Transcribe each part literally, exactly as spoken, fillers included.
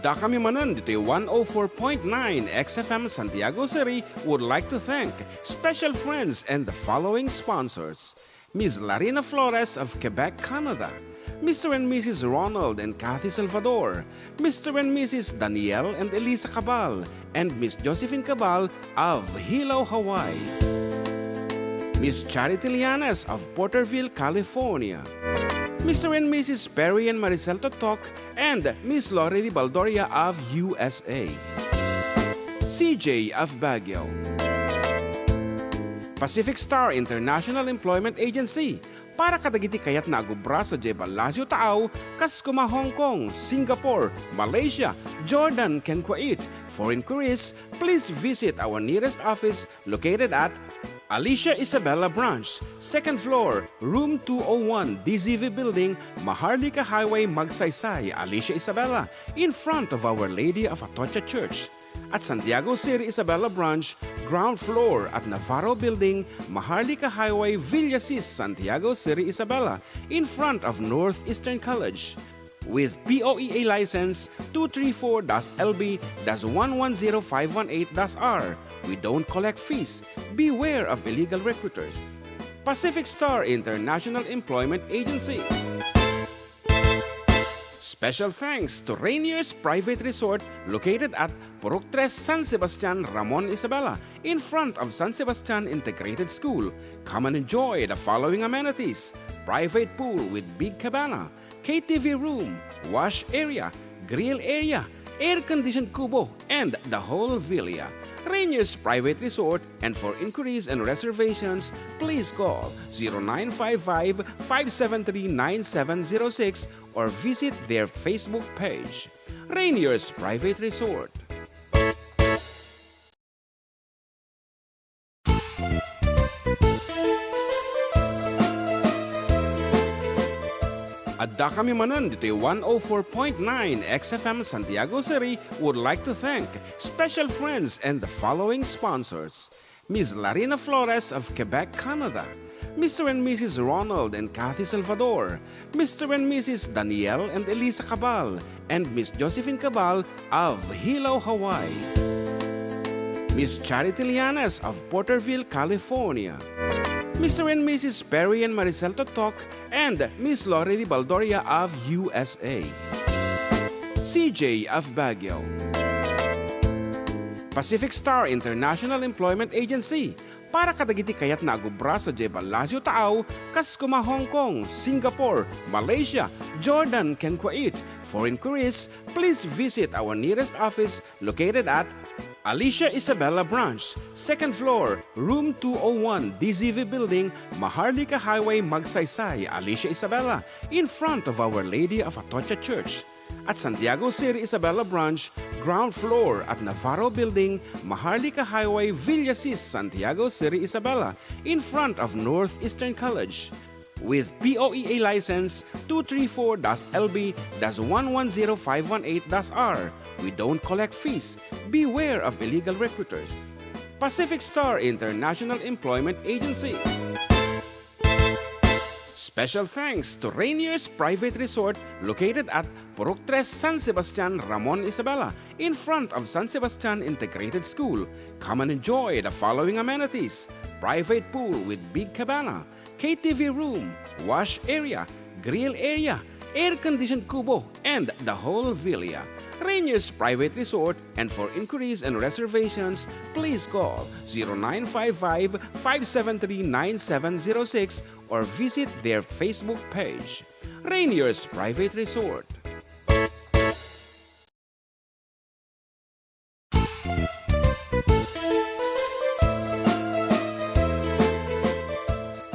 Dakami manen ditoy one oh four point nine X F M Santiago City would like to thank special friends and the following sponsors: Miss Larina Flores of Quebec, Canada, Mister and Missus Ronald and Kathy Salvador, Mister and Missus Daniel and Elisa Cabal, and Miss Josephine Cabal of Hilo, Hawaii, Miss Charity Lianes of Porterville, California, Mister and Missus Perry and Maricel Totok, and Miss Lorely Baldoria of U S A, C J of Baguio, Pacific Star International Employment Agency, para kadagiti kayatna a agubra sadiay Palacio Taaw, kas kuma Hong Kong, Singapore, Malaysia, Jordan, ken Kuwait. For inquiries, please visit our nearest office located at Alicia Isabela Branch, second floor, room two oh one, D Z V Building, Maharlika Highway, Magsaysay, Alicia Isabela, in front of Our Lady of Atocha Church. At Santiago City Isabela Branch, ground floor at Navarro Building, Maharlika Highway, Villasis, Santiago City Isabela, in front of Northeastern College. With P O E A license two three four dash L B dash one one zero five one eight dash R, we don't collect fees. Beware of illegal recruiters. Pacific Star International Employment Agency. Special thanks to Rainier's Private Resort, located at Purok Tres, San Sebastian, Ramon Isabela, in front of San Sebastian Integrated School. Come and enjoy the following amenities: private pool with big cabana, K T V room, wash area, grill area, air-conditioned kubo, and the whole villa. Rainier's Private Resort, and for inquiries and reservations, please call zero nine five five, five seven three, nine seven zero six or visit their Facebook page. Rainier's Private Resort. Adda kami manen ditoy one oh four point nine X F M Santiago City would like to thank special friends and the following sponsors: Miss Larina Flores of Quebec, Canada, Mister and Missus Ronald and Kathy Salvador, Mister and Missus Daniel and Elisa Cabal, and Miss Josephine Cabal of Hilo, Hawaii, Miss Charity Lianes of Porterville, California, Mister and Missus Perry and Maricel Totok, and Miss Lorely Baldoria of U S A, C J of Baguio, Pacific Star International Employment Agency, para kadagiti kayatna a agubra sadiay Palacio Taaw, kas kuma Hong Kong, Singapore, Malaysia, Jordan, ken Kuwait. For inquiries, please visit our nearest office located at Alicia Isabela Branch, second floor, room two oh one, D Z V Building, Maharlika Highway, Magsaysay, Alicia Isabela, in front of Our Lady of Atocha Church. At Santiago City Isabela Branch, ground floor at Navarro Building, Maharlika Highway, Villasis, Santiago City Isabela, in front of Northeastern College. With P O E A license two three four dash L B dash one one zero five one eight dash R, we don't collect fees. Beware of illegal recruiters. Pacific Star International Employment Agency. Special thanks to Rainier's Private Resort, located at Purok Tres, San Sebastian, Ramon Isabela, in front of San Sebastian Integrated School. Come and enjoy the following amenities: private pool with big cabana, K T V room, wash area, grill area, air-conditioned kubo, and the whole villa. Rainier's Private Resort, and for inquiries and reservations, please call zero nine five five, five seven three, nine seven zero six or visit their Facebook page. Rainier's Private Resort.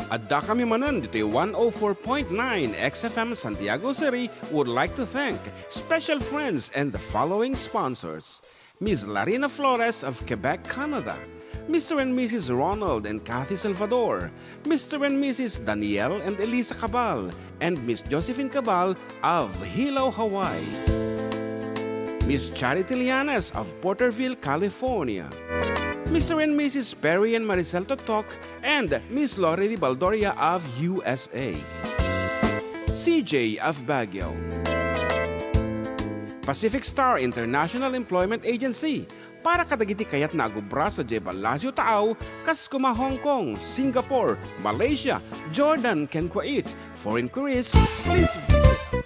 Adda kami manen ditoy one oh four point nine X F M Santiago City would like to thank special friends and the following sponsors: Miss Larina Flores of Quebec, Canada, Mister and Missus Ronald and Kathy Salvador, Mister and Missus Daniel and Elisa Cabal, and Miss Josephine Cabal of Hilo, Hawaii, Miss Charity Lianes of Porterville, California, Mister and Missus Perry and Maricel Totok, and Miss Lorely Baldoria of U S A, C J of Baguio, Pacific Star International Employment Agency, para kadagiti kayatna a gubra sadiay ballasiw taaw, kas kuma Hong Kong, Singapore, Malaysia, Jordan, ken Kuwait. For inquiries, please visit.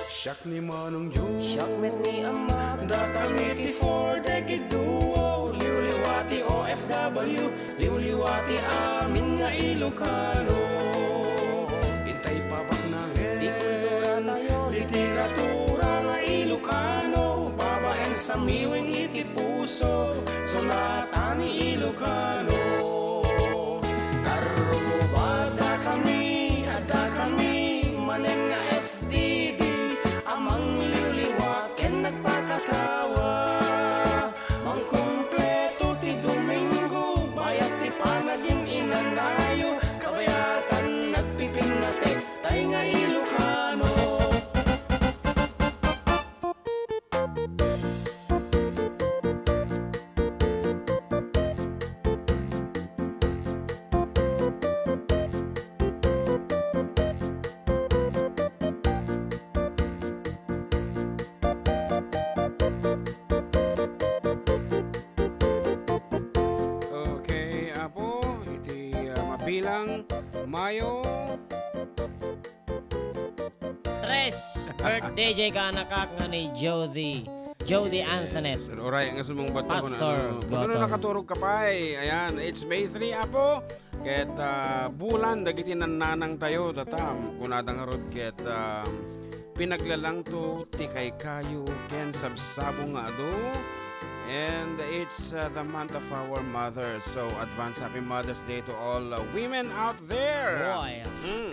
Siak ni Manong Joe. Siak met ni Ama. Dakami ti four Decade Duo. Liwliwa ti O F W. Liwliwa ti amin nga Ilocano. Intay papaknangen. Ti kultura tayo. Literatura nga Ilocano. Babaen samiwing iti puso. Sonata ni Ilocano. Karruba, dakami, adda kami, manen nga F D D, a mangliwliwa ken nagpakatawa. Mangkumpleto ti Domingo, bayat ti panagin-inanayo, kabayatan nagpipinnatek, tay nga Ilocano. Okay, Apo, iti, ah, mabilang Mayo. Tres, birthday jay kaanakak nga ni Jody. Jody Antoinette. Yes. Uray nga sumungbat ako na, Pastor ano, kung ano Gotham. Nakaturog ka pa, eh. Ayan, it's May three, Apo. Ket, ah, bulan dagiti nannanang tayo, tatam. Kunada ngarud ket, ah, pinaglalangto ti kaykayo ken sabsabo nga adu. And it's, uh, the month of our mothers. So, advance happy Mother's Day to all, uh, women out there. Boy. Mm.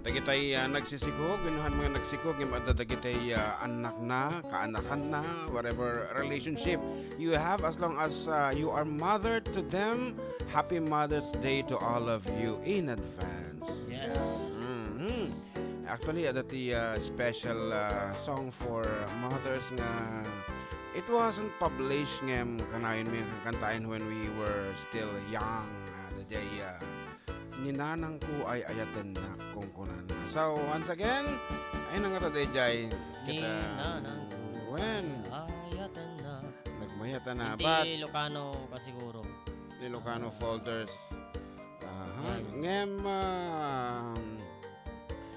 Dagitay, uh, nagsisikog, wenno han mga nagsikog, ngem adda dagitay, uh, annakna, kaanakanna, whatever relationship you have, as long as, uh, you are mother to them, happy Mother's Day to all of you in advance. Yes. Mhm. Actually, adda ti, uh, special, uh, song for mothers nga it wasn't published ngem kanayon mi nga kantaen when we were still young. Uh, daydiay, uh, "Ni nanangko ay ayatennak," kunkunana. So, once again, ay nangata daydiay. Ni kita, nanangko when ay ayatennak. Nagmayat na, iti but Ilocano ka siguro. Ilocano folders. Aha. Yan. Ngem, um,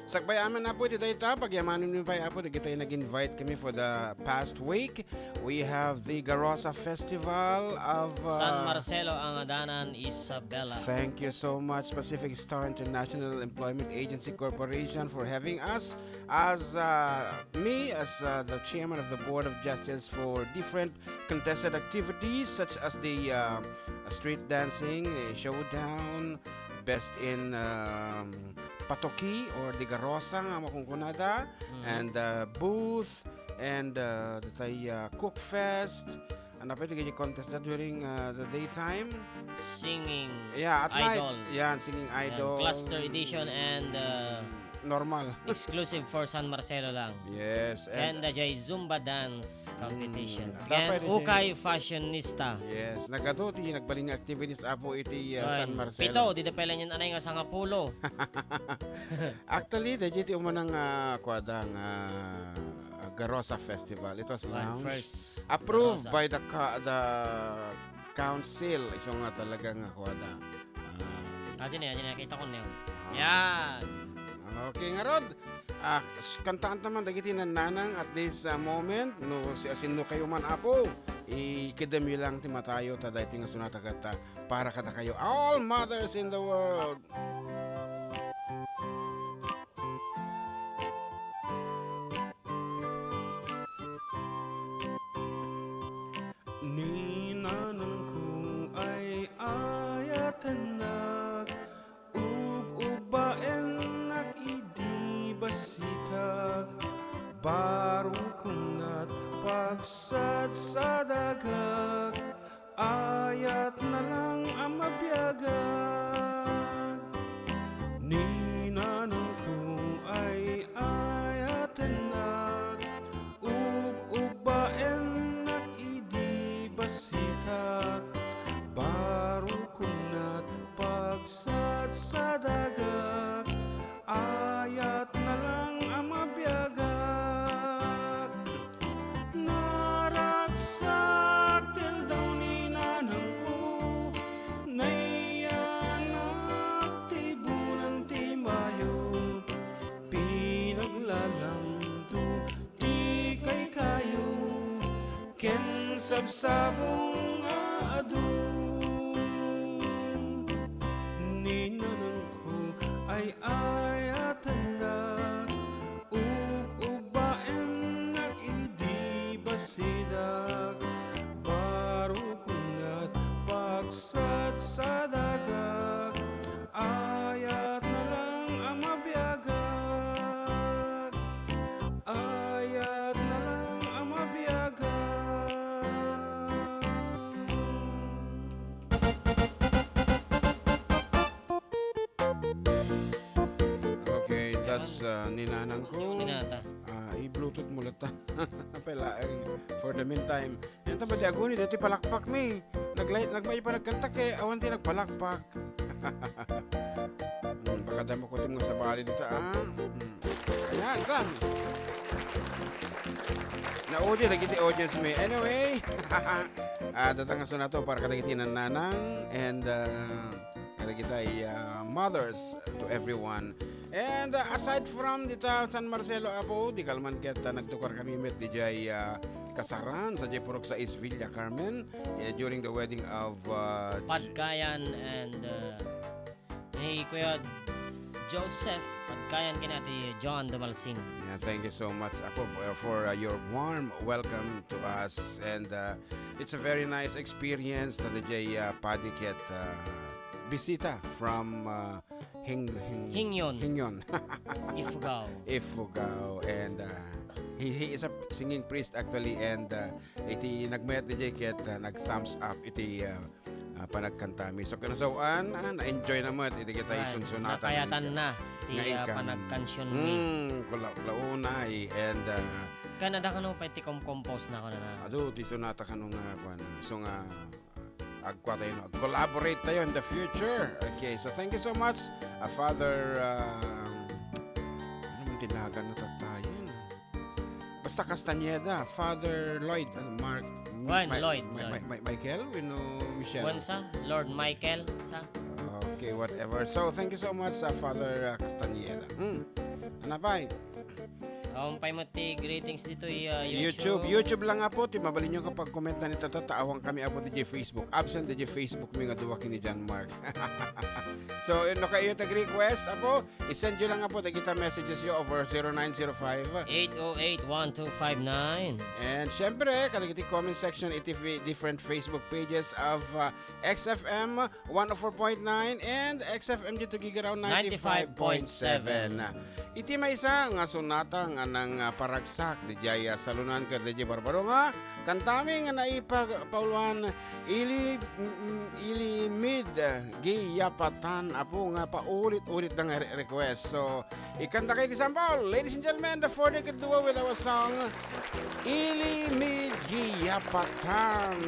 sakbay amin, Apo, iti dayta, pagyamanen mi pay, Apo, dagitay nag-invite kami for the past week. We have the Garosa Festival of, uh, San Marcelo, Angadanan, Isabela. Thank you so much, Pacific Star International Employment Agency Corporation, for having us as, uh, me, as, uh, the chairman of the Board of Justice for different contested activities such as the, uh, street dancing, eh, showdown, best in, um, patoki or digarosa nga makunkunada, mm, and, uh, booth, and, uh, daytay, uh, cook fest. Ano pa iti contest da during, uh, the daytime? Singing, yeah, at night. Idol. Yan, singing idol. Yan, cluster edition and, uh, normal. Exclusive for San Marcelo lang. Yes, and, and the Jay Zumba dance competition. Mm, and dapat iti ukay fashionista. Yes, nagadu ti nagbalin nga activities, Apo, iti, uh, San Marcelo. Pito, dida pay laeng anay nga sangapulo. Actually, daydiay ti umanang, ah, kuada nga, ah, Garosa Festival. It was launched, first, approved by the ca-, the council. Isu nga talaga nga kuada. Ah. Adi na, adi na, kita ko niya. Ah. Yan. Okay, ngarud. Ah, s-, kantaan ta man dagiti nannanang at this, ah, moment. No, si-, asino kayo man, Apo, ikeddem yo lang ti matayo, ta daytoy nga sonata ket, ah, para kadakayo. All mothers in the world. Ni nanangko ay ayatennak, ub-ubbaennak idi basitak, barukennat, pagsadsadagak, ayatna lang a mabiagak. Ni nanangko ay ayatennak, ub-ubbaennak idi bas- Ken sabsabong nga adu ni nanangko, ay-ayatennak, ub-ubbaennak idi basidak, barukon nga pagsadsadagak, ayat na lang a mabiagak. Ayat na lang a mabiagak. Okay, that's, uh, ni nanangko. Ni nata. Ah, i-Bluetooth mo latta. Pala, eh, for the meantime, yan tama ti aguni, dati palakpak mi. Naglay-, nagmay pa nagkanta kay awan ti nagpalakpak. Hmm, baka damo ko ti mga sabali dito, ah. Hmm. Ayan, done. Naudi, dagiti audience mi. Anyway, ah, datang nga sunato para kadagiti nananang and, ah, kadagiti, ah, mothers to everyone. And, ah, aside from dita San Marcelo, Apo, di kalman ket, ah, nagtukar kami met dijay, ah, kasaran sa Jay Purok sa East Villa Carmen, eh, during the wedding of, ah, J- Padkayan and, uh, ni Kuya Joseph Padkayan ken Ate Joan Dumalsin. Yeah, thank you so much, Apo, for, for, uh, your warm welcome to us. And, uh, it's a very nice experience ta dijay, uh, padi ket, uh, bisita from, uh, Hing-, Hing-, Hingyon. Hingyon. Ifugao. Ifugao. And, uh, he, he is a singing priest actually. And, uh, iti nagmayat dijay ket, uh, nag-thumbs up iti, uh, ah, panagkantami. So, kinasaw-an, ah, na-enjoy na met iti kita isunsunatan. Nakayatan na ti, ah, panagkansion mi. Hmm, kula-, kulaunay, and, ah, ken adda kano pay ti kom-compose na kuno na. Adu, ti sonata kano nga, kuan, so nga, agkua tayo, no? Collaborate tayo in the future. Okay, so thank you so much, ah, Father, ah, ano man tinagan na tatayen? Basta Castañeda, Father Lloyd, ano, Mark, Juan Mi-, Lloyd, Mi-, Lloyd. Mi-, Mi-, Michael, wenno Michelle? Juan sa, Lord Michael sa. Okay, whatever. So, thank you so much sa Father, uh, Castañeda. Hmm. Ano pay? Awan pay met ti greetings ditoy, uh, YouTube. YouTube. YouTube lang nga po, ti mabalin nyo kapag comment na nito, ta awan kami apo di Facebook. Absent di Facebook mi nga duwa ken ni John Mark. So, yun, no kayo tag-request, apo, I-send nyo lang nga po dagita messages yo over zero nine zero five, eight oh eight, one two five nine. And syempre, kadagiti comment section iti fi-, different Facebook pages of, uh, X F M one oh four point nine and X F M G Tuguegarao ninety-five point seven. Ninety-five point seven. Iti maysa nga sonata nga nang, uh, paragsak, dijay, uh, salunan ket dijay Barbaro nga kantami nga naipag-, pauluan, Ili-, mm, Ilimid, ah, Giyapatan, apo, nga paulit-ulit na nga re-, request. So, ikanta kay di Sampol. Ladies and gentlemen, the four Naked Duo with our song, Ilimid Giyapatan.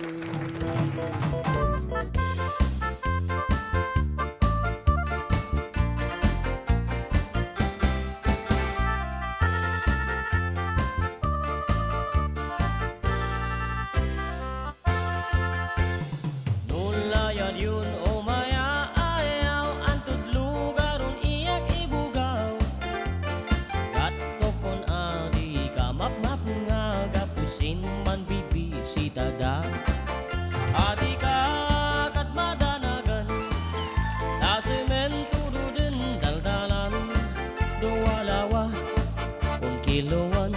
No layad yon o maya-ayaw, antud lugaron iyak ibugaw. Gatokon a dika mapmapnga gapu sin manbibisitada. A dika ket madanagan, ta sementodo den daldalan, dua lawa, kun kiloan,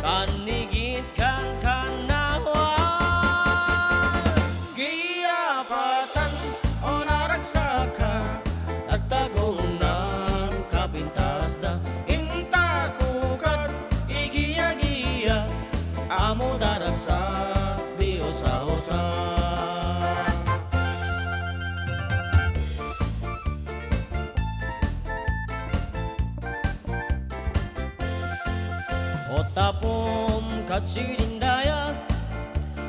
kannigit kankanawan. Giyapatan, o naragsaka, agtagonan kapintasda, intakukat, igiyagiya, amo daragsak, di usa-usa. O tapom kad sidin dayag,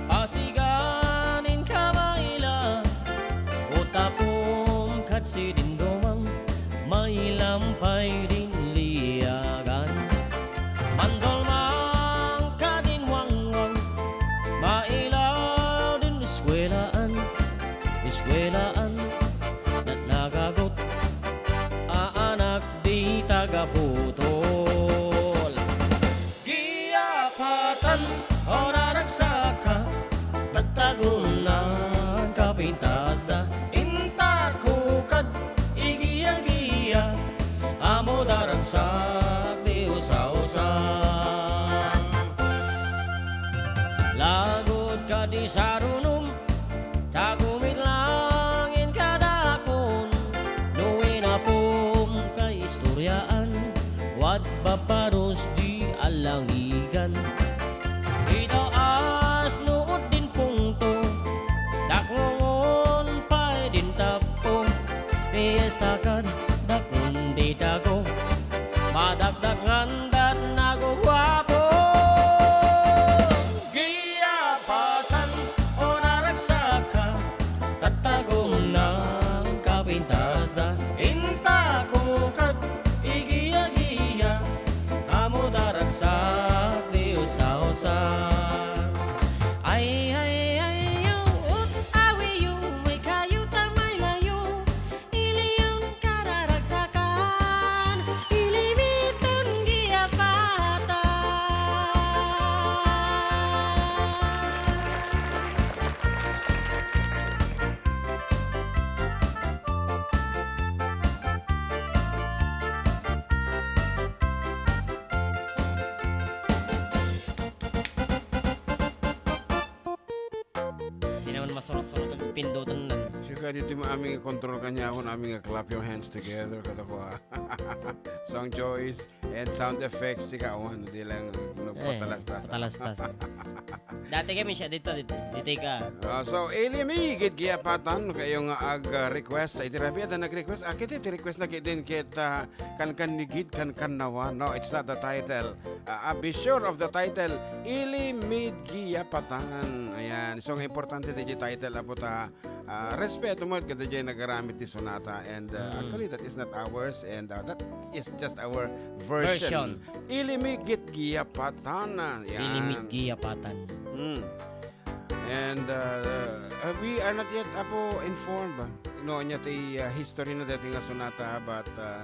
pasiganin ka maila. O tapom kad sidin dumang, mailampay din liagan. Mandolmang kadin wangwang, mailaw din eskuelaan, eskuelaan, dat nagagut a anak di taga-putol. Giyapatan, Ti sarunom, tagumit langin kadakon, no inapom kaistoriaan, wad babaros di alangigan. Itaas no uddin pungto, takngongon pay din tappo, fiesta kad daknon di tago, madakdak ngandat naguguapo. Giyapatan o naragsaka, tattagom nang kapintasda. Intakukat, igiya-giya, amo daragsak di usa-usa. Ay, ay, ay, yo, ut, awi, yo, may kayo, tamay, mayo. Iliyon kararagsakan, ilimiton giyapatan. Di naman masurot-surot ang pindutan lang. Sika dito mo aming control kanya ako, aming clap your hands together, kada ko, ah. Song choice and sound effects, sika, oh, ano, di lang, ano, eh, patalastas. Patalastas, eh. Dati kami siya dito, dito, dito ka. Ah, so, Ili mi, gid giyapatan, kayo nga ag, ah, request, ay, di rabi, ada nag-request, ah, kiti, ti request na kit din, kit, ah, Kankan ni gid, kankan nawa. No, it's not the title. Ah, ah, be sure of the title. Ili mi giyapatan. Ayan. So, nga importante di title, apo ta, ah, respeto mo, kada di nagaramit ti sonata. And, ah, mm, actually, that is not ours. And, ah, that is just our version. Version. Ili mi gid giyapatan. Ayan. Ili mi giyapatan. Mm. And, uh, uh, we are not yet, apo, informed, no, anya ti, uh, history na dati nga sonata, but, uh,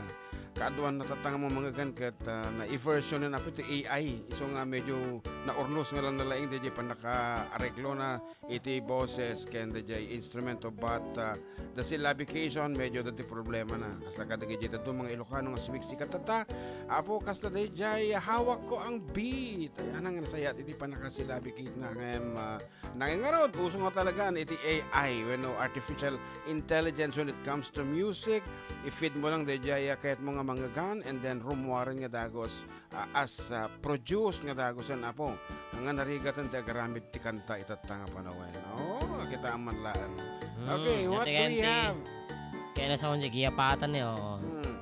kaaduan na tatta nga mangngeggan ket, uh, nai-version na, apo, ti A I. Isu nga medyo naurnos nga lang nalaing, dayjay pannakaareklo na iti boses ken dayjay instrumento, but, uh, the syllabication, medyo dati problema na. Kasla kadagiti dadduma nga Ilocano nga sumiksikat tatta, apo, kasla dayjay hawak ko ang beat. Ay, anang nasayat iti pannakasyllabicate na ngem, ah, nangingarud, uso nga talaga iti A I wenno artificial intelligence when it comes to music. I-feed mo lang dayjay, ah, kayat mo nga mangngeggan, and then rummuaren nga dagus, ah, as, ah, produce nga dagusen, apo. Nga narigaten ti agaramid ti kanta itatta nga panawen. Oh, kita man laeng. Hmm, okay, what do we have? Kaya na sa akong sige, apatan niya, oo. Hmm.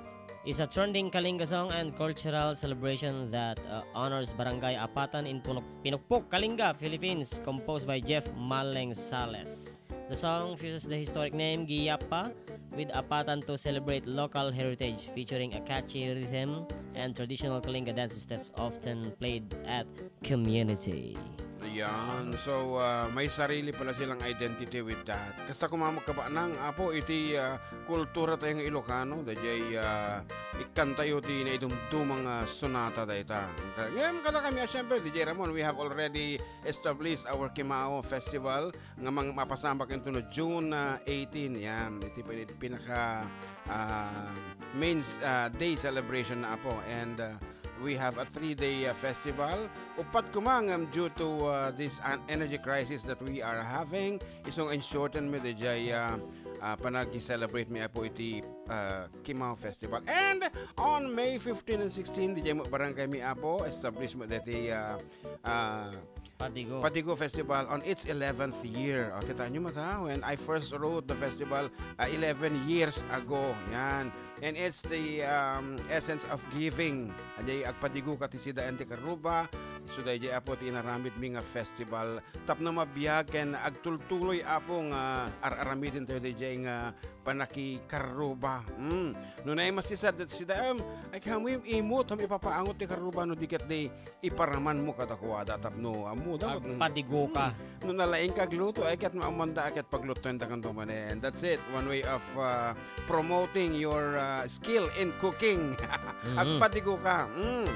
Is a trending Kalinga song and cultural celebration that, uh, honors Barangay Apatan in Punok-, Pinukpok, Kalinga, Philippines, composed by Jeff Maleng Sales. The song fuses the historic name Giyapa with Apatan to celebrate local heritage, featuring a catchy rhythm and traditional Kalinga dance steps often played at community. Ayan. So, ah, may sarili pala silang identity with that. Kasta koma, kabanag, apo, iti, ah, kultura tayo nga Ilocano, dayjay, ah, ikkantayo ti naidumdumang, ah, sonata dayta. Ngem, kada kami, ah, siyempre, D J Ramon, we have already established our Kimao Festival nga mang-, mapasamak into no June, ah, eighteen. Yan, iti pin-, pinaka, ah, main, ah, day celebration na, apo. And, ah, we have a three-day, ah, festival. Uppat koma ngem due to, ah, this, ah, energy crisis that we are having, isung in shorten mi dayjay, ah, ah, panagi-celebrate mi, apo, iti, ah, Kimao Festival. And on May fifteen and sixteen, dayjay met barangay mi, apo, establish met dayta, ah, ah, Padigo. Padigo Festival on its eleventh year. O, kita nyo mata, when I first wrote the festival, ah, eleven years ago. Yan. And it's the, um, essence of giving. Ajay agpadigo ka ti sida and ti karuba. Isu dayjay, apo, ti inaramid mi nga festival. Tapno mabiag ken agtultuloy, apo, nga ar-aramiden tayo dayjay nga panakikaruba. Mm. No naay masisad dat sida, em, ay, kamu im-, imot, em, ipapaangot ti karuba no di ket di iparaman mo kadakuada tapno ammo, dapat, mm. Agpadigo ka. Mm. No nalaing ka agluto, ay, ket maamanda, ket paglutoen da kan dumanen. That's it. One way of, uh, promoting your, uh, skill in cooking. Mm-hmm. Agpadigo ka. Mm.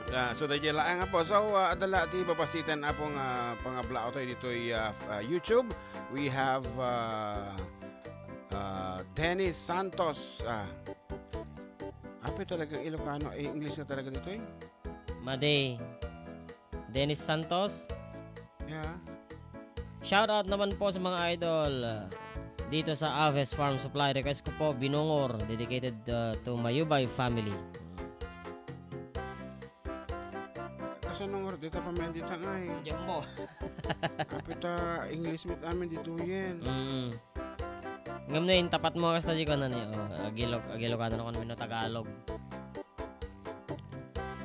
Ah, so, dayjay laeng, apo. So, ah, adda la ti babasiten, apo, nga pangablaawtayo ditoy, ah, f-, ah, YouTube. We have, ah, ah, Dennis Santos. Ah, apay talagang Ilocano, eh, English na talaga ditoy? Madi. Dennis Santos. Yeah. Shout out naman po sa mga idol, uh, dito sa Aves Farm Supply. Request ko po, Binungor, dedicated, uh, to Mayubay family. Kasano nga dita pa man dita ngay? Jumbo. Apita English meet amin dito yan. Mm. Ngem no, intapat mo kasta di ko na ni, oh, agilok, agilokano na kuno wenno Tagalog.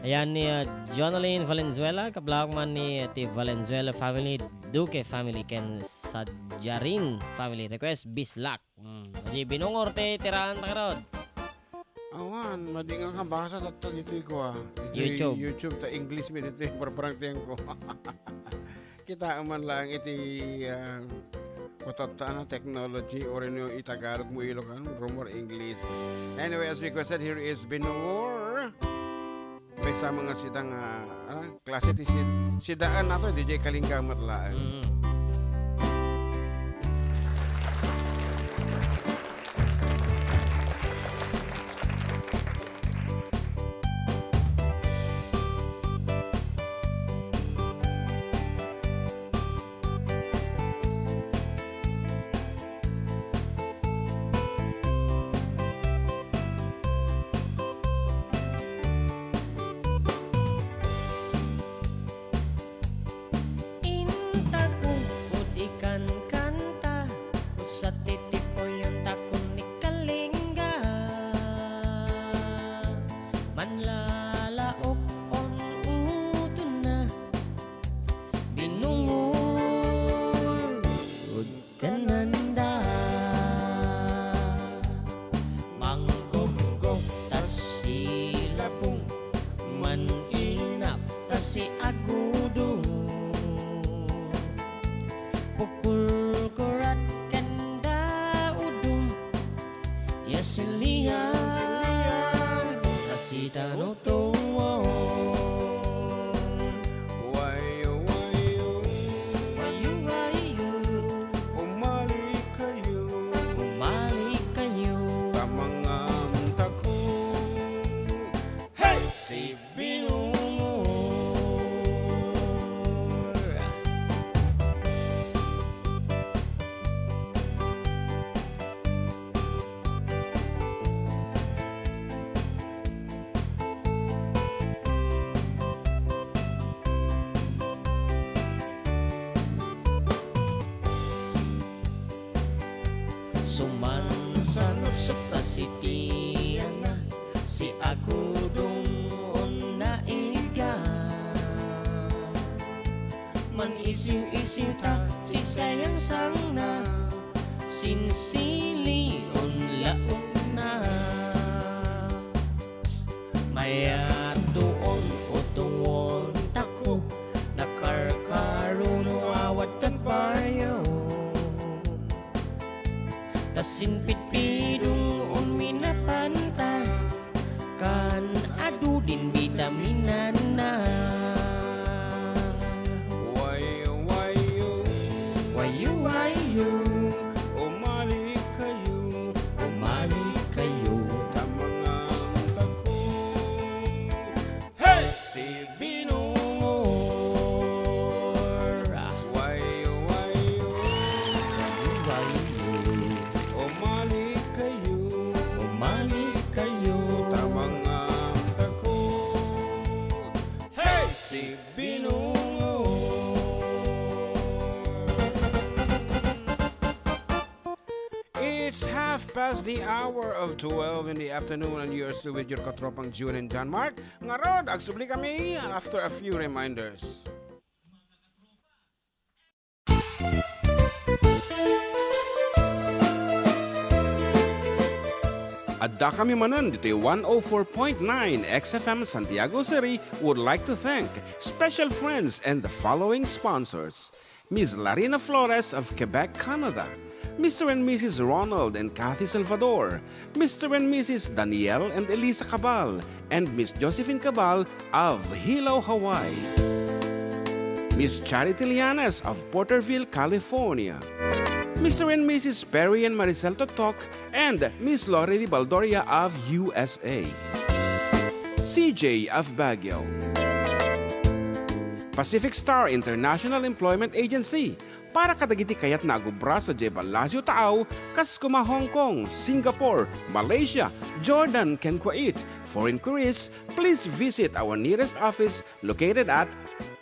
Ayan ni, ah, Jonalyn Valenzuela, kablak man ni, ah, ti Valenzuela family, Duque family, ken Sadjarin family. Request, Bislak. Mm. Di Binungor ti tiraan ta karod. Awan, madi nga kabasa tatta ditoy ko, ah. Ditoy YouTube. YouTube ta English mi ditoy, barbarang tiyan ko. Kita man lang iti, ah, kutatta na technology, or no itagalog mo Ilocano, rumor English. Anyway, as requested, here is Binungor. May sama nga sida nga, ah, klase ti sid-, sidaan nato, D J Kalinga met laeng. Mm. Intago, udi kankanta, usa ti tipoyon ta kun ni Kalinga. Manlalaok on utonna, Binungor, ud kananda. Manggopgop ta si Labong, man-inap ta si Agudong. Pukurkurat kanda udom, ya si Lian, ta si Tanutuon. Wayo, wayo. Wayo, wayo. Umalikayo. Umalikayo. Ta mangamtako. Hey! Si Binungor. Sumansanupsop ta si Tiana, si Agudong on naiga. Man-isiw-isiw ta si Sayangsangna, sinsili on laokna. Mayat tuon o tuon tako, nakarkaro no awat ta baryo. Ta sinpidpidong on minapanta, kan adu din bitaminanna. Wayo, wayo. Wayo, wayo. Umalikayo. Umalikayo. Ta mangamtako. Hey! Si Binungor. Wayo, wayo. Wayo, wayo. Umalikayo. Umalikayo. Ta mangamtako. Hey! Si Binungor. It's half past the hour of twelve in the afternoon, and you're still with your katropang June and John Mark. Ngarud, agsubli kami after a few reminders. Adda kami manen ditoy one oh four point nine X F M Santiago City would like to thank special friends and the following sponsors. Miss Larina Flores of Quebec, Canada, Mister and Missus Ronald and Kathy Salvador, Mister and Missus Daniel and Elisa Cabal, and Miss Josephine Cabal of Hilo, Hawaii, Miss Charity Lianes of Porterville, California, Mister and Missus Perry and Maricel Totok, and Miss Lorely Baldoria of U S A, C J of Baguio. Pacific Star International Employment Agency para kadagiti kayatna a agubra sadiay Palacio Taaw, kas koma Hong Kong, Singapore, Malaysia, Jordan, ken Kuwait. For inquiries, please visit our nearest office located at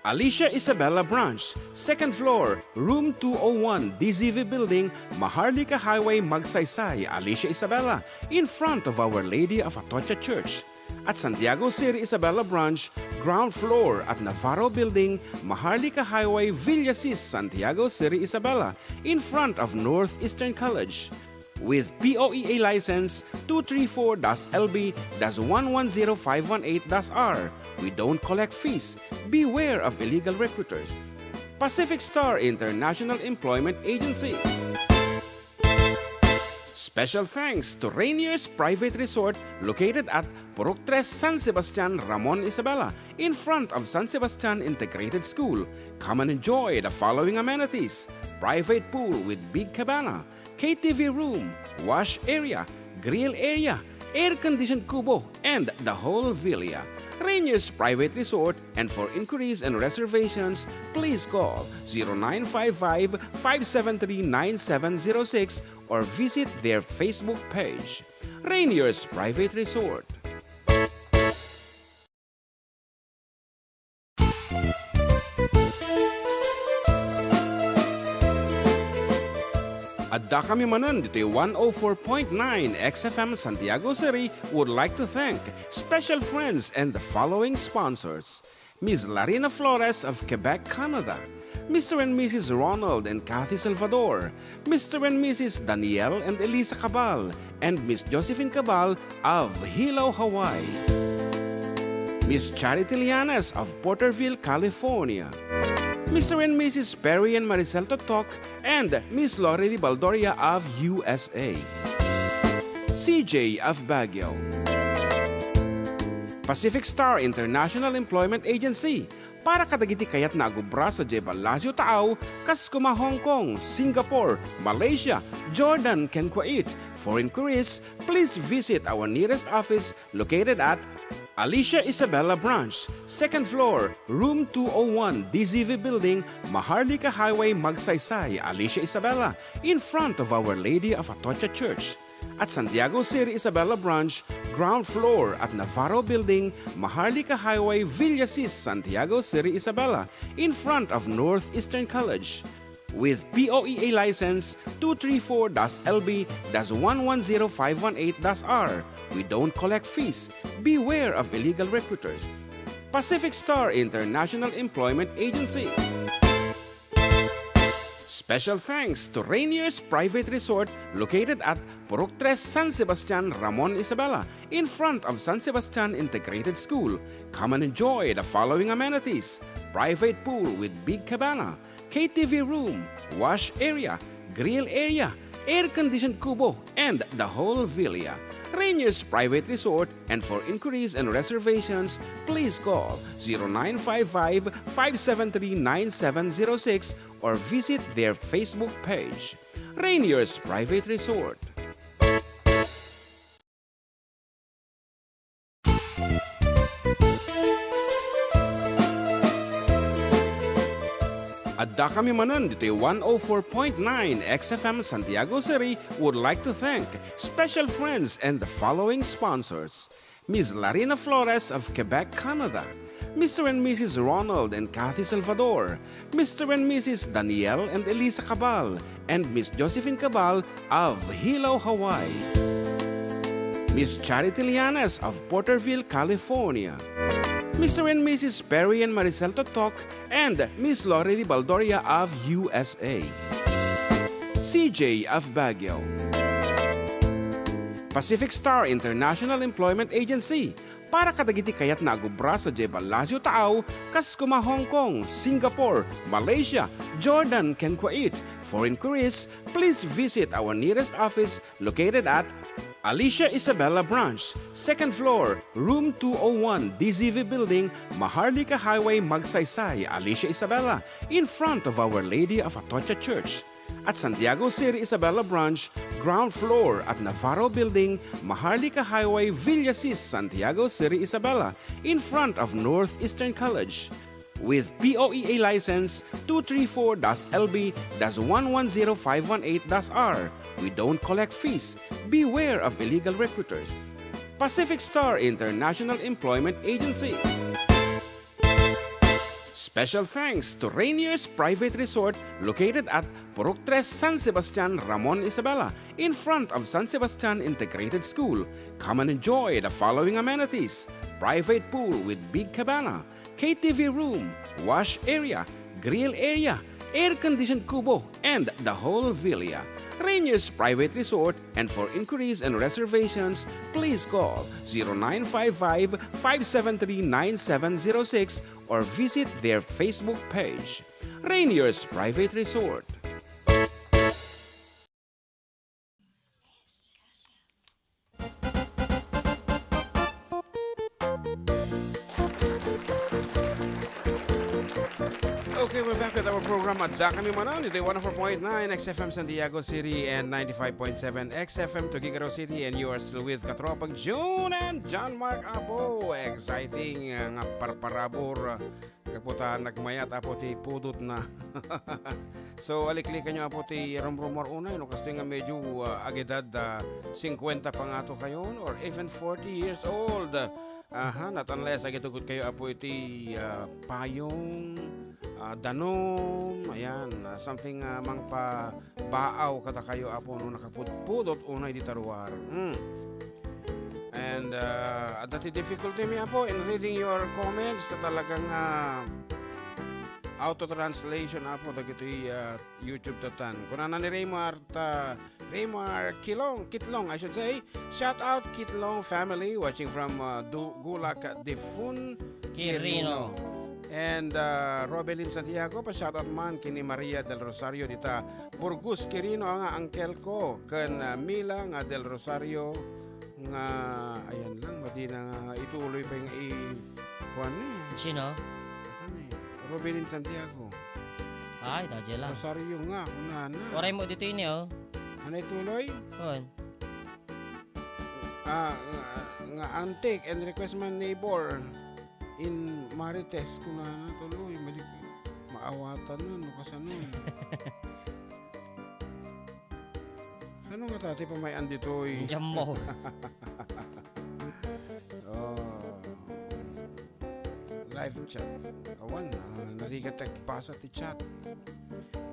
Alicia Isabela Branch, second floor, room two oh one, D Z V Building, Maharlika Highway, Magsaysay, Alicia Isabela, in front of Our Lady of Atocha Church. At Santiago City Isabela Branch, ground floor at Navarro Building, Maharlika Highway, Villasis, Santiago City Isabela, in front of Northeastern College. With P O E A license two three four dash L B dash one one zero five one eight dash R, we don't collect fees. Beware of illegal recruiters. Pacific Star International Employment Agency. Special thanks to Rainier's Private Resort located at Purok Tres, San Sebastian, Ramon Isabela, in front of San Sebastian Integrated School. Come and enjoy the following amenities: private pool with big cabana, K T V room, wash area, grill area, air-conditioned kubo, and the whole villa. Rainier's Private Resort, and for inquiries and reservations, please call zero nine five five, five seven three, nine seven zero six or visit their Facebook page. Rainier's Private Resort. Addakami manen ditoy one oh four point nine X F M Santiago City would like to thank special friends and the following sponsors: Miss Larina Flores of Quebec, Canada, Mister and Missus Ronald and Kathy Salvador, Mister and Missus Daniel and Elisa Cabal, and Miss Josephine Cabal of Hilo, Hawaii. Miss Charity Lianes of Porterville, California. Mister and Missus Perry and Maricel Totok and Miss Lorely Baldoria of U S A. C J of Baguio. Pacific Star International Employment Agency para kadagiti kayatna a agubra sadiay Palacio Taaw, kas koma Hong Kong, Singapore, Malaysia, Jordan, ken Kuwait. For inquiries, please visit our nearest office located at Alicia Isabela Branch, second floor, room two oh one, D Z V Building, Maharlika Highway, Magsaysay, Alicia Isabela, in front of Our Lady of Atocha Church. At Santiago City Isabela Branch, ground floor at Navarro Building, Maharlika Highway, Villasis, Santiago City Isabela, in front of Northeastern College. With P O E A license two three four dash L B dash one one zero five one eight dash R, we don't collect fees. Beware of illegal recruiters. Pacific Star International Employment Agency. Special thanks to Rainier's Private Resort located at Purok Tres, San Sebastian, Ramon Isabela, in front of San Sebastian Integrated School. Come and enjoy the following amenities: private pool with big cabana, K T V room, wash area, grill area, air-conditioned kubo, and the whole villa. Rainier's Private Resort, and for inquiries and reservations, please call zero nine five five, five seven three, nine seven zero six or visit their Facebook page. Rainier's Private Resort. Addakami manen ditoy one oh four point nine X F M Santiago City would like to thank special friends and the following sponsors: Miss Larina Flores of Quebec, Canada, Mister and Missus Ronald and Kathy Salvador, Mister and Missus Daniel and Elisa Cabal, and Miss Josephine Cabal of Hilo, Hawaii. Miss Charity Lianes of Porterville, California. Mister and Missus Perry and Maricel Totok and Miss Lorely Baldoria of U S A. C J of Baguio. Pacific Star International Employment Agency, para kadagiti kayatna a agubra sadiay Palacio Taaw, kas koma Hong Kong, Singapore, Malaysia, Jordan, ken Kuwait. For inquiries, please visit our nearest office located at Alicia Isabela Branch, second floor, room two oh one, D Z V Building, Maharlika Highway, Magsaysay, Alicia Isabela, in front of Our Lady of Atocha Church. At Santiago City Isabela Branch, ground floor at Navarro Building, Maharlika Highway, Villasis, Santiago City Isabela, in front of Northeastern College. with P O E A license two three four dash L B dash one one zero five one eight dash R. We don't collect fees. Beware of illegal recruiters. Pacific Star International Employment Agency. Special thanks to Rainier's Private Resort located at Purok Tres, San Sebastian, Ramon Isabela, in front of San Sebastian Integrated School. Come and enjoy the following amenities: private pool with big cabana, K T V room, wash area, grill area, air-conditioned kubo, and the whole villa. Rainier's Private Resort, and for inquiries and reservations, please call zero nine five five, five seven three, nine seven zero six or visit their Facebook page. Rainier's Private Resort. Okay, we're back with our program, Adda Kami Manan. Ito'y one oh four point nine X F M Santiago City and ninety-five point seven X F M Tuguegarao City, and you are still with Katropang June and John Mark Apo. Exciting, uh, nga parparabur. Gapu ta nagmayat, Apo, ti pudotna. So, aliklikanyo, Apo, ti rumrumor unay, no? Kastoy nga medyo, ah, agedad, ah, singkwenta pa ngato kayon, or even forty years old. Aha, not unless agitugod kayo, Apo, iti, ah, payong, ah, danum, ayan, ah, something, ah, mangpa-, baaw kadakayo, Apo, no nakapudpudot unay dita ruar. Mm. And, uh, adda ti difficulty mi, Apo, in reading your comments, ta talagang, uh, auto-translation, Apo, dagitoy, uh, YouTube tatan. Kunana ni Raymar ta, Raymar Kilong, Kitlong, I should say. Shout out Kitlong family watching from, uh, Du-, Gulak, Difun, Quirino. Quirino. And, uh, Robelin Santiago, pa-shout out man kini Maria del Rosario dita Burgos Quirino nga uncle ko, ken, ah, Mila nga Del Rosario nga, ayan lang, madi na nga ituloy pa yung i-, kuwan eh. Sino? Ano eh? Robelin Santiago. Ay, dadya lang. Rosario nga, kunana. Waray mo dito ini, oh. Ano ituloy? Kuwan. Ah, nga, nga antique and request man neighbor in Marites, kunana tuloy, madi, maawatan nun, no, kasano. Sano nga tati pamay-an ditoy? Diyan mo. Oh. Live chat. Awan, ah, narigat ti agbasa ti chat.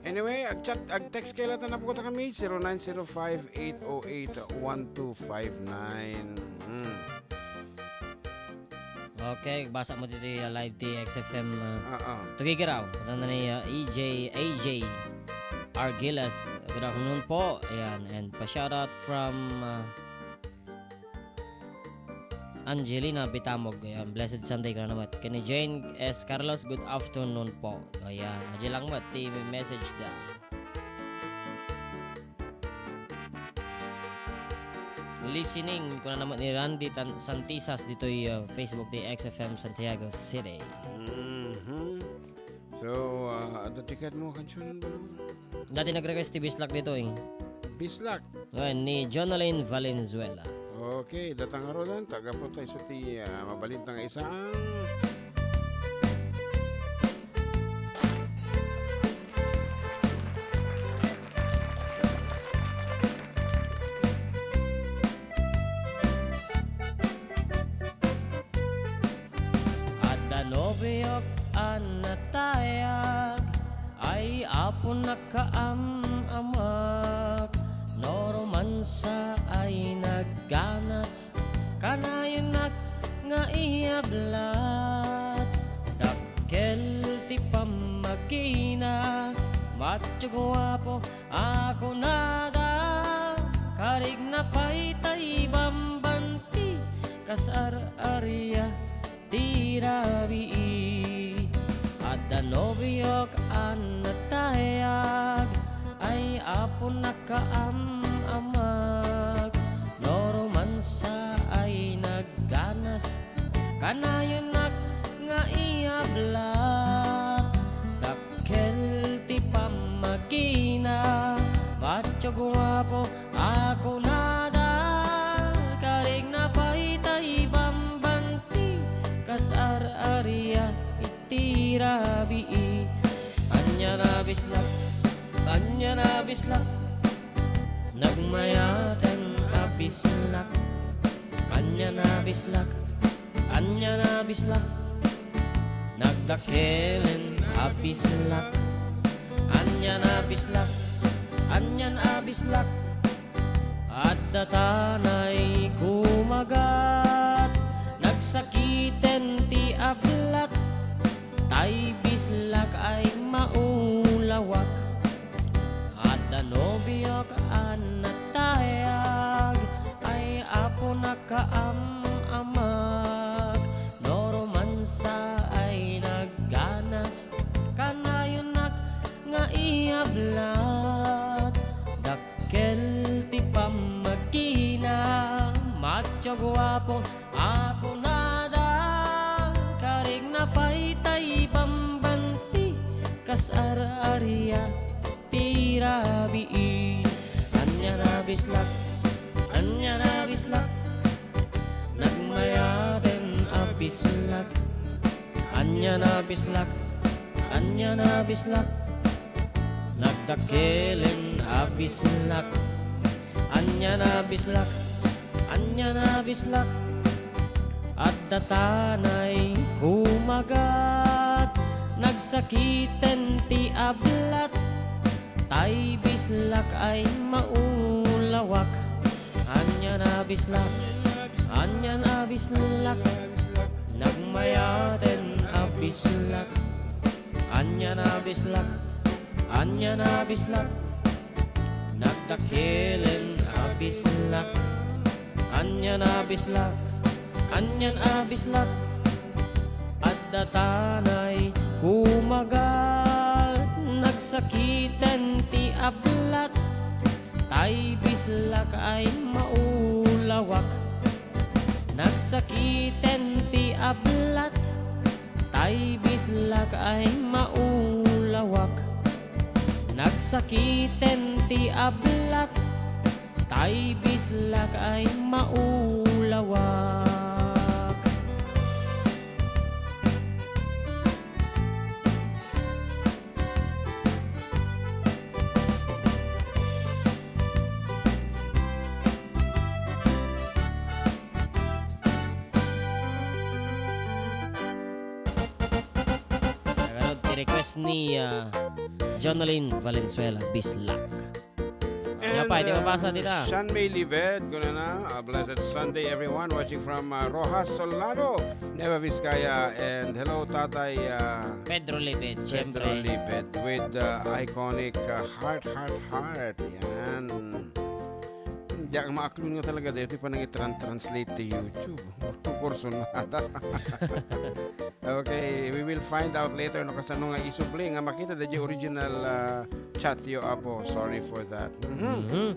Anyway, ag-chat, ag-text kayo lahat na po kami, zero nine zero five, eight oh eight, one two five nine. Hmm. Okay, basa mo dito yung live ti X F M, uh, Ah, ah. Tuguegarao. Ano na ni, uh, E J, A J Argilas. Good afternoon po. Ayan, and pa-shoutout from, uh, Angelina Bitamog. Ayan, blessed Sunday ka na naman. Kani Jane S. Carlos, good afternoon po. Ayan, adya lang mo, ti message da. Listening, kuna naman ni Randy Tan-, Santisas ditoy, uh, Facebook ti X F M Santiago City. Mhm. So, uh, adda ticket mo, kansionan ba? Dati nag-request ti Bislak ditoy. Bislak? Well, ni Jonalyn Valenzuela. Okay, datang arudan, taga po tayo sa ti, ah, mabalintang isang Adda nobiok a natayag, ay Apo, nakaam-amak, no romansa ay nagganas, kanayennak nga iyablat. Dakkel ti pammagina, matio guapo, a kunada, karigna pay tay bambanti, kas ar-aria ti rabii. Adda nobiok a natayag, ay Apo, nakaam-amak, no romansa ay nagganas, kanayennak nga iyablat. Dakkel ti pammagina, matio guapo, a kunada, karigna pay tay bambanti, kas ar-aria iti rabii. Ania a bislak, ania a bislak, nagmayaten a bislak. Ania a bislak, ania a bislak, nagdakkelen a bislak. Ania a bislak, ania a bislak, adda tanay kumagat. Nagsakiten ti ablat, tay bislak ay maulawak. Adda nobiok a natayag, ay aponak kaam-amak. No romansa ay nagganas, kanayonnak nga iablat. Dakkel ti pammagina, macho guapo a kunada. Karigna pay tay bambanti, kas ar-aria ti rabii. Ania a bislak, ania a bislak, nagmayaten a bislak. Ania a bislak, ania a bislak, nagdakkelen a bislak. Ania a bislak, ania a bislak, adda tanay kumagat. Nagsakiten ti ablat, tay bislak ay maulawak. Ania a bislak, ania a bislak, nagmayaten a bislak. Ania a bislak, ania a bislak, nagdakkelen a bislak. Ania a bislak, ania a bislak, adda tanay kumagat. Nagsakiten ti ablat, tay bislak ay maulawak. Nagsakiten ti ablat, tay bislak ay maulawak. Nagsakiten ti ablat, tay bislak ay maulawak. Nagano ti request ni, ah, Jonalyn Valenzuela, Bislak. Ania pay ti mabasa dita? Sean May Lived, kunana, a blessed Sunday, everyone, watching from, uh, Roxas, Soldado, Nueva Vizcaya, and hello, Tatay, uh, Pedro Lived, Pedro siyempre. Lived with, uh, iconic, uh, heart, heart, heart. Yan. Diak maaklon nga talaga, dito pa nang i-tran-, translate ti YouTube. Kursunada. Okay, we will find out later no kasano nga isubli nga makita daydi original, ah, chat yo, Apo. Sorry for that. Mhm. Mhm.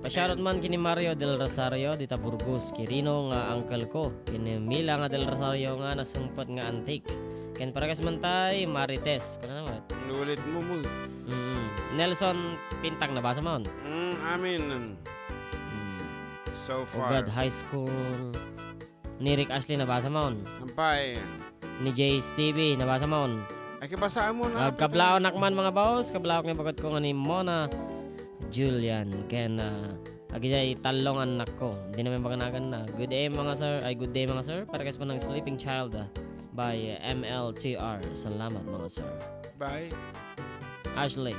Pa-shoutout man kini Mario Del Rosario, dita Burgos, Quirino nga uncle ko. Kini Mila nga Del Rosario nga nasungpet nga antik. Ken parekas man tay Marites. Kuna naman? Inulit mo mo. Mm. Nelson Pintang, nabasa mo? Mm, amin. Mm. So far. Ugad High School. Ni Rick Ashley, nabasa mo? Ampay. Ni Jay Stevie, nabasa mo? Ay, kabasaan mo na. Agkablaonak man, mga boss. Kablaok nga bagat ko nga ni Mona Julian. Ken, ah, agidiay tallo nga annakko. Di naman paganagan na. Good day, mga sir. Ay, good day, mga sir. Parekas man ng Sleeping Child, ah, by M L T R. Salamat, mga sir. Bye. Ashley.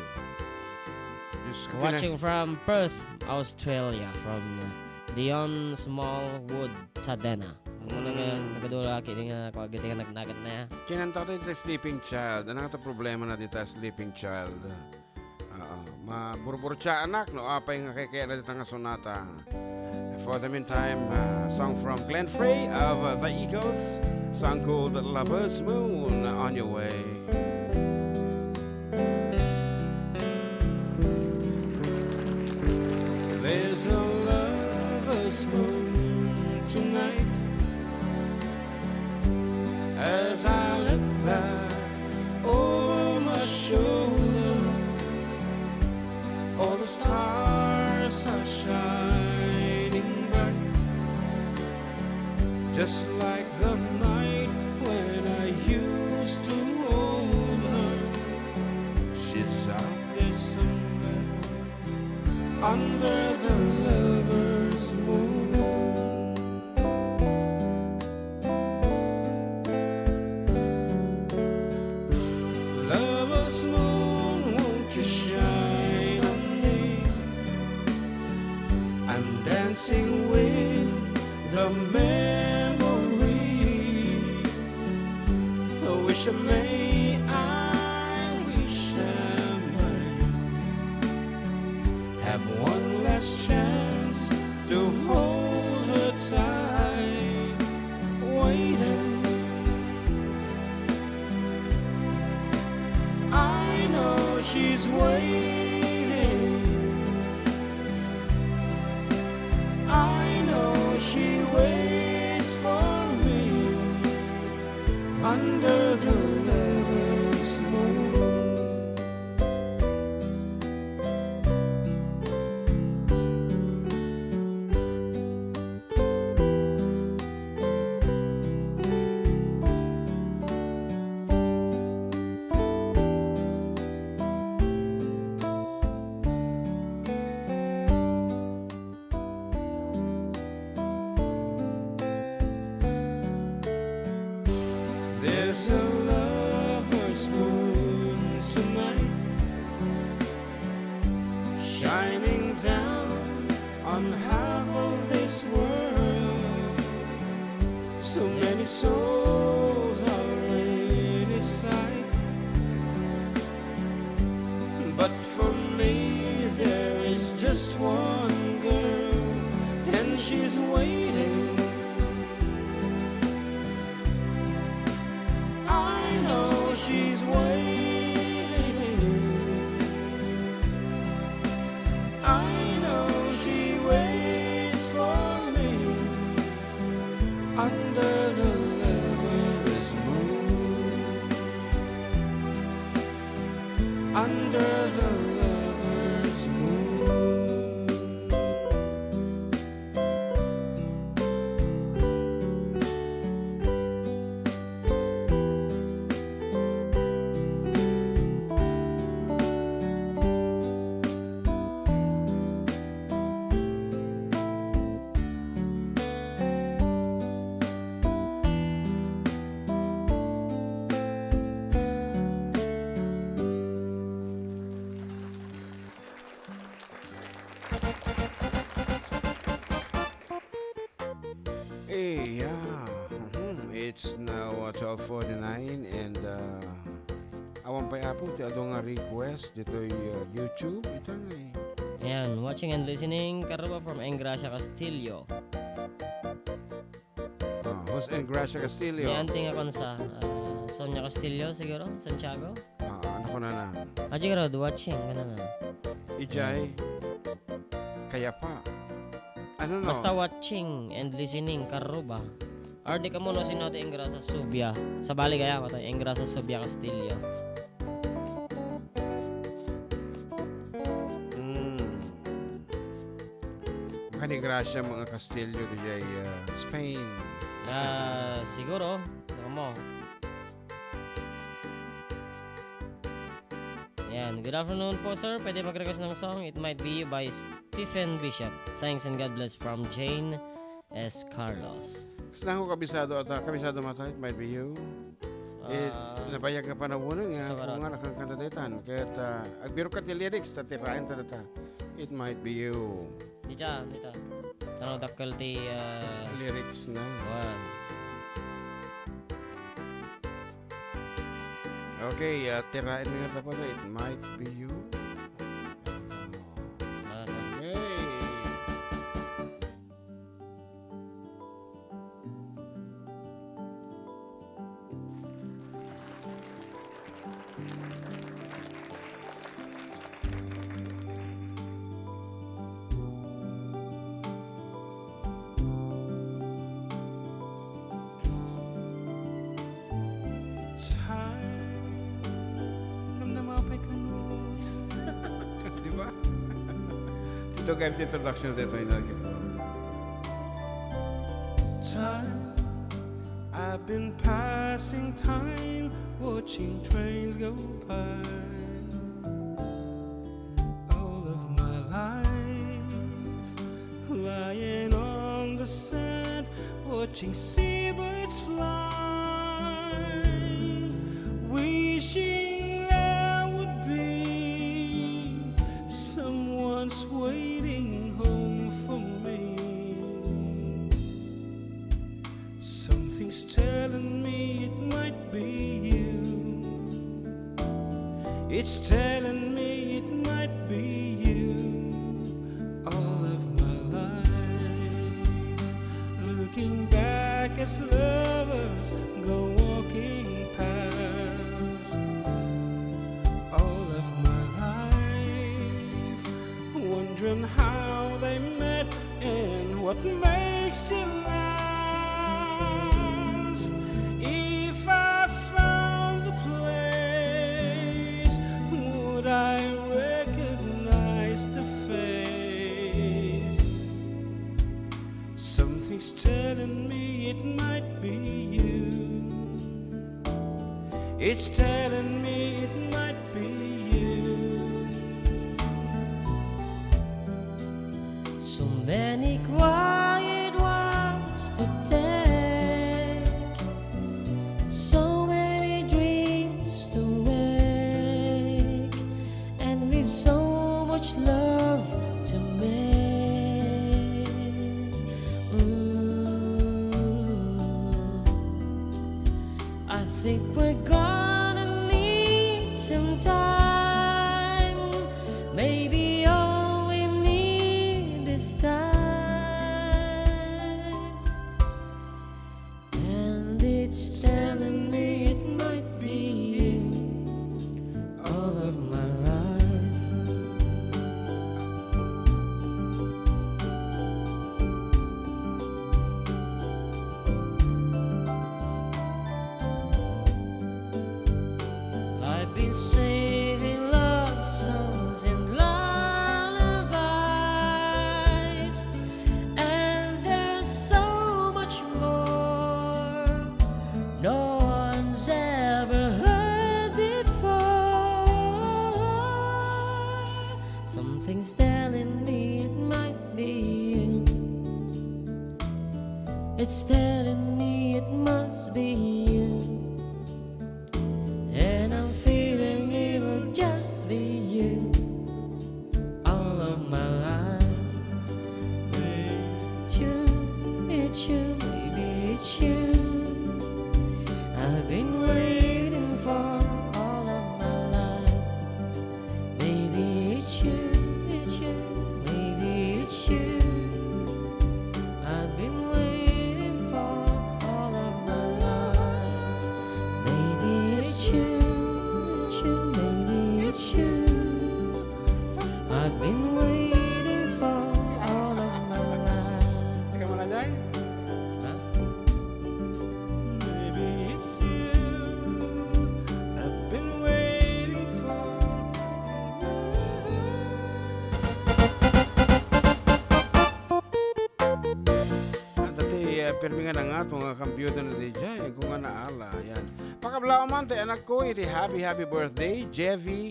Diyos ko, watching from Perth, Australia, from Dion Smallwood Tadena. Ano nga, mm, nagadula, kini nga, kung agad nga nagnagan na ya. Kinanta to iti Sleeping Child. Ano nga to problema na dita, Sleeping Child? Oo. Maburburtsa, anak, no? Apay nga kay kaya na dita nga sonata. For the meantime, uh, song from Glenn Frey of, uh, The Eagles, song called Lover's Moon, On Your Way. There's a lover's moon tonight as I look back over my shoulder. All the stars are shining bright, just like the night when I used to hold Under the lover's moon. Lover's moon, won't you shine on me? I'm dancing with the memory. I wish I may, I wish I may have one last chance to hold her tight, waiting. I know she's waiting. I know she waits for me under the lover's moon. There's a lover's moon tonight, shining down on half of this world. So many souls are in its sight, but for me there is just one girl, and she's waiting. I know she's waiting. I know she waits for me under the lover's moon. Under the lover's moon. Eh, yeah. Mhm. It's now, uh, twelve forty-nine and, uh, awan pay, Apo, ti adu nga request ditoy, uh, YouTube. Ita nga eh. Ayan, watching and listening, Karuba from Engracia Castillo. Ah, who's Engracia Castillo? Ni auntie nga kunsa, ah, Sonia Castillo siguro, Santiago? Ah, ano ko na na? Aji Rod, watching, ano na? Ijay? Kaya pa. Ano no? Basta watching and listening, Karuba. Or di ka mo no sino ti Engracia Subia. Sabali kaya mo to, Engracia Subia Castillo. Mm. Makanigracia mga Castillo diay, ah, Spain. Ah, siguro. Ano mo? Ayan. Good afternoon po, sir. Pwede mag-request ng song? It Might Be You by Stephen Bishop. Thanks and God bless from Jane S. Carlos. Kasla ko kabisado ata, kabisado mata, It Might Be You. It, ah, nabayag nga panawonan nga, so, kung nga nakankanta daytan. Kaya ta, agbiro ka ti lyrics, ta tiraen ta data. It Might Be You. Dita, dita. Tanaw dakkel ti, ah, lyrics na. Wan. Okay, ah, tiraen nga tapos, It Might Be You. Ah, okay. Time, namnama pay kano. Di ba? Ito, guys, introduction dito yung nalagyan ko. Time, I've been passing time watching trains go by. All of my life Seabirds fly, wishing I would be someone's waiting home for me. Something's telling me it might be you. It's telling me it might be you. All of my life, looking back as lovers go walking past. All of my life, wondering how they met and what makes it last. If I found the place, would I recognize the face? Something's telling me it might be you. It's telling me it might be you. So many quiet walks to take, so many dreams to make, and we've so much love to make. Mm. I think we're gonna need some time. Maybe all we need is time. And it's telling me it might be you all of my life. I've been saving love songs and lullabies, and there's so much more no one's ever heard before. Something's telling me it might be you. It's telling me it must be you. And I'm feeling it'll just be you all of my life. It's you, it's you, baby, it's you. I've been waiting for all of my life. Maybe it's you, it's you, maybe it's you. I've been waiting for all of my life. Maybe it's you, it's you, maybe it's you. I've been waiting for all of my life. Sika mo na, Jay? Ha? Maybe it's you I've been waiting for. Anta ti, eh, pirmi nga nangato nga computer na di Jay, kung nga naala, yan. Pakablaw man ti anakko iti happy, happy birthday, Jevi,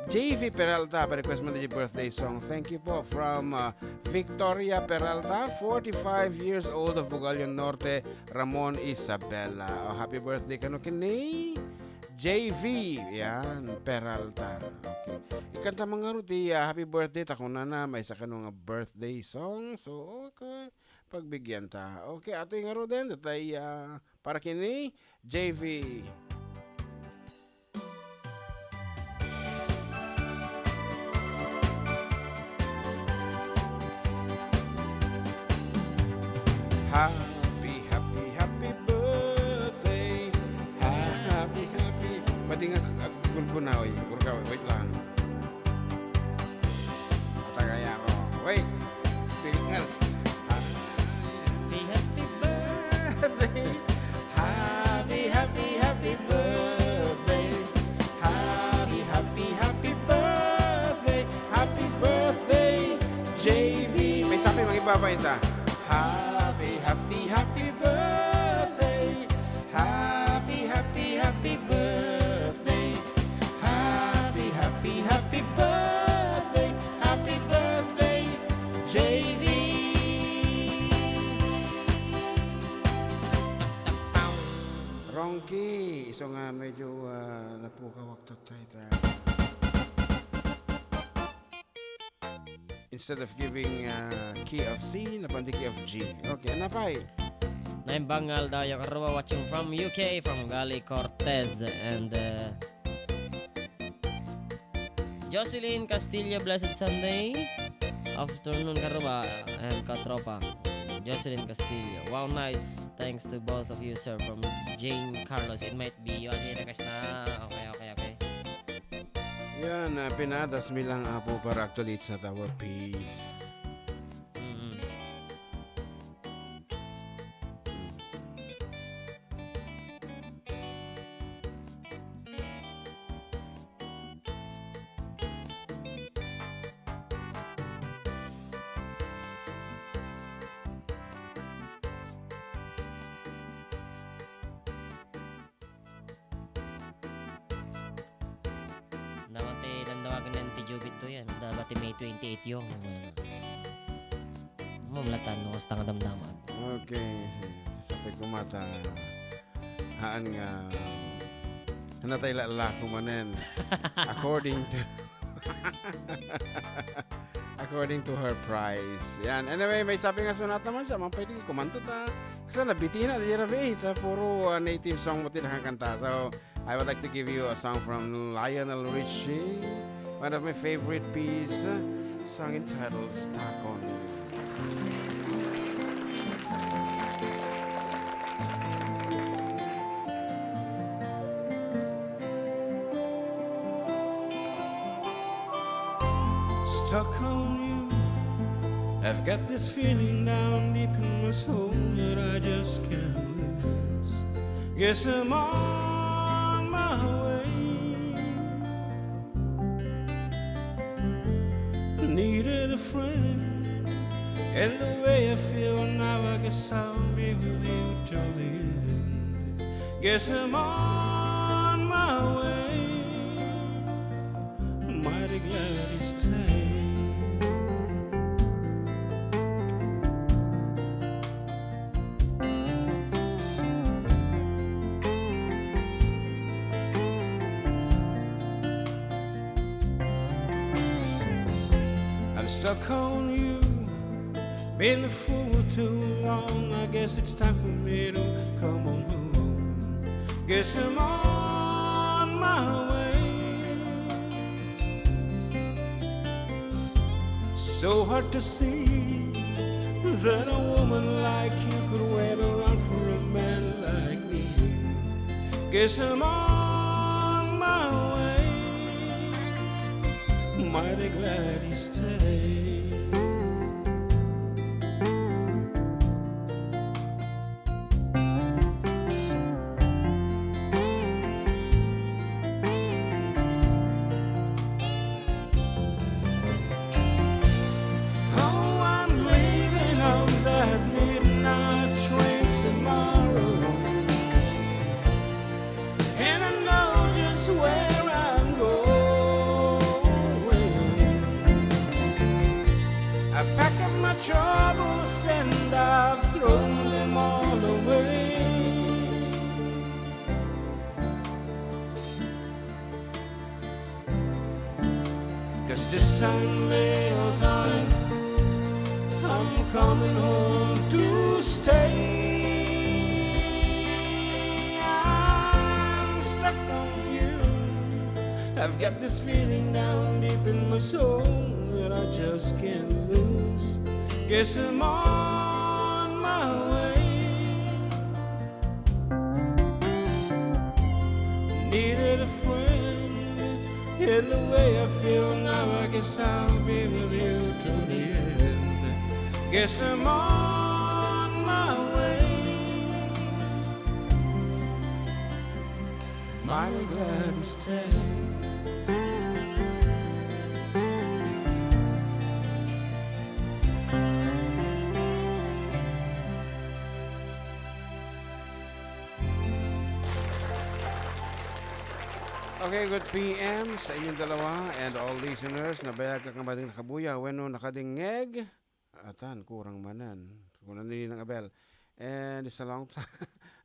J V Peralta, pa-request man ti birthday song. Thank you po from, uh, Victoria Peralta, forty-five years old of Bugallon Norte, Ramon, Isabela. Oh, happy birthday kano ken ni J V, yan, Peralta. Okay. Ikanta man ngarud ti, ah, happy birthday ta kunana, maysa kano nga birthday song. So, okay. Pagbigyan ta. Okay, atoy ngaruden, datay, ah, para ken ni J V. Happy, happy, happy birthday. Happy, happy. Pati nga ag-, agulbuna, oy. Urkaw, wait lang. Atagaya ko. Wait. Tingnan. Happy, happy birthday. Happy, happy, happy birthday. Happy, happy, happy birthday. Happy birthday, J V. Maysa pay, mangibaba ita. Happy, happy, happy birthday. Happy, happy, happy birthday. Happy, happy, happy birthday. Happy birthday, J V. So nga, medyo, ah, napukawak tattay ta. Instead of giving, ah, key of C, napan di key of G. Okay, ano pay? Naimbang nga aldaw, Yakarua, watching from U K, from Gali Cortez, and, uh, Jocelyn Castillo, blessed Sunday afternoon, Karuba and Katropa. Jocelyn Castillo, wow, nice. Thanks to both of you, sir, from Jane Carlos. It might be you, Ajay, request na. Okay, okay, okay. Yan, ah, pinadas mi lang, Apo, para actually it's not our piece. Mm-mm. Dapat ti dandawagan ni Auntie Jubit to yan. Dapat ti May twenty-eight yung, ano. Mamlatan no, kasta nga damdamag. Okay. Sapay ko mata. Haan nga. Hanatay lalako manen. According to According to her price. Yan. Anyway, may sabi nga sunat naman siya. Mampay ti kumanta ta. Kasi nabitina, di rabi. Ta puro, ah, native song mo ti nakakanta. So, I would like to give you a song from Lionel Richie. One of my favorite piece, song entitled Stuck on You. Stuck on you. I've got this feeling down deep in my soul that I just can't lose. Guess I'm on my way. Needed a friend, and the way I feel now, I guess I'll be with you till the end. Guess I'm on my way. Mighty glad he stayed. I'm stuck on you. Been a fool too long. I guess it's time for me to come on home. Guess I'm on my way. So hard to see that a woman like you could wait around for a man like me. Guess I'm on my way. Mighty glad he stayed. Oh, I'm leaving on that midnight train tomorrow. And I know just where I'm going. I pack up my troubles and I've thrown them all away. 'Cause this time, little darling, I'm coming home to stay. I'm stuck on you. I've got this feeling down deep in my soul that I just can't lose. Guess I'm on my way. Needed a friend, and the way I feel now, I guess I'll be with you till the end. Guess I'm on my way. Mighty glad to stay. Okay, good P M sa inyong dalawa and all listeners. Nabayag ka nga mading nakabuya, wenno nakadingngeg. Atan, kurang manen. Kunan ni Nang Abel. And it's a long time.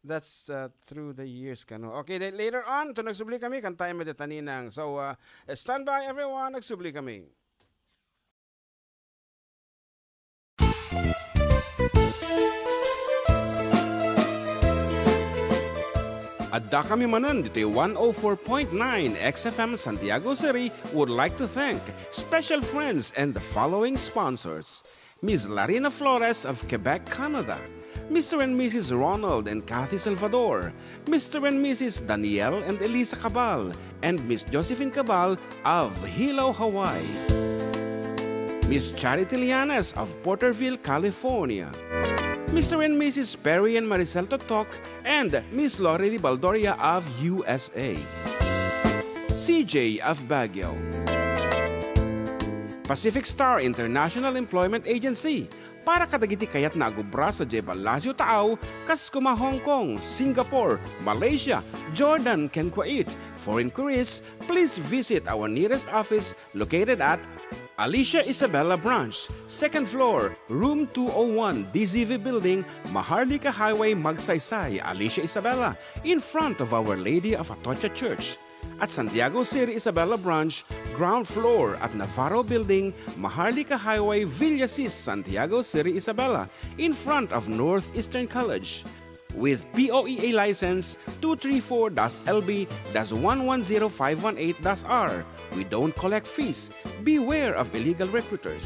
That's, uh, through the years, kano. Okay, then later on, to nagsubli kami, kantayan mi dita, Ninang. So, uh, stand by, everyone, nagsubli kami. Adda kami manen ditoy one oh four point nine X F M Santiago City would like to thank special friends and the following sponsors: Miss Larina Flores of Quebec, Canada, Mister and Missus Ronald and Kathy Salvador, Mister and Missus Daniel and Elisa Cabal, and Miss Josephine Cabal of Hilo, Hawaii. Miss Charity Lianes of Porterville, California. Mister and Missus Perry and Maricel Totok and Miss Lorely Baldoria of U S A. C J of Baguio. Pacific Star International Employment Agency, para kadagiti kayatna a agubra sadiay Palacio Taaw, kas koma Hong Kong, Singapore, Malaysia, Jordan, ken Kuwait. For inquiries, please visit our nearest office located at Alicia Isabela Branch, second floor, room two oh one, D Z V Building, Maharlika Highway, Magsaysay, Alicia Isabela, in front of Our Lady of Atocha Church. At Santiago City Isabela Branch, ground floor at Navarro Building, Maharlika Highway, Villasis, Santiago City Isabela, in front of Northeastern College. With P O E A license two three four dash L B dash one one zero five one eight dash R, we don't collect fees. Beware of illegal recruiters.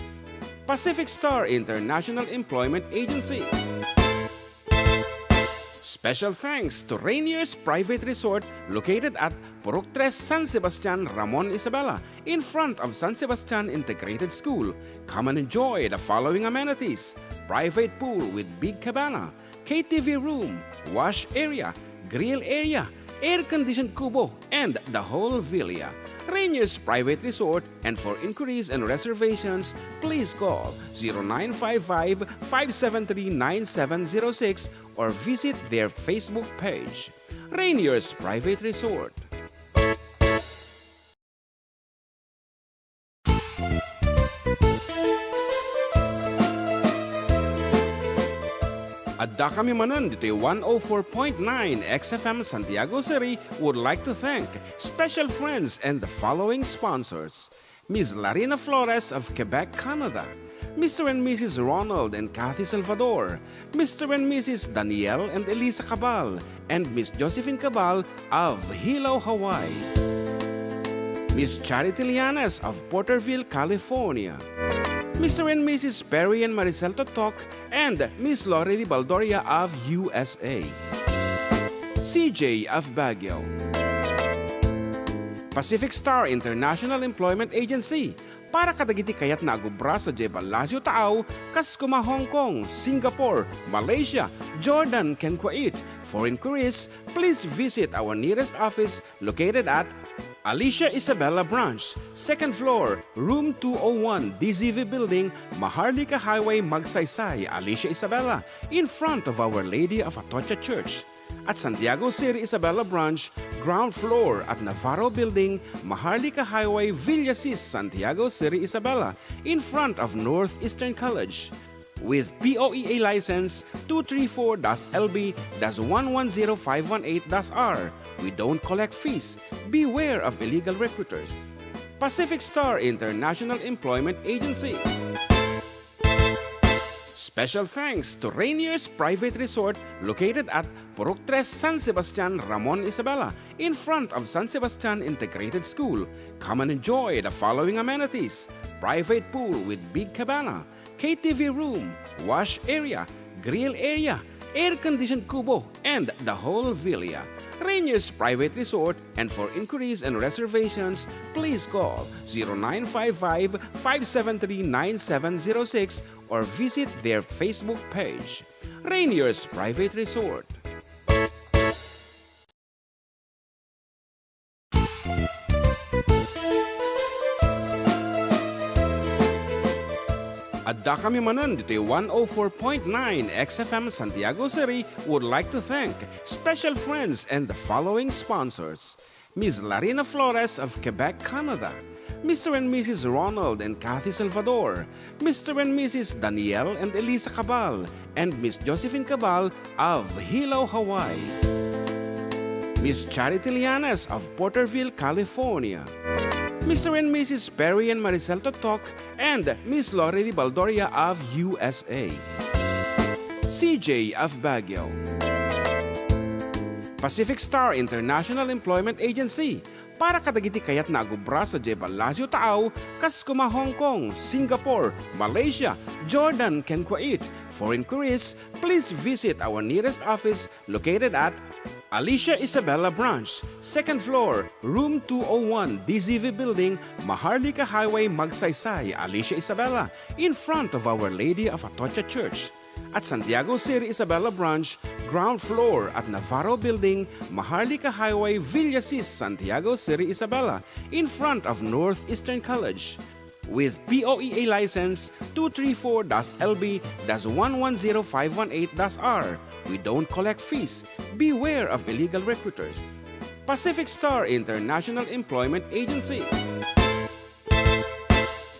Pacific Star International Employment Agency. Special thanks to Rainier's Private Resort located at Purok Tres, San Sebastian, Ramon Isabela, in front of San Sebastian Integrated School. Come and enjoy the following amenities: private pool with big cabana, K T V room, wash area, grill area, air-conditioned kubo, and the whole villa. Rainier's Private Resort, and for inquiries and reservations, please call zero nine five five, five seven three, nine seven zero six or visit their Facebook page. Rainier's Private Resort. Adda kami manen ditoy one oh four point nine X F M Santiago City would like to thank special friends and the following sponsors: Miss Larina Flores of Quebec, Canada, Mister and Missus Ronald and Kathy Salvador, Mister and Missus Daniel and Elisa Cabal, and Miss Josephine Cabal of Hilo, Hawaii. Miss Charity Lianes of Porterville, California. Mister and Missus Perry and Maricel Totok and Miss Lorely Baldoria of U S A. C J of Baguio. Pacific Star International Employment Agency, para kadagiti kayatna a agubra sadiay Palacio Taaw, kas koma Hong Kong, Singapore, Malaysia, Jordan, ken Kuwait. For inquiries, please visit our nearest office located at Alicia Isabela Branch, second floor, room two oh one, D Z V Building, Maharlika Highway, Magsaysay, Alicia Isabela, in front of Our Lady of Atocha Church. At Santiago City Isabela Branch, ground floor at Navarro Building, Maharlika Highway, Villasis, Santiago City Isabela, in front of Northeastern College. With P O E A license two three four dash L B dash one one zero five one eight dash R, we don't collect fees. Beware of illegal recruiters. Pacific Star International Employment Agency. Special thanks to Rainier's Private Resort located at Purok Tres, San Sebastian, Ramon Isabela, in front of San Sebastian Integrated School. Come and enjoy the following amenities: private pool with big cabana, K T V room, wash area, grill area, air-conditioned kubo, and the whole villa. Rainier's Private Resort, and for inquiries and reservations, please call zero nine five five, five seven three, nine seven zero six or visit their Facebook page. Rainier's Private Resort. Adda kami manen ditoy one oh four point nine X F M Santiago City would like to thank special friends and the following sponsors: Miss Larina Flores of Quebec, Canada, Mister and Missus Ronald and Kathy Salvador, Mister and Missus Daniel and Elisa Cabal, and Miss Josephine Cabal of Hilo, Hawaii. Miss Charity Lianes of Porterville, California. Mister and Missus Perry and Maricel Totok and Miss Lori Baldoria of U S A. C J of Baguio. Pacific Star International Employment Agency, para kadagiti kayatna a agubra sadiay Palacio Taaw, kas kuma Hong Kong, Singapore, Malaysia, Jordan, ken Kuwait. For inquiries, please visit our nearest office located at Alicia Isabela Branch, second floor, room two oh one, D Z V Building, Maharlika Highway, Magsaysay, Alicia Isabela, in front of Our Lady of Atocha Church. At Santiago City Isabela Branch, ground floor at Navarro Building, Maharlika Highway, Villasis, Santiago City Isabela, in front of Northeastern College. With P O E A license two three four dash L B dash one one zero five one eight dash R, we don't collect fees. Beware of illegal recruiters. Pacific Star International Employment Agency.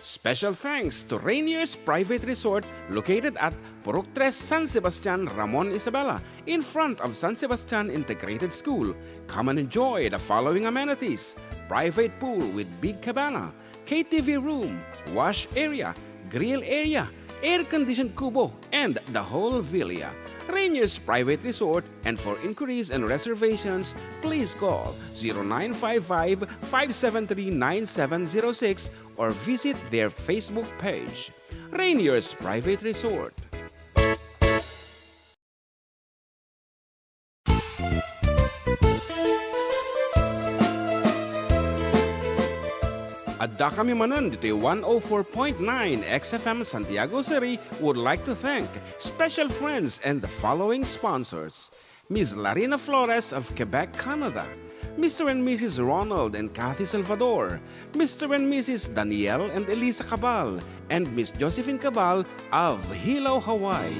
Special thanks to Rainier's Private Resort, located at Purok Tres, San Sebastian, Ramon Isabela, in front of San Sebastian Integrated School. Come and enjoy the following amenities: private pool with big cabana, K T V room, wash area, grill area, air-conditioned kubo, and the whole villa. Rainier's Private Resort, and for inquiries and reservations, please call zero nine five five, five seven three, nine seven zero six or visit their Facebook page. Rainier's Private Resort. Addakami manen ditoy one oh four point nine X F M Santiago City would like to thank special friends and the following sponsors: Miss Larina Flores of Quebec, Canada, Mister and Missus Ronald and Kathy Salvador, Mister and Missus Daniel and Elisa Cabal, and Miss Josephine Cabal of Hilo, Hawaii,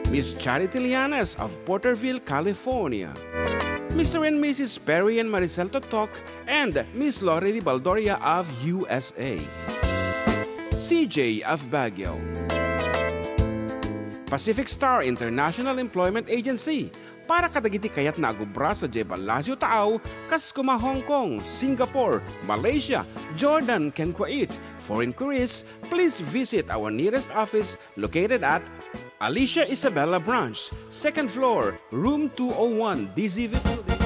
Miss Charity Lianes of Porterville, California, Mister and Missus Perry and Maricel Totok, and Miss Lorely Baldoria of U S A, C J of Baguio, Pacific Star International Employment Agency, para kadagiti kayatna a gubra sadiay Palacio Taaw, kas kuma Hong Kong, Singapore, Malaysia, Jordan, ken Kuwait. For inquiries, please visit our nearest office located at Alicia Isabela Branch, second floor, room two oh one, D Z V Building.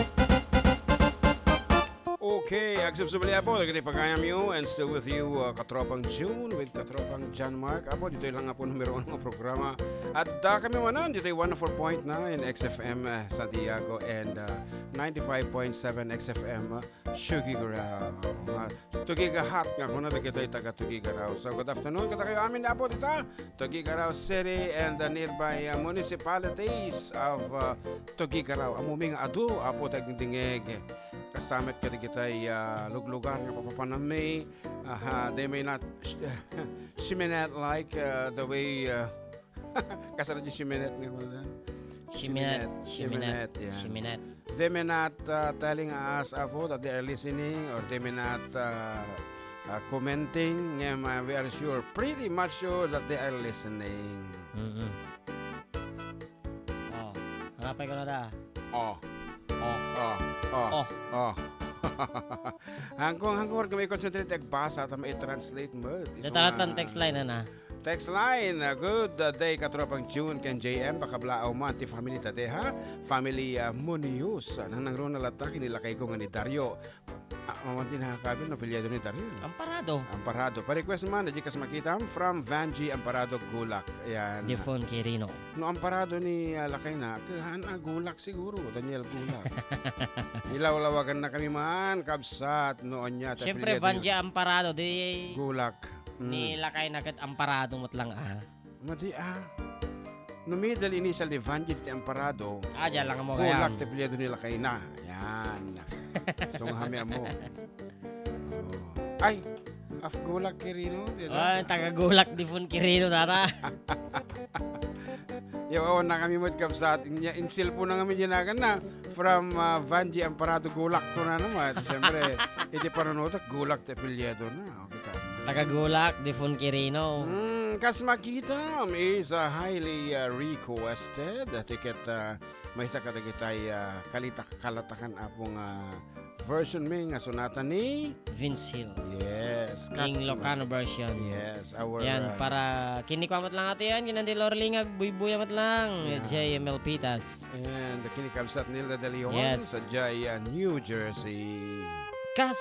Okay, agsubsubli, Apo, dagiti pagayamyo, and still with you, uh, Katropang June with Katropang John Mark. Apo, ditoy lang, Apo, numero uno nga programa. Addakami manen ditoy one oh four point nine X F M, uh, Santiago and, uh, ninety-five point seven X F M, uh, Tuguegarao. Uh, Tugigahat nga kuna dagitoy taga Tuguegarao. So, good afternoon kadakayo amin, Apo, dita Tuguegarao City and the nearby, uh, municipalities of, uh, Tuguegarao. Ammom nga adu, Apo, ti agdingdingeg. Kasta met kadagitay, ah, luglugar nga papapanammi. Aha, they may not sh-, shiminette like, uh, the way, uh, kasano di shiminette nga kuno? Shiminette, shiminette, shiminette, yeah. Shiminette. They may not, uh, telling us, Apo, that they are listening, or they may not, uh, uh, commenting. Ngem, uh, we are sure, pretty much sure that they are listening. Mm-mm. Oh, hanapay ko na da. Oh. Oh. Oh. Oh. Oh. Hangko, hangko, kami concentrate agbasa, ta mai-translate mo. Isu nga text line, ana. Text line, uh, good, uh, day, Katropang June ken J M, pakablaaw man ti family ta de, ha? Family, uh, Munoz. Nangnangruna latta ken ni lakayko nga ni Dario. Ah, awan ti nakakabil no apelyido ni Dario. Amparado. Amparado. Pa-request man, di kas makitam, from Vangie Amparado, Gulak. Ayan. Defon Quirino. No Amparado ni, ah, lakayna, kahan a Gulak siguro, Daniel Gulak. Ilawlawaganna kami man, kabsat, no anya, ti apelyido ni Vangie Amparado, di Gulak. Ni lakayna ket Amparado met lang, ah. Madi, ah. No middle initial ni Vangie ti Amparado. Ah, diyan lang mo kaya. Gulak ti apelyido ni lakayna. Yan. So nga kami amo. Oh. Ay, of Gulak Quirino, di ba? Ah, taga Gulak Defon Quirino, tata. Yaw, awan na kami met, kabsat. Inya, in cellphone na kami dinagan na. From, ah, Vanji Amparado, Gulak to na naman. Siyempre, iti panunutak, Gulak ti apelyido na. Okay, tama. Taga Gulak, Defon Quirino. Mm, Kas Makitam is, ah, highly, ah, requested. Ah, ticket, ah, maysa kadagitay, ah, kalita-, kalatakan, Apo, nga version mi nga sonata ni Vince Hill. Yes, Kas Ma-, Ilocano version. Yes, our, Yan, ah, para ken ni kua met lang ati yan, ken ni Lorling, agbuybuya met lang. Yeah. Jay Melpitas. And ken ni kabsat Nilda De Leon, Yes. Sadiay, ah, New Jersey. Kas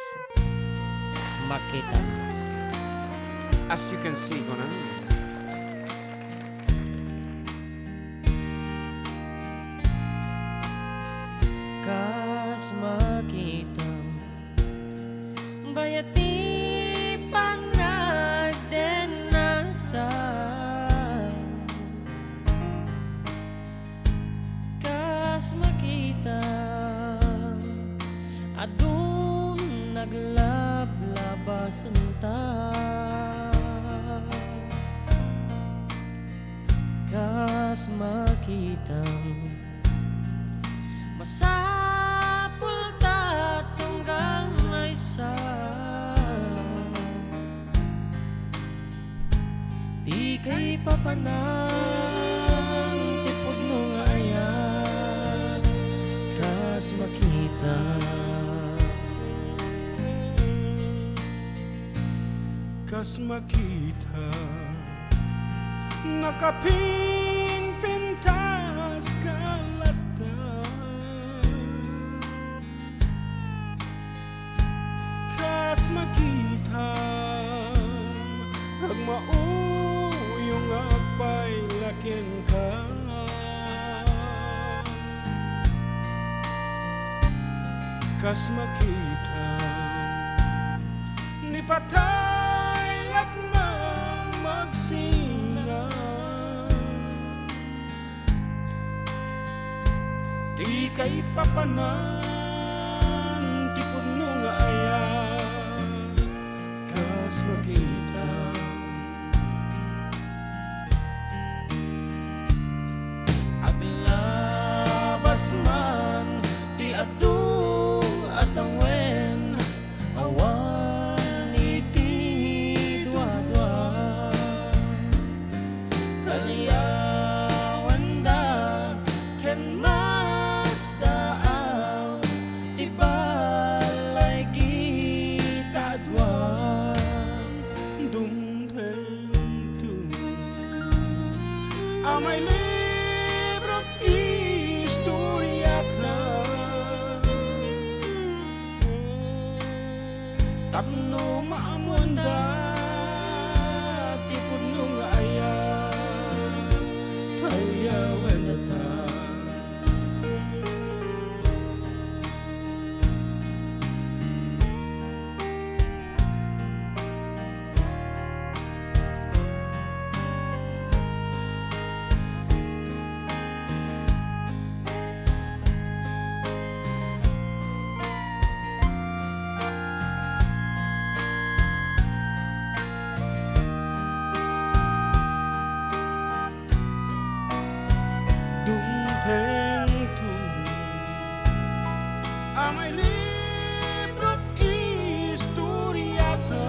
Makitam. As you can see, kunan. Kas makitam, bayat ti panagdennata. Kas makitam, adun naglablabasenta. Kas makitam, masapulta tunggal maysa. Ti kaipapanan ti pudno nga ayat, kas makitam. Kas makitam, nakapinpintas ka latta. Kas makitam, agmauyong agpayla kenka. Kas makitam, ni patay la met magsina. Ti kaipapanan ti pudno nga ayat, kas makitam. Aglabas man ti adu a tawen, awan iti duadua. Talyawenda ken masdaaw ti balay kita a dua. Dumtengto a mailibrot istoriata. Tapno maammoanda ti pudno nga ayat, talyawendata. Dumtengto a mailibrot istoriata.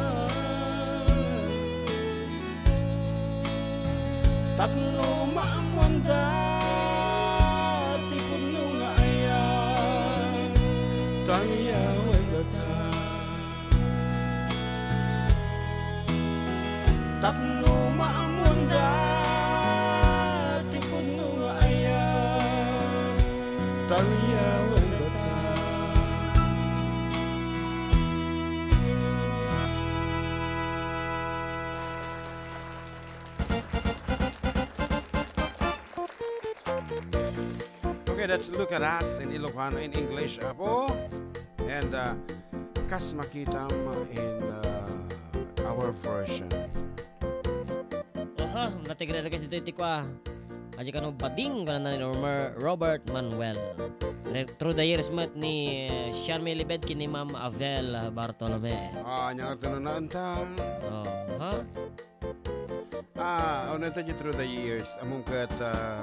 Tapno maammoanda ti pudno nga ayat, talyawendata. Tapno maammoanda ti pudno nga ayat, talyawendata. Okay, let's look at us in Ilocano, in English, Apo. And, uh, Kas Makitam in, uh, our version. Aha, natigrere kasi ito, iti kwa. Aja kano bading, kuna ni Romer-, Robert Manuel. Re-, Through the Years met ni, uh, Sharmi Libed ken ni Ma'am Avel Bartolome. Ah, nya nga ito na naanta. Oh, ha? Ah, ano ito di Through the Years? Among ket, ah,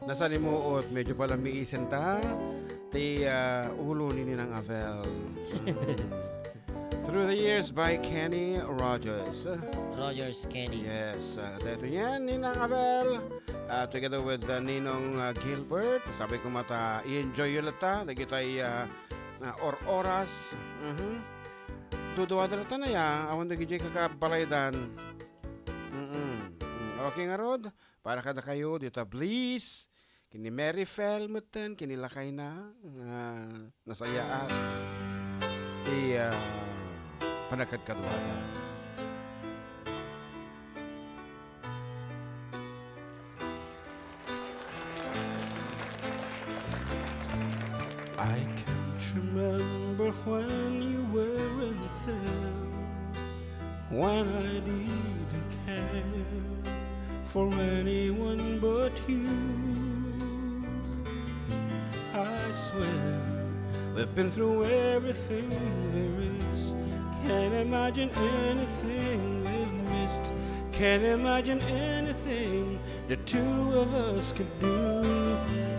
Nasalimuot, medyo pala miisenta ti, ah, ulo ni Ninang Avel. Mm. Through the Years by Kenny Rogers. Rogers Kenny. Yes, ah, daytoy yan, Ninang Avel, ah, together with, ah, Ninong, ah, Gilbert. Sabi ko met ta, i-enjoy yo latta, dagitay, ah, ah, or-oras. Mhm. Duduada latta na ya, awan dagidiay kakabalaydan. Mm-mm. Mm, okay ngarud, para kadakayo, dita Bliss, ken ni Mary Fel metten, ken ni lakayna, nga nasayaat ti, ah, panagkadkaduada. I can't remember when you weren't there, when I didn't care for anyone but you. I swear we've been through everything there is. Can't imagine anything we've missed. Can't imagine anything the two of us could do.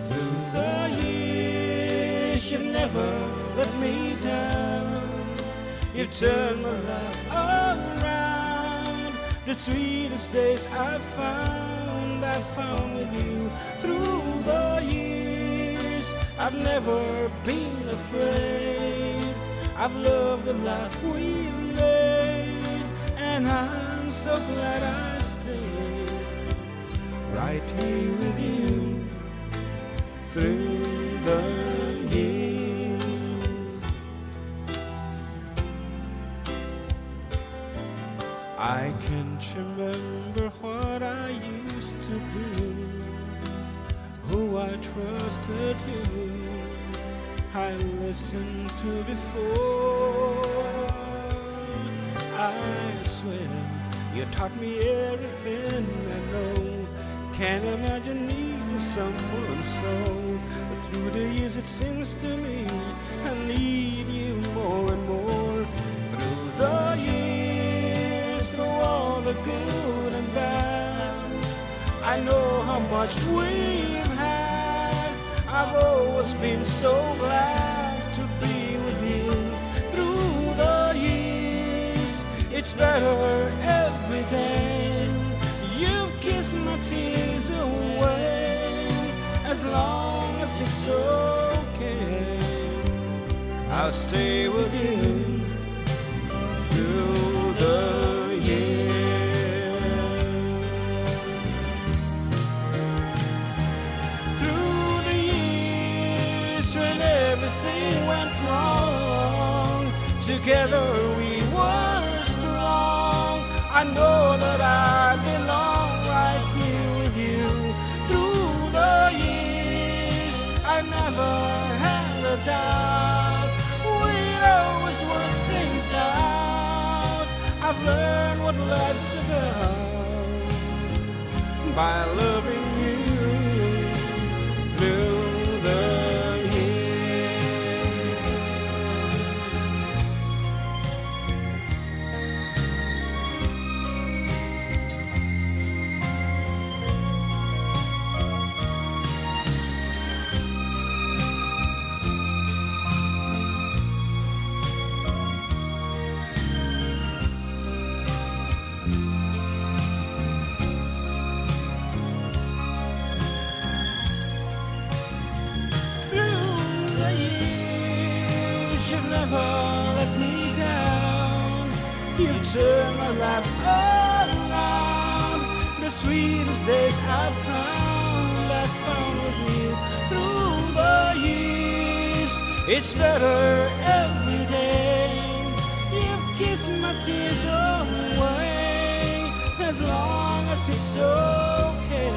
Through the years, you've never let me down. You've turned my life around. The sweetest days I've found, I've found with you. Through the years, I've never been afraid. I've loved the life we've made, and I'm so glad I stayed right here with you through the years. I can't remember what I used to do, who I trusted, who I listened to before. I swear you taught me everything I know. Can't imagine needing someone so. But through the years it seems to me I need you more and more. Through the years, through all the good and bad, I know how much we've had. I've always been so glad to be with you. Through the years, it's better every day. You've kissed my tears away. As long as it's okay, I'll stay with you through the years. Through the years when everything went wrong, together we were strong. I know that I belong right here with you. Through the years, I never had a doubt. We'd always work things out. I've learned what life's about by loving you through the years. Through the years, you've never let me down. You turned my life around. The sweetest days I've found, I've found with you. Through the years, it's better every day. You've kissed my tears away. As long as it's okay,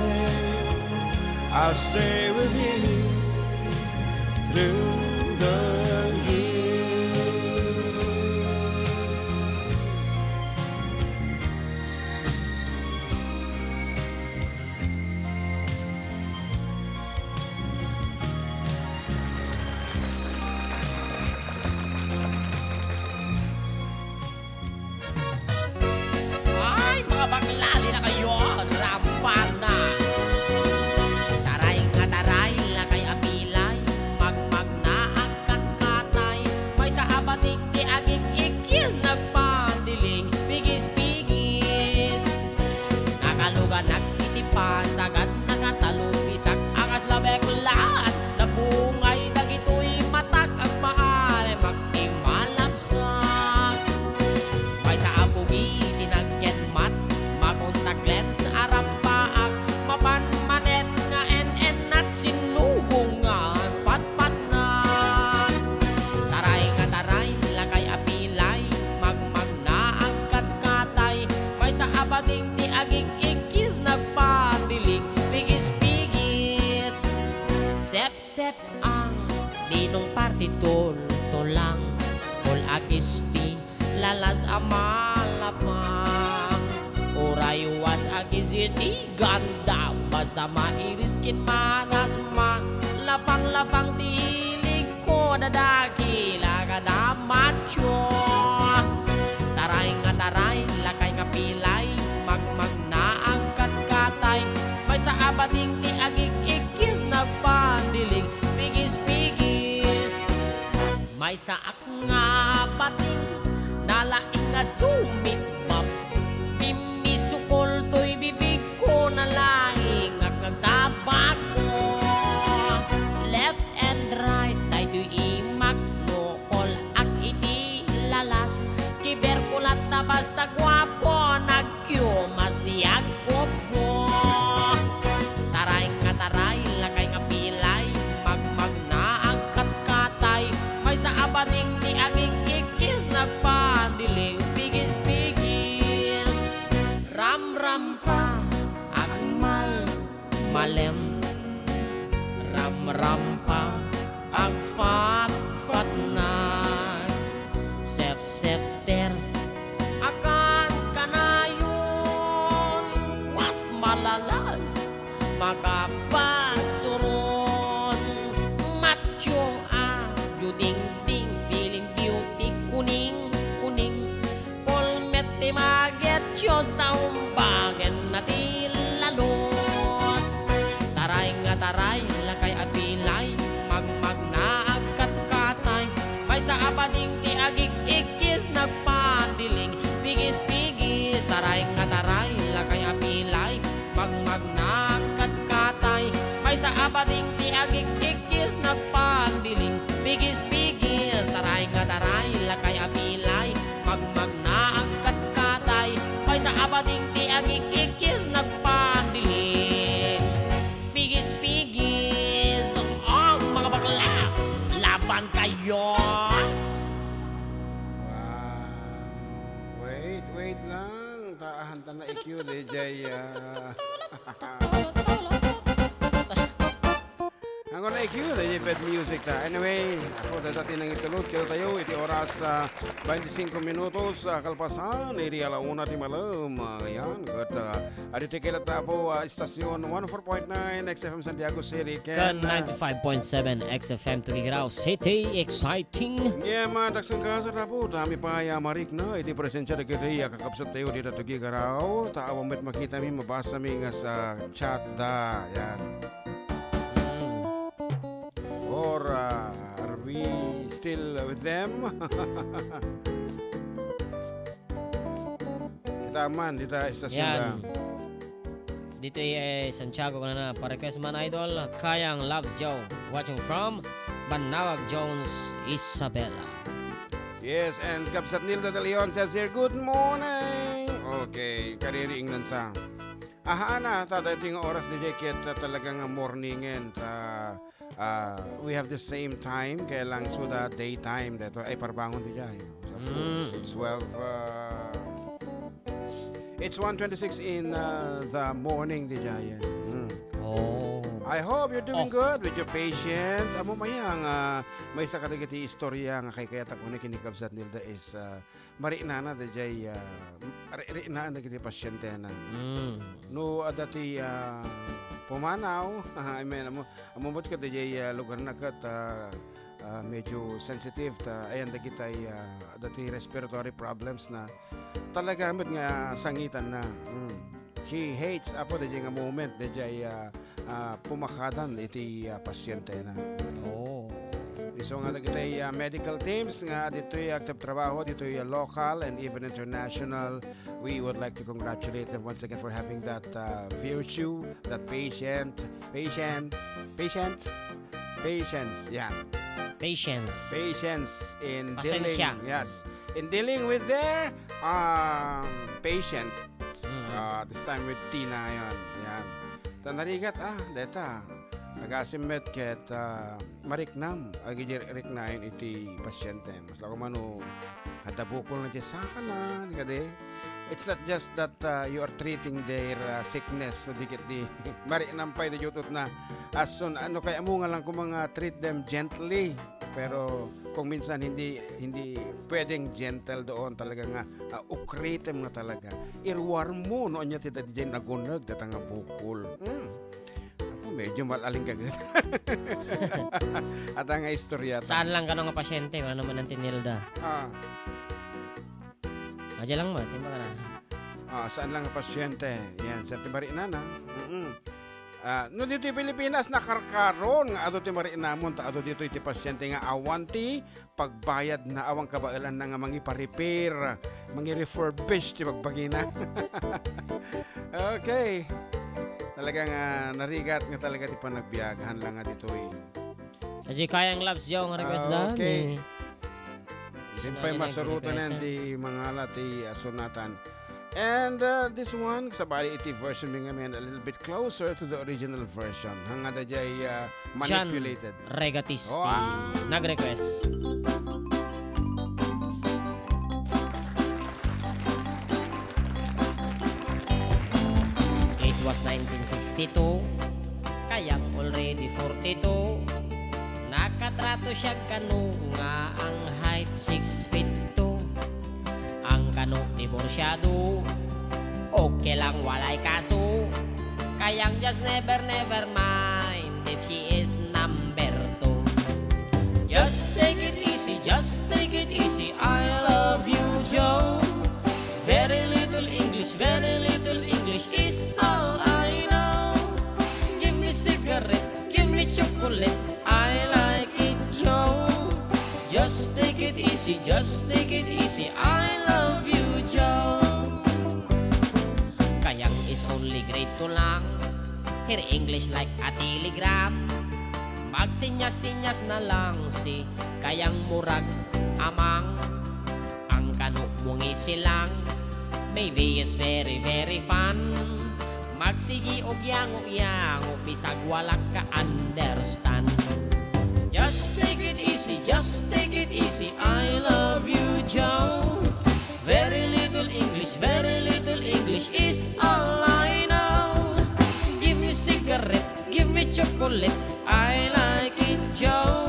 I'll stay with you through the years. Ay, mga bakla, di na kayo, rampan na. Taray nga Agad nakatalupisak a kasla beklat, nabungay dagitoy matak, agmaarimak ti malabsak. Maysa a bugi ti nagkenmat, makontak lens a rampaak, mapan manen nga en-ennat, sinnubong nga patpatnak. Taray nga taray, lakay a pilay, magmagna, agkatkatay, maysa a bading ti agig-ikkis, nagpadiling, pigis-pigis. Sep-sep ang ninong parti, tultulang, kol a kisti, lalas a malapang. Uray was a kisiti, ganda, basta mairis ken manasma, lapang-lapang ti ilig ko, dadakila kada macho. Taray nga taray, lakay nga pilay, magmagna, agkatkatay, maysa a bading ti agig-ikkis, nagpadiling, pigis-pigis. Maysaak nga bading, nalaing nga sumipmap, pimmisukol toy bibig ko, nalaing nga agtabago. Left and right, daytoy imak, nukol-ak iti lalas, kiberkulat ta basta guapo, nagkiumas ti agpuppo. Taray nga taray, lakay nga pilay, magmagna, agkatkatay, maysa a bading ti agig-ikkis, nagpadiling, pigis-pigis. Ramrampa, agmal- malem, ramrampa, agfatfatnak, sefsefter, akan kanayon, was malalas, makapasuron, matyo a, judingding, feeling beauty, kuning, kuning, Pulmet ti maget, Dios, ta umbagen na ti lalos. Taray nga taray, lakay a pilay, magmagna, agkatkatay, maysa a bading ti agig-ikkis, nagpadiling, pigis-pigis. Taray nga taray, lakay a pilay, magmagna, agkatkatay, maysa a bading ti agig-ikkis, nagpadiling, pigis-pigis. Taray nga taray, lakay a pilay, magmagna, agkatkatay, maysa a bading ti agig-ikkis, nagpadiling, pigis-pigis. Oh, mga bakla, laban kayo! Wow. Wait, wait lang. Taahan ta na I Q, D J, ah. Ang una I Q, D J Pet Music ta. Anyway, ako, dayta ti nangitulod kadatayo iti oras, ah, twenty-five minutos, ah, kalpasan iti ala una ti malem. Ah, yan, ket, ah, adi ti kayat ta, Apo, ah, istasyon one oh four point nine X F M Santiago City, ken, ken ah, ninety-five point seven X F M Tuguegarao City. Exciting! Ngem, ah, dagsen kasat, Apo, dami pay a marikna iti presensia dagiti, ah, kakabsattayo dita Tuguegarao. Ta awan met makitami, mabasami nga sa chat da. Yan. Mm. Or, ah, are we still with them? Kita man, dita estasyon. Yan. Da. Dito, eh, Santiago, kanana, pa-request man, idol, Kayang Love Joe, watching from Banawag Jones, Isabela. Yes, and Kabsat Nilda de Leon says here, "Good morning." Okay, kaririingnan sa. Aha, ana, ta, daytoy nga oras, D J, ket, ah, talaga nga morningen, ta, ah, we have the same time, kaya lang, so, the daytime, daytoy, ay, parbangon, D J. Of course, mm, it's twelve, uh, it's one twenty-six in, uh, the morning, D J. Mm. Oh. I hope you're doing, oh, good with your patient. Amo, maysa nga, maysa kadagiti istorya nga kaykayatak unay ken ni Kabsat Nilda is, uh, mariknana, D J, ah, ri-, riknaan dagiti pasientena. Mm. No adda ti, ah, pumanaw, I mean, ammo, ammo met ket, D J, ah, lugarna ket, ah, ah, medyo sensitive ta, ayan dagiti, ah, adda ti respiratory problems na. Talaga met nga sangitanna. Mm. She hates, Apo, D J, nga moment, D J, ah, ah, pumakadan iti, ah, pasientena. Oh. So nga dagiti, uh, medical teams nga ditoy agtabtrabaho, ditoy, uh, local and even international, we would like to congratulate them once again for having that, uh, virtue, that patient, patient, patience, patience, yeah. Patience. Patience in Pasensya. Dealing, yes, in dealing with their, um, patient. Mm. Uh, this time with Tina, yan. Yan. Ta narigat, ah, deta. Agasim met ket, ah, mariknam agidi riknayon iti pasyente. Masla ko man no adda bukol na ti sakana, kadi. It's not just that, ah, you are treating their, ah, sickness, no, di ket di mariknam pay, di jutotna. As soon, ano, kaya mo nga lang kung mga treat them gently. Pero kung minsan hindi, hindi pwedeng gentle doon, talaga nga, ah, ukritem nga talaga. Iruar mo, no, anya ti dadi naguneg, data nga bukol. Hmm. Ako, medyo malaling kagat. At ang istorya ta. Saan lang kano nga pasyente? Ano naman ang tinilda? Ah. Aja lang mo, timba ka na. Ah, saan lang nga pasyente? Yan, sa Timbari na na. Mm-mm. Ah, no, dito yung Pilipinas, nakarkaron nga ado ti marinamon, ta ado dito iti pasyente nga awan ti pagbayad na, awan kabaelan na nga mangipa-repair, mangi-refurbish ti bagbagina. Okay. Talaga nga narigat nga talaga ti panagbiag, han lang nga ditoy. Aji kayang loves yung request Ah, da okay. ni Din pa'y Sinali na masurutan yan request. Di mangala ti asunatan. And, uh, this one, sabali iti version mi ngamin, a little bit closer to the original version. Hangada jay, uh, John manipulated. Regatisti. Wow! Nag-request. It was nineteen sixty-two. Kayang already forty-two. Nakatrato siya kano nga ang height six feet two. Ang kano diborsyado, okay lang, walay kaso. Kayang just never, never mind if she is number two. Just take it easy, just take it easy. I love you, Joe. Very little English, very little English is all I know. Give me cigarette, give me chocolate. I like it, Joe. Just take it easy, just take it easy. I love you, Joe. Kayang is only grade two lang. Her English like a telegram. Magsinyas-sinyas na lang si Kayang murag amang. Ang kano mo ngisi lang. Maybe it's very, very fun. Magsigi og yango-yango, bisag wala ka understand. Just take it easy, just take it easy. I love you, Joe. Very little English, very little English is all I know. Give me cigarette, give me chocolate. I like it, Joe.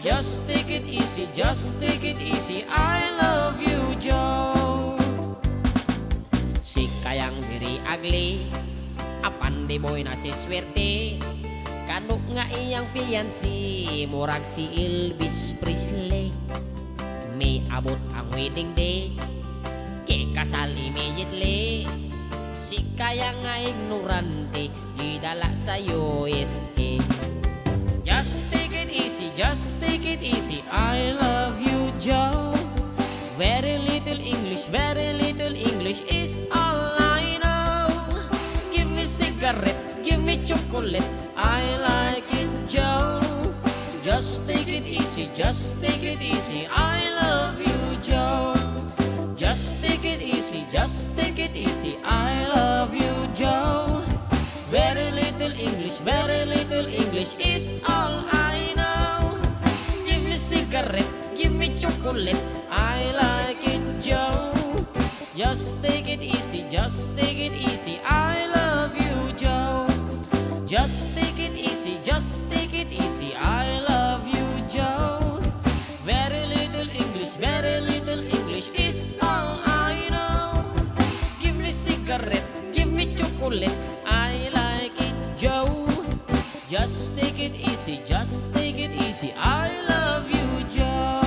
Just take it easy, just take it easy. I love you, Joe. Si Kayang very ugly, apan di boy na si swerte. Kano nga iyang fiancé, murag si Elvis Presley. May abot ang wedding day, kikasal immediately. Si Kayang nga ignorante, idala sa U S A. Just take it easy, just take it easy. I love you, Joe. Very little English, very little English is all I know. Give me cigarette, give me chocolate. I like it, Joe. Just take it easy, just take it easy. I love you, Joe. Just take it easy, just take it easy. I love you, Joe. Very little English, very little English is all I know. Give me cigarette, give me chocolate. I like it, Joe. Just take it easy, just take it easy. I love you, Joe. Just take it easy, just take it easy. I love you, Joe. Very little English, very little English is all I know. Give me cigarette, give me chocolate. I like it, Joe. Just take it easy, just take it easy. I love you, Joe.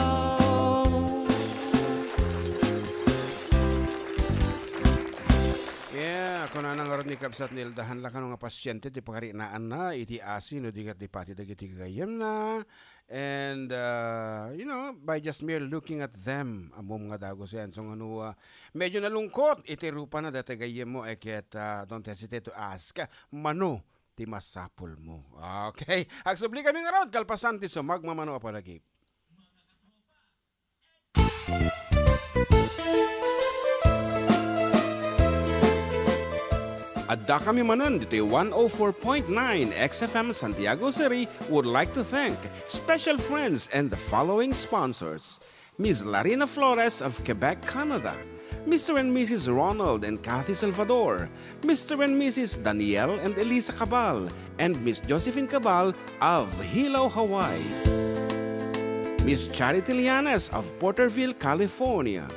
Yeah, kunana ngarud ni Kabsat Nilda, han lang kano nga pasyente ti pakarinaan na iti asi no di ket di pati dagiti gagayyemna. And, uh, you know, by just mere looking at them, ammom nga dagus yan. So, nga no, uh, medyo nalungkot iti rupana dati gayyemmo, eh, ket, uh, don't hesitate to ask, mano ti masapulmo? Okay? Agsubli kami ngarud, kalpasan ti sumagmamano a panagip. Adda kami manen ditoy one oh four point nine X F M Santiago City would like to thank special friends and the following sponsors: Miss Larina Flores of Quebec, Canada, Mister and Missus Ronald and Kathy Salvador, Mister and Missus Daniel and Elisa Cabal, and Miss Josephine Cabal of Hilo, Hawaii. Miss Charity Lianes of Porterville, California.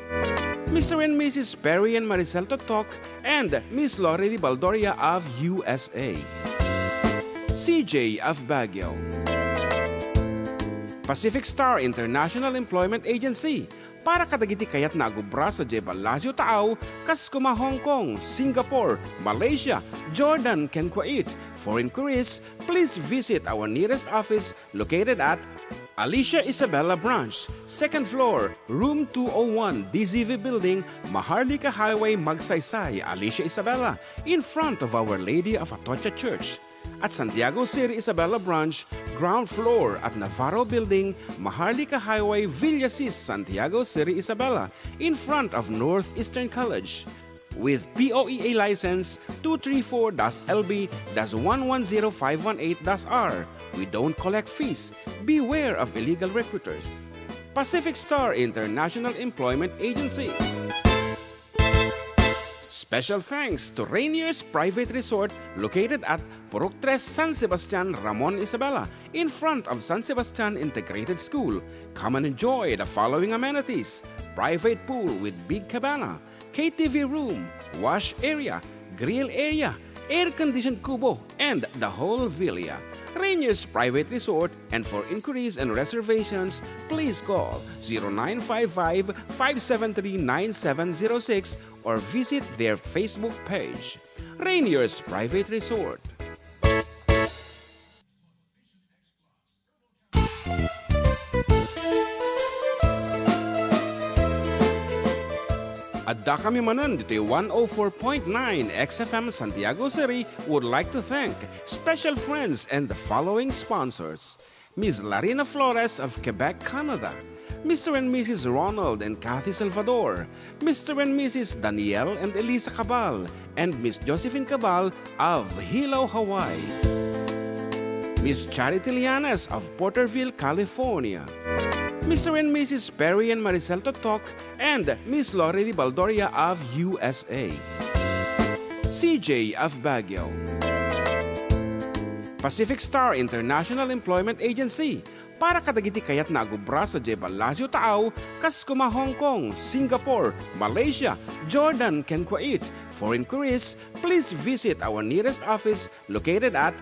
Mister and Missus Perry and Maricel Totok and Miss Lori Baldoria of U S A. C J of Baguio. Pacific Star International Employment Agency, para kadagiti kayatna a agubra sadiay Palacio Taaw, kas koma Hong Kong, Singapore, Malaysia, Jordan, ken Kuwait. For inquiries, please visit our nearest office located at Alicia Isabela Branch, second floor, room two oh one, D Z V Building, Maharlika Highway, Magsaysay, Alicia Isabela, in front of Our Lady of Atocha Church. At Santiago City Isabela Branch, ground floor at Navarro Building, Maharlika Highway, Villasis, Santiago City Isabela, in front of Northeastern College. With P O E A license two three four dash L B dash one one zero five one eight dash R, we don't collect fees. Beware of illegal recruiters. Pacific Star International Employment Agency. Special thanks to Rainier's Private Resort located at Purok Tres, San Sebastian, Ramon, Isabela, in front of San Sebastian Integrated School. Come and enjoy the following amenities: private pool with big cabana, K T V room, wash area, grill area, air-conditioned kubo, and the whole villa. Rainier's Private Resort, and for inquiries and reservations, please call zero nine five five, five seven three, nine seven zero six or visit their Facebook page, Rainier's Private Resort. Adda kami manen ditoy one oh four point nine X F M Santiago City would like to thank special friends and the following sponsors: Miss Larina Flores of Quebec, Canada, Mister and Missus Ronald and Kathy Salvador, Mister and Missus Daniel and Elisa Cabal, and Miss Josephine Cabal of Hilo, Hawaii. Miss Charity Lianes of Porterville, California. Mister and Missus Perry and Maricel Totok and Miss Lori Baldoria of U S A. C J of Baguio. Pacific Star International Employment Agency, para kadagiti kayatna a agubra sadiay Palacio Taaw, kas koma Hong Kong, Singapore, Malaysia, Jordan, ken Kuwait. For inquiries, please visit our nearest office located at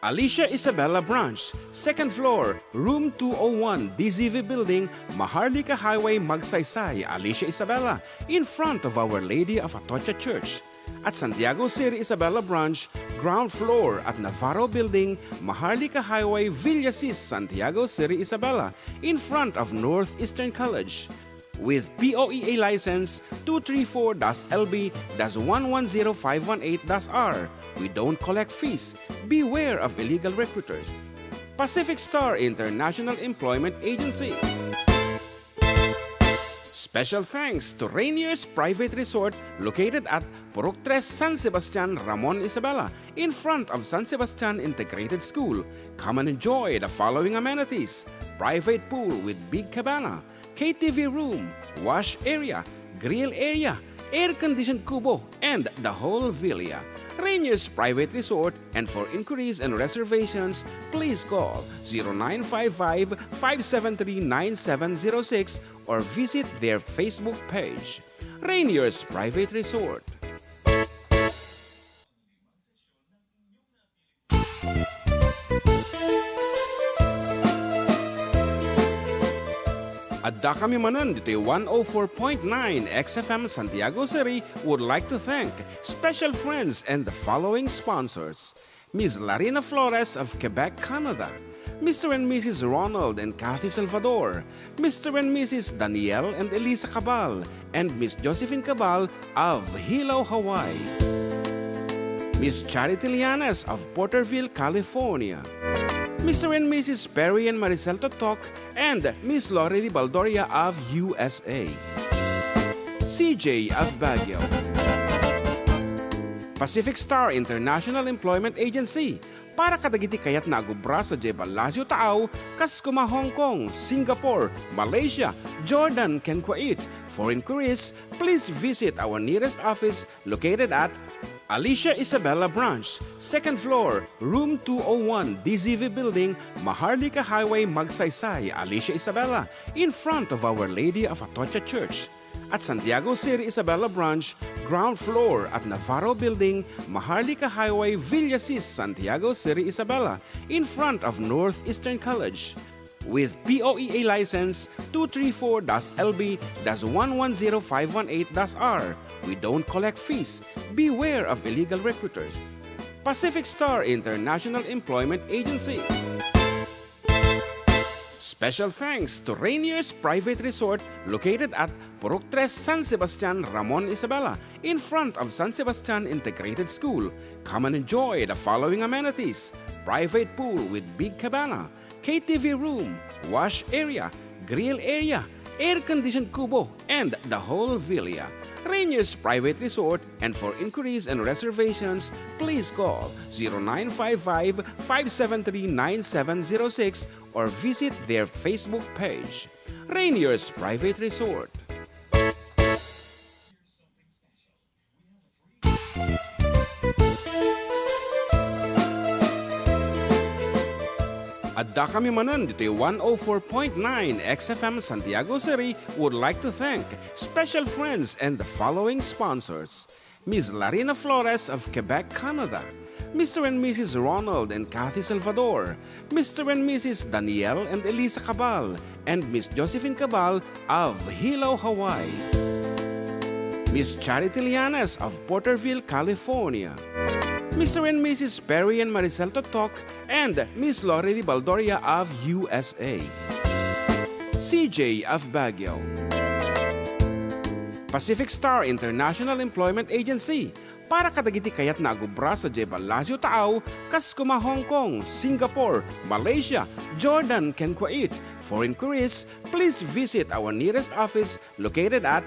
Alicia Isabela Branch, second floor, room two oh one, D Z V Building, Maharlika Highway, Magsaysay, Alicia Isabela, in front of Our Lady of Atocha Church. At Santiago City Isabela Branch, ground floor at Navarro Building, Maharlika Highway, Villasis, Santiago City Isabela, in front of Northeastern College. With P O E A license two three four dash L B dash one one zero five one eight dash R, we don't collect fees. Beware of illegal recruiters. Pacific Star International Employment Agency. Special thanks to Rainier's Private Resort located at Purok Tres, San Sebastian, Ramon, Isabela, in front of San Sebastian Integrated School. Come and enjoy the following amenities: private pool with big cabana, K T V room, wash area, grill area, air-conditioned kubo, and the whole villa. Rainier's Private Resort, and for inquiries and reservations, please call zero nine five five, five seven three, nine seven zero six or visit their Facebook page, Rainier's Private Resort. Adda kami manen ditoy one oh four point nine X F M Santiago City would like to thank special friends and the following sponsors: Miss Larina Flores of Quebec, Canada, Mister and Missus Ronald and Kathy Salvador, Mister and Missus Daniel and Elisa Cabal, and Miss Josephine Cabal of Hilo, Hawaii. Miss Charity Lianes of Porterville, California. Mister and Missus Perry and Maricel Totok and Miss Lorely Baldoria of U S A. C J of Baguio. Pacific Star International Employment Agency, para kadagiti kayatna a agubra sadiay ballasiw taaw, kas koma Hong Kong, Singapore, Malaysia, Jordan, ken Kuwait. For inquiries, please visit our nearest office located at Alicia Isabela Branch, second floor, room two oh one, D Z V Building, Maharlika Highway, Magsaysay, Alicia Isabela, in front of Our Lady of Atocha Church. At Santiago Seri Isabela Branch, ground floor at Navarro Building, Maharlika Highway, Villasis, Santiago Seri Isabela, in front of Northeastern College. With P O E A license two three four dash L B dash one one zero five one eight dash R, we don't collect fees. Beware of illegal recruiters. Pacific Star International Employment Agency. Special thanks to Rainier's Private Resort, located at Purok Tres, San Sebastian, Ramon Isabela, in front of San Sebastian Integrated School. Come and enjoy the following amenities: private pool with big cabana, K T V room, wash area, grill area, air-conditioned kubo, and the whole villa. Rainier's Private Resort, and for inquiries and reservations, please call zero nine five five, five seven three, nine seven zero six or visit their Facebook page. Rainier's Private Resort. Adda kami manen ditoy one oh four point nine X F M Santiago Seri would like to thank special friends and the following sponsors: Miss Larina Flores of Quebec, Canada, Mister and Missus Ronald and Kathy Salvador, Mister and Missus Daniel and Elisa Cabal, and Miss Josephine Cabal of Hilo, Hawaii, Miss Charity Lianes of Porterville, California, Mister and Missus Perry and Maricel Totok, and Miss Lorely Baldoria of U S A, C J of Baguio. Pacific Star International Employment Agency, para kadagiti kayatna a agubra sadiay ballasiw taaw, kas koma Hong Kong, Singapore, Malaysia, Jordan, ken Kuwait. For inquiries, please visit our nearest office located at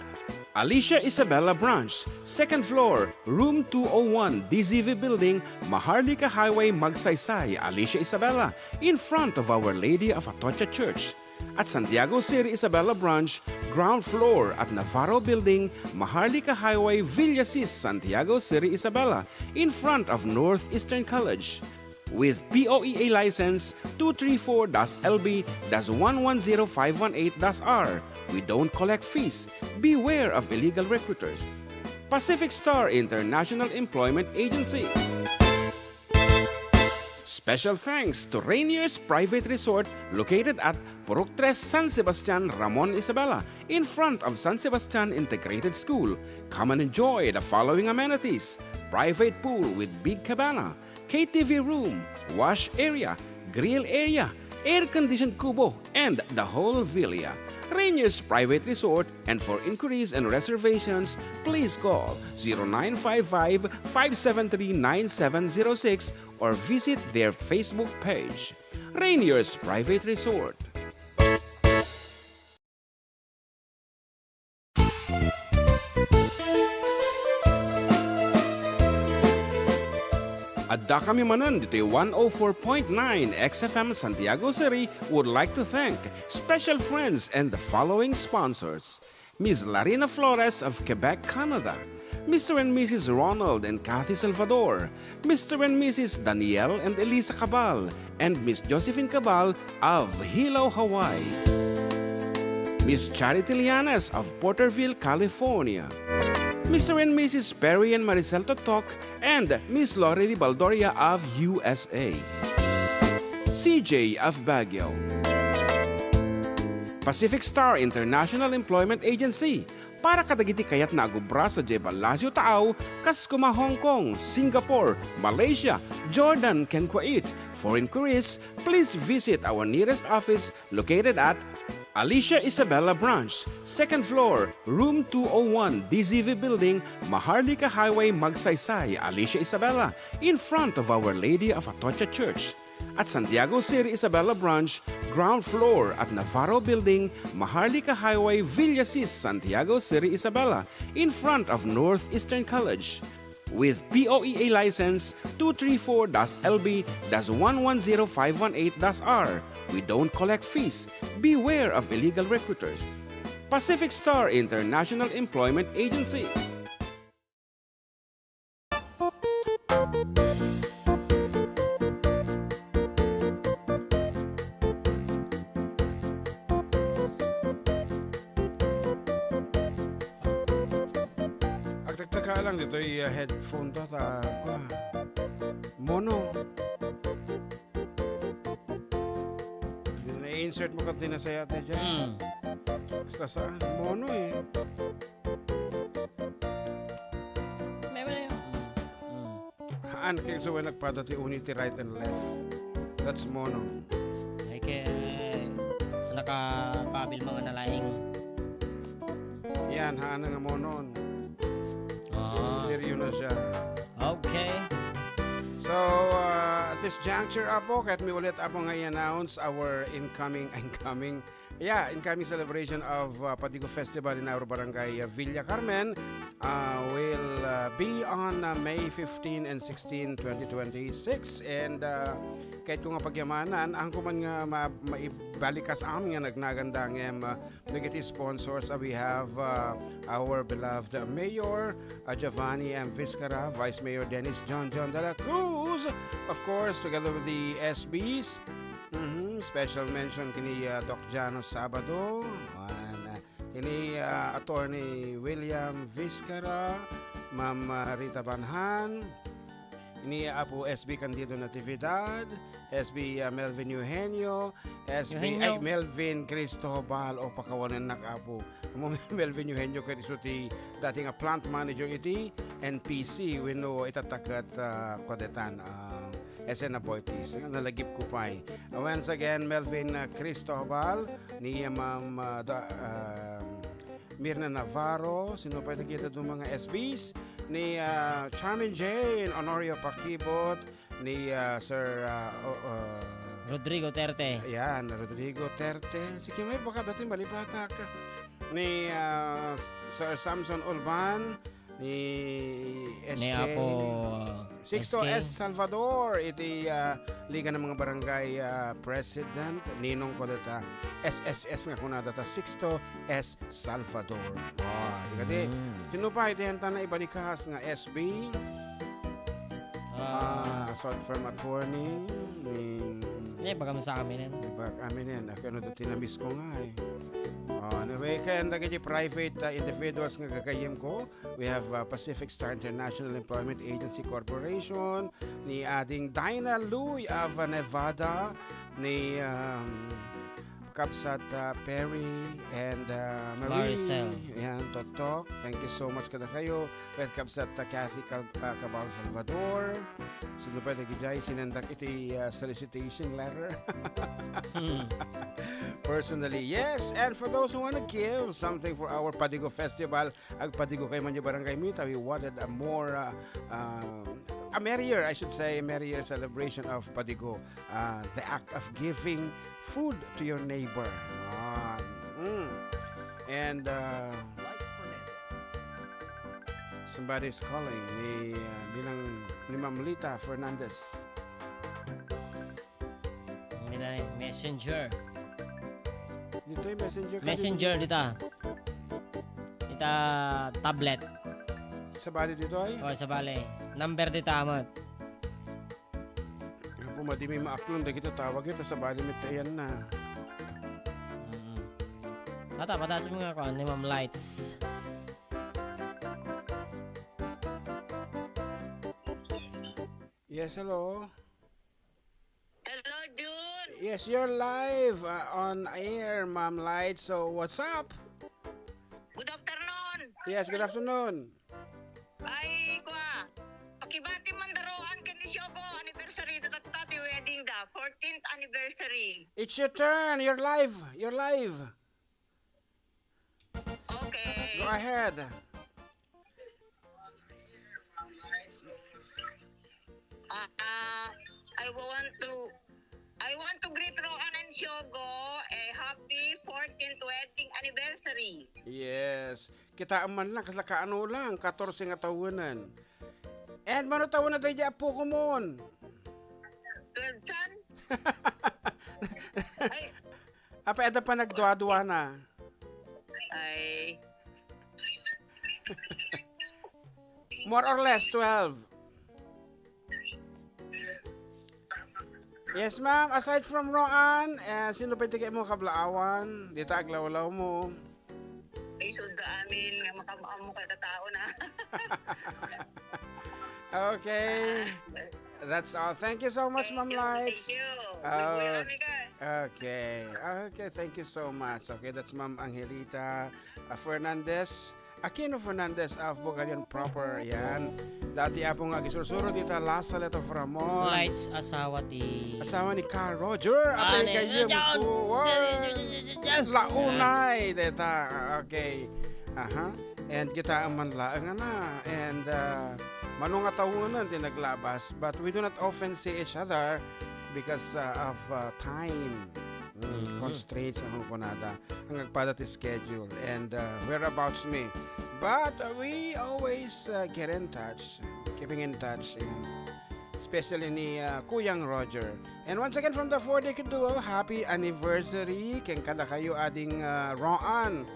Alicia Isabela Branch, second floor, room two oh one, D Z V Building, Maharlika Highway, Magsaysay, Alicia Isabela, in front of Our Lady of Atocha Church. At Santiago Seri Isabela Branch, ground floor at Navarro Building, Maharlika Highway, Villasis, Santiago Seri Isabela, in front of Northeastern College. With P O E A license two three four dash L B dash one one zero five one eight dash R, we don't collect fees. Beware of illegal recruiters. Pacific Star International Employment Agency. Special thanks to Rainier's Private Resort, located at Purok Tres, San Sebastian, Ramon Isabela, in front of San Sebastian Integrated School. Come and enjoy the following amenities: private pool with big cabana, K T V room, wash area, grill area, air-conditioned kubo, and the whole villa. Rainier's Private Resort, and for inquiries and reservations, please call zero nine five five, five seven three, nine seven zero six or visit their Facebook page, Rainier's Private Resort. Adda kami manen ditoy one oh four point nine X F M Santiago Seri would like to thank special friends and the following sponsors: Miss Larina Flores of Quebec, Canada, Mister and Missus Ronald and Kathy Salvador, Mister and Missus Daniel and Elisa Cabal, and Miss Josephine Cabal of Hilo, Hawaii, Miss Charity Lianes of Porterville, California, Mister and Missus Perry and Maricel Totok, and Miss Lorely Baldoria of U S A, C J of Baguio, Pacific Star International Employment Agency, Para kadagiti kayatna a gubra sadiay Palacio Taaw, kas kuma Hong Kong, Singapore, Malaysia, Jordan, ken Kuwait. For inquiries, please visit our nearest office located at Alicia Isabela Branch, second floor, room two oh one, D Z V Building, Maharlika Highway, Magsaysay, Alicia Isabela, in front of Our Lady of Atocha Church. At Santiago Seri Isabela Branch, ground floor at Navarro Building, Maharlika Highway, Villasis, Santiago Seri Isabela, in front of Northeastern College. With P O E A license two three four dash L B dash one one zero five one eight dash R, we don't collect fees. Beware of illegal recruiters. Pacific Star International Employment Agency. Agtaktaka lang ditoy, uh, headphone ta, ta, kua, mono. Dito na-insert mo kat di nasaya tayo dyan. Mm. Basta saan? Mono eh. May wala yung... Mm. Haan, kaya sa nagpada ti uni ti right and left. That's mono. Ay, kaya nakapabil mga nalaing. Yan, haan nga monon. Ah. Stereo na siya. Okay. So, uh, at this juncture, Apo, ket mi ulit, Apo, nga i-announce our incoming, incoming, yeah, incoming celebration of, uh, Padigo Festival in our barangay, uh, Villa Carmen, uh, will, uh, be on, uh, May fifteen and sixteen, twenty twenty-six. And, uh, ket ko nga pagyamanan, ang kuman nga ma-, maibalikas amin nga nagnaganda ngem, uh, dagiti sponsors, uh, we have, uh, our beloved Mayor, uh, Giovanni M. Vizcarra, Vice Mayor Dennis John John de la Cruz, of course, together with the S Bs. Mhm, special mention kini, uh, Doc Jano Sabado, and, uh, kini, uh, Attorney William Vizcarra, Ma'am, uh, Rita Banhan, ni Apo S B Candido Natividad, S B, ah, Melvin Eugenio, S B, Eugenio. Ay, Melvin Cristobal, o pakawanennak, Apo. Amo Melvin Eugenio ket isu ti dati nga plant manager iti N P C wenno itatta ket, ah, kuadetan, ah, S N Aboitiz. Nalagipko pay. Once again, Melvin, ah, Cristobal, ni, ah, Ma'am, ah, da-, ah, Mirna Navarro, sino pay dagiti duma nga S Bs? Ni, ah, Charmin Jane, Honorio Pakibot, ni, ah, Sir, ah, o-, ah, Rodrigo Terte. Ayan, Rodrigo Terte. Sige, may baka dati malipatak. Ni, ah, Sir Samson Ulban, ni Ni S K. Apo Sixto S K. S. Salvador, iti, ah, Liga ng mga Barangay, ah, President, ninong ko data, S S S nga kunada ta, Sixto S. Salvador. Ah, di kadi, Mm. sino pa iti henta na ibalikas nga S B? Ah. Ah, short firm attorney, ni Eh, baga mo sa amin yan. Bag amin yan. Ah, kano dati na-miss ko nga eh. Ah, anyway, kaya dagiti private, ah, individuals nga gagayyem ko, we have, uh, Pacific Star International Employment Agency Corporation, ni Ading Dinah Lui of, uh, Nevada, ni, um, Kabsat, uh, Perry and, uh, Marie. Maricel. Ayan, Totok. Thank you so much kada kayo. With Kabsat, uh, Kathy Cal-, uh, Cabal Salvador. Sino pa nagijay? Sinendak iti, uh, solicitation letter. Hmm. Personally, yes. And for those who wanna give something for our Padigo Festival, Agpadigo kay man yung barangay Mita. We wanted a more, uh, uh, a merrier, I should say, a merrier celebration of Padigo. Uh, the act of giving food to your neighbor. Ah, mm. And, uh, somebody's calling. Ni, uh, ni, nang, ni Ma'am Lita Fernandez. Dita, messenger. Ditoy messenger ka Messenger dito. Dita. Dita tablet. Sabali ditoy? O, sabali. Number dita, amat. Apo, madi mi maaklon, dagita tawag ita, sabali mi tayan na. Mm. Ata, pataas mo nga kuan, ni Ma'am Lights. Yes, hello. Hello, Jun. Yes, you're live, uh, on air, Ma'am Light. So, what's up? Good afternoon. Yes, good afternoon. Ay, kwa. Pakibati man da Roan ken ni Shogo, anniversary da tatta ti wedding da, fourteenth anniversary. It's your turn, you're live, you're live. Okay. Go ahead. Ah, I want to, I want to greet Roan and Shogo a happy fourteenth wedding anniversary. Yes. Kitaem man lang, kasla kaano lang, katorse nga tawenan. And mano tawen na daydi a pukomon? Twelve san? Ay. Apay, adda panagduadua na. Ay. More or less, twelve. Yes, ma'am. Aside from Roan, eh, sino pay ti kayatmo kablaawan? Dita aglawlawmo. Ay, sunda amin nga makaammo kada tao na. Okay. Ah. That's all. Thank you so much, Ma'am Lights. Thank you, thank you. Good boy, Ah, kami ka. Okay. Okay, thank you so much. Okay, that's Ma'am Angelita, uh, Fernandez. Aquino Fernandez of Bugalion Proper, yan. Dati apo nga agisursuro dita La Saleta of Ramon. Lights, asawa ti Asawa ni Carl Roger. Apay, ah, ne, kayem ko. Wow. Launay, deta. Okay. Aha. And kita man laeng ana. And, uh, mano nga tawenan ti naglabas. But we do not often see each other because, uh, of, uh, time. Mm, mm. Constraints ang kunada. Ang agpada ti schedule and, uh, whereabouts me. But, uh, we always, uh, get in touch, keeping in touch, and especially ni, uh, Kuyang Roger. And once again, from the four-day duo, happy anniversary ken kadakayo, ading, uh, Roan.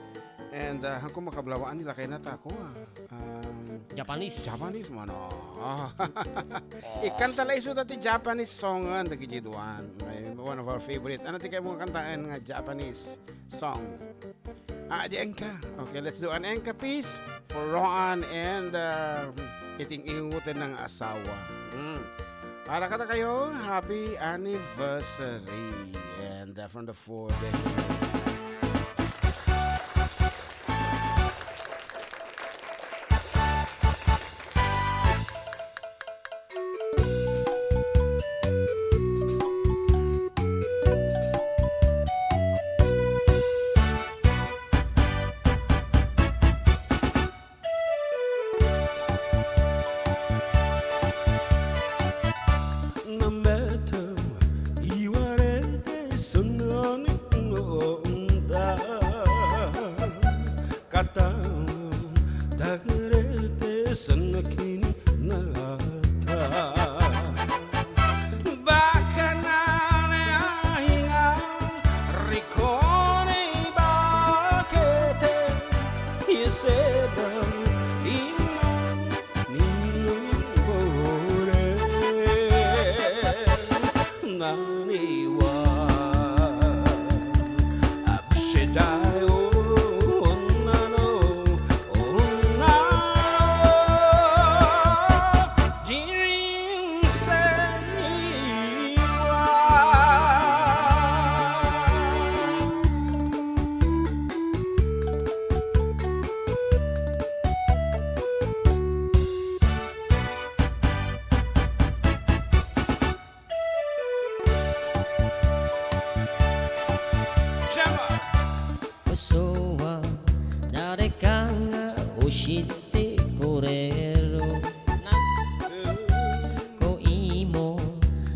And, uh, hanko makablawaan ni lakay na tako, ah. Um, Japanese. Japanese man, oh. Oh. Ikkanta la isu dati Japanese songen dagiti duan. Ay, one of our favorite. Ano ti kaymo nga kantaen nga Japanese song? Ah, di enka. Okay, let's do an enka piece for Roan and, uh, iting iwuten ng asawa. Mm. Para kada kayo, happy anniversary. And, uh, from the four-day. Nambeto, iwarete, sononi, no, onda. Katao, dagerete, senekini, nata. Bakanane, ahinga, rikoni, bakete, iseda, ino, Ni bore naniwa abshidayo nano nano jirin seniwa. Pasowa, dareka nga usiti kurero. Ko imo,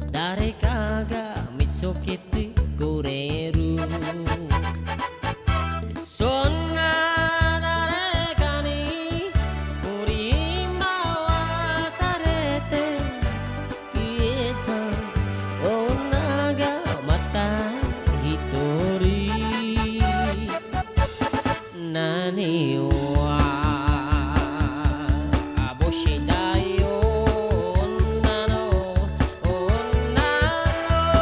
dareka ga mitsukiti kurero. Sonna darekani, uri mawasarete, kita onaga mata hitori. Naniwa, abushidayo, nano, Oh, nano,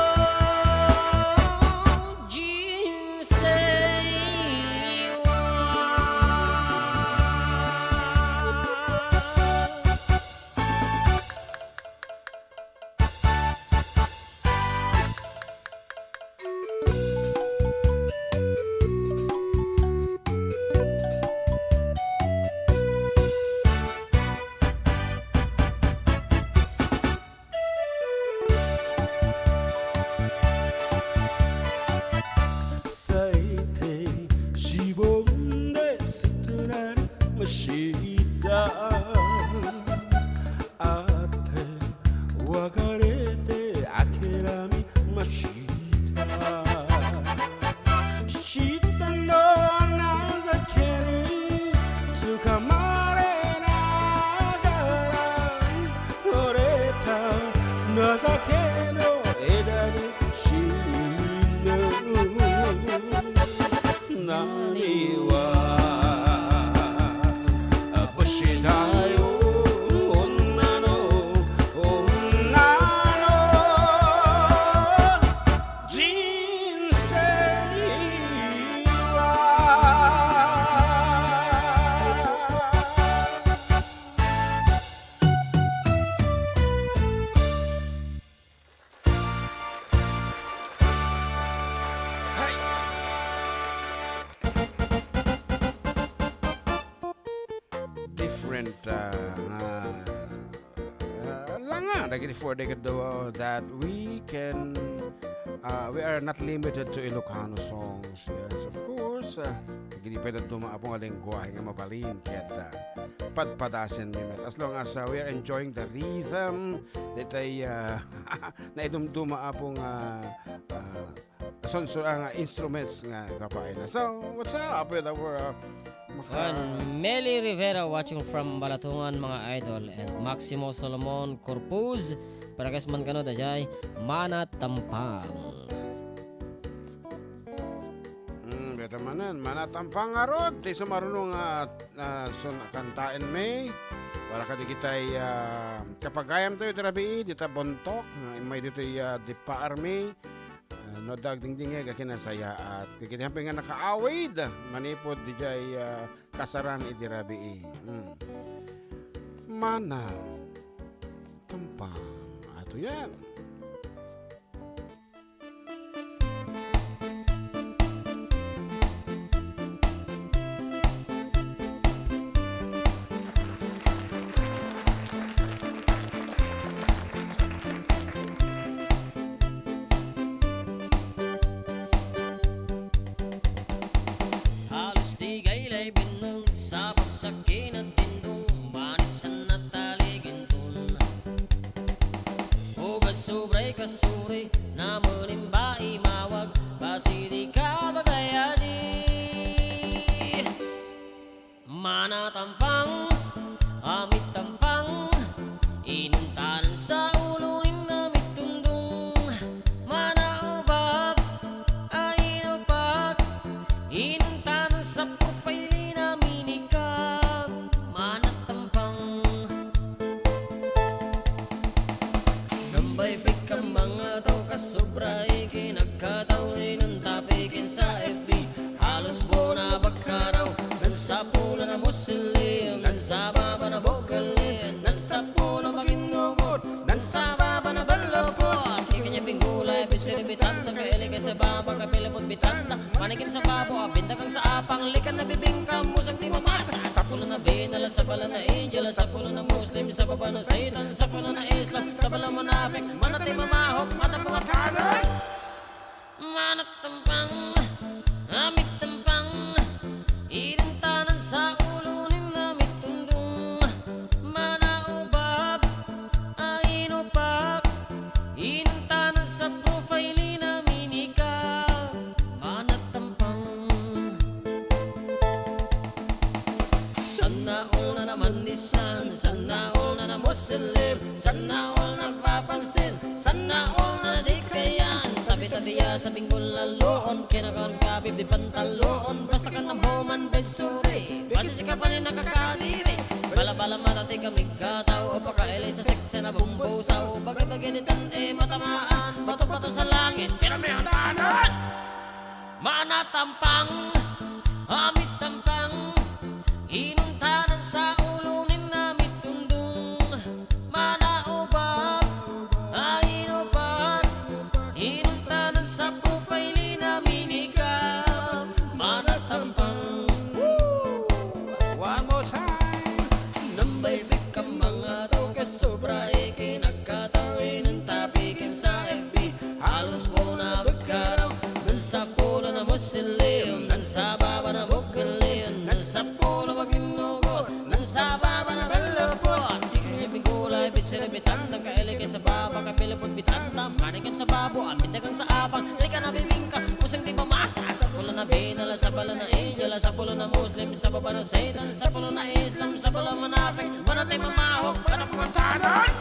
'Cause I can't, oh, it doesn't seem to naniwa. Bushidayo, unnano, unnano, jinseiwa. Different, uh, uh, uh, langa dagiti four decade duo that we can, uh, we are not limited to Ilocano songs. Yes, of course, uh, dagiti pwede dumaapon nga lengguahe nga mabalin ket, uh, padpadasenmi met. As long as, uh, we are enjoying the rhythm, ditoy, uh, naidumduma, Apo, nga, ah, ah, sunsur-, ah, nga instruments nga kapaina. So, what's up with our, ah, maka- Juan Meli Rivera watching from Balatongan, mga idol, and Maximo Solomon Corpuz, para kas man kano dayay, Mana Tampang. Hmm, beta manen, Mana Tampang ngarud, ti sumaruno nga, ah, sun-, kantaenmi. Para kadagitay, ah, kapagayamtayo iti rabii, dita Bontok, nga immay ditoy, ah, dipaarmi. Ah, no, adda agdingdingngeg a kinasayaat. Dagiti hampir nga nakaawid, manipud dijay, ah, kasaran iti rabii. Hmm. Mana Tampang. Ato yan. Halos di gaylay binneng, sabagsak kinatindong, manisan na taligintun. Bugad sobray kasuri, namenim ba imawag, basi di ka bagay adi. Mana Tampang, amit Tampang, inuntanan sa ulo ni Namit Tundong. Mana Ubab, ay inupat, inuntanan sa profile ni Namini Kab. Mana Tampang. Nambay pikkambang a tao, kasobra ikinagkatao, inantapiken sa F B. Halos buona bakkaraw, nansapulo na Muslim, nansababa na Bugali, nansapulo Maginnugot, nansababa na Bellupot. Kanya binggulay, bichiri bitanta, kaili ka sa baba, kapilipot bitanta. Manikim sa babo, abinda kang sa apang, likan na bibingka, musang ti mamasa. Sapulo na Binala, sabala na Angel, sapulo na Muslim, sababa na Satan, sapulo na Islam, sabala munafik, mana ti mamahok, mata pangatanan. Mana Tampang, amit Tampang, inuntanan sa ulo ni Namit Tundong, mana Ubab, ay inupat, inuntanan sa profile ni Namini Kab. Mana Tampang. Sana all na naman ni San, sana all na na Muslim, sana all nagpapansin, sana all na di kayan. Tabi-tabi ya sa binggol na luon, kinakaon ka, bibi pantaluon, basta ka na human, bensuri, basta si ka pa rin nakakadiri. Bala-bala mata ti kami katao, o pakaili sa sex na bumbusaw, bagay-bagay ni tan, eh, matamaan, bato-bato sa langit, kinamihan tanan. Mana Tampang, amit Tampang, inuntanan sa ulo ni Namit Tundong. Mana Ubab, ay inupat, inuntanan sa profile ni Namini Kab. Mana Tampang. Woo! One more time. Nambay pikkambang a tao, kasobra ikinagkatao, inantapiken sa F B. Halos buona bakkaraw, nansapulo na Muslim, nansababa na Bugali, nansapulo Maginnugot, nansababa na Bellupot. Kanya binggulay, bichiri bitanta, kaili ka sa baba, kapilipot bitanta, manikim sa babo, amit dagang sa apang, likan na bibingka, musang ti mamasa. Sapulo na Binala, sabala na Angel, sapulo na Muslim, sababa na Satan, sapulo na Islam, sabala munafik, mana ti mamahok, mana pangatanan.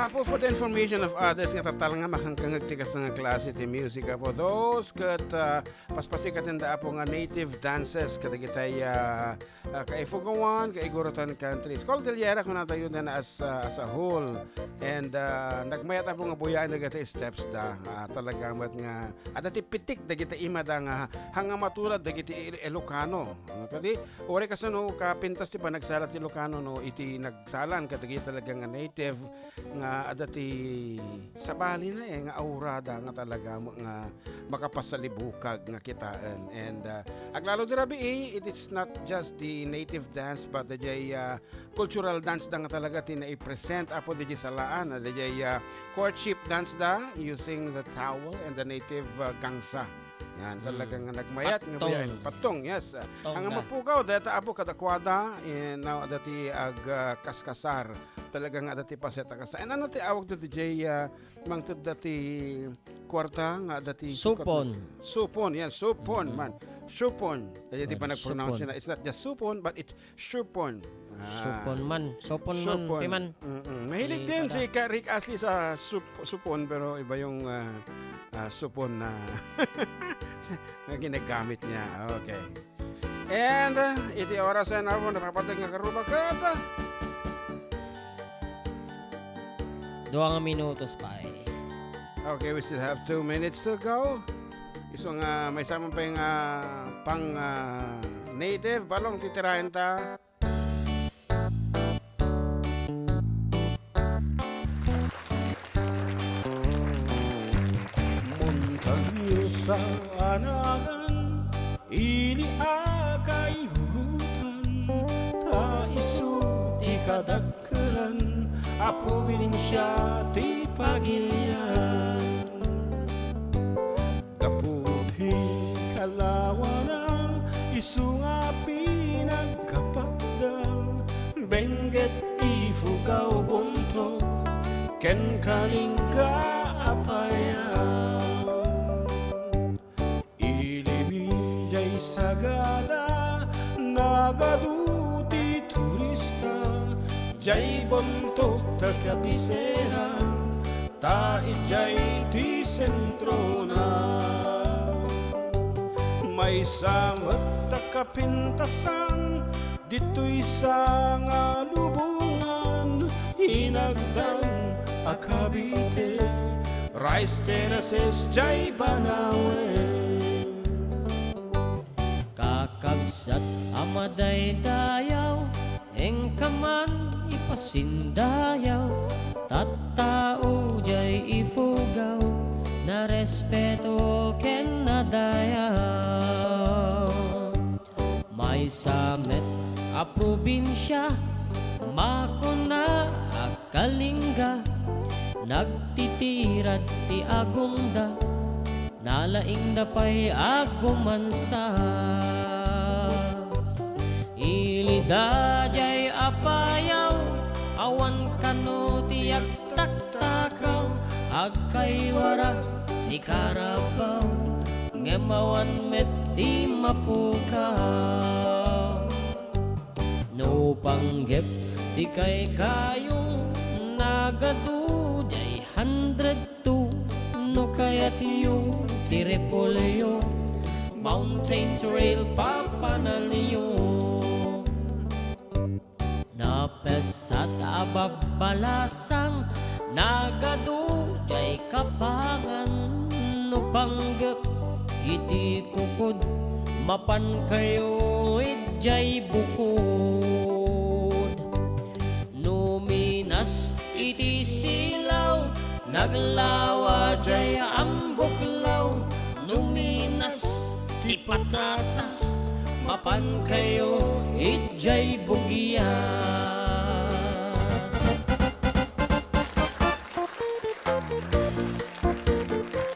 Apo, for the information of others nga tatalna, makangkangeg ti kasta nga klase ti music, Apo. Those ket, ah, paspasikaten da, Apo, nga native dances kadagitay, ah, ah, kaifugawan, kaigurutan countries. Cordillera kunatayo na as, ah, as a whole. And, ah, nagmayat, Apo, nga buyaen dagiti steps da. Ah, talaga met nga adda ti pitik dagiti imada nga hanga matulad dagiti Il-, Ilocano. Ano kadi? Uray kasano kapintas ti panagsala ti Ilocano, no, iti nagsalan kadagiti talaga nga native nga adda ti sabalina, eh, nga aurada nga talaga mo-, nga makapasalibukag nga kitaen. And, ah, aglalo di rabii, it is not just the native dance, but the, ah, cultural dance da nga talaga ti naipresent, Apo, diay salaan, diay, ah, courtship dance da using the towel and the native, ah, gangsa. Yan, mm, talaga nga nagmayat nga pattong. Bayaen. Pattong, yes. Pattong. Hanga da. Mapukaw, dayta, Apo, kadakuada, eh, na, dati ag, ah, kaskasar. Talaga nga dati paset a kasa-, and ano ti awag dati, jay, ah, mangted dati kuarta nga dati supon. Supon, yan, supon, mm-hmm, man. Supon. Kaya di pa nag-pronounce supon na. It's not just supon, but it's Supon. Ah. Supon man. Supon man, supon. Ti man. Mm-mm. Mahilig din si Ka-, Rick Astley sa sup-, supon, pero iba yung, ah, ah, supon na, na ginagamit niya. Okay. And, ah, iti oras ay na po, napapatay nga karuba ket, ah, dua nga minutos pa eh. Okay, we still have two minutes to go. Isu nga, maysa man pay nga pang, ah, native, balong titiraen ta. Montaña sa anagan, ili a kaihurutan, ta isu ti kadakkelan a probinsia ti Pagilian. Gapu ti kalawana, isu nga pinagkapatda, bengget ifugaw buntok, ken kalinga a payaw. Ilimi jay sagada, nagadu ti turista, jay buntok ta kabisera, ta idiay ti sentrona. Maysa met ta kapintasan, ditoy sa nga lubongan, inagdan a Cavite, rice terraces jay banawen. Kakabsat a madaydayaw, Inka man ipasindayaw, tattao jay ifugaw, narespeto ken nadayaw. Maysa met a probinsia, makuna a kalinga, nagtitirad ti agongda, nalaingda pay agumansa. Ilida jay a payaw, awan kano ti agtaktakaw, agkaywara ti karabaw, ngem awan met ti mapukaw. No panggep ti kaykayo, nagadu jay hundred two. No kayatyo ti repolyo, mountain trail papananyo. Napesat a babbalasang, nagadu jay Kapangan. No panggep iti kukud, mapankayo idiay bukod. No minas iti silaw, naglawa jay ambuklaw. No minas ti patatas, mapankayo idiay bugias.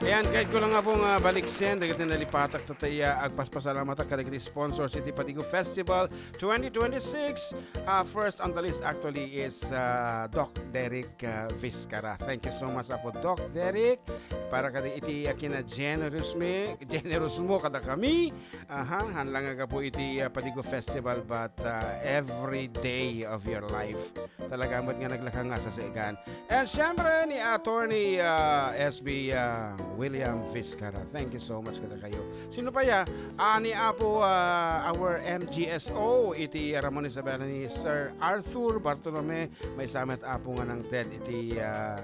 Ayan, kay Ko lang nga po nga baliksen, dagiti nalipatak tayo, agpaspasalamatak kadagiti sponsors iti Padigo Festival twenty twenty-six. Uh, first on the list actually is uh, Doc Derek uh, Vizcara. Thank you so much, Apo Doc Derek. Para kadi iti uh, kina generous mi, generous mo kada kami. Aha, han lang nga po iti uh, Padigo Festival, but uh, every day of your life. Talaga mo't nga naglaka nga sa sigan. And syempre ni Attorney uh, S B uh, William Vizcara. Thank you so much kada kayo. Sino pa ya? Ah, ni Apo uh, our M G S O, iti Ramon Isabela ni Sir Arthur Bartolome. May samet Apo nga nang Ted iti uh,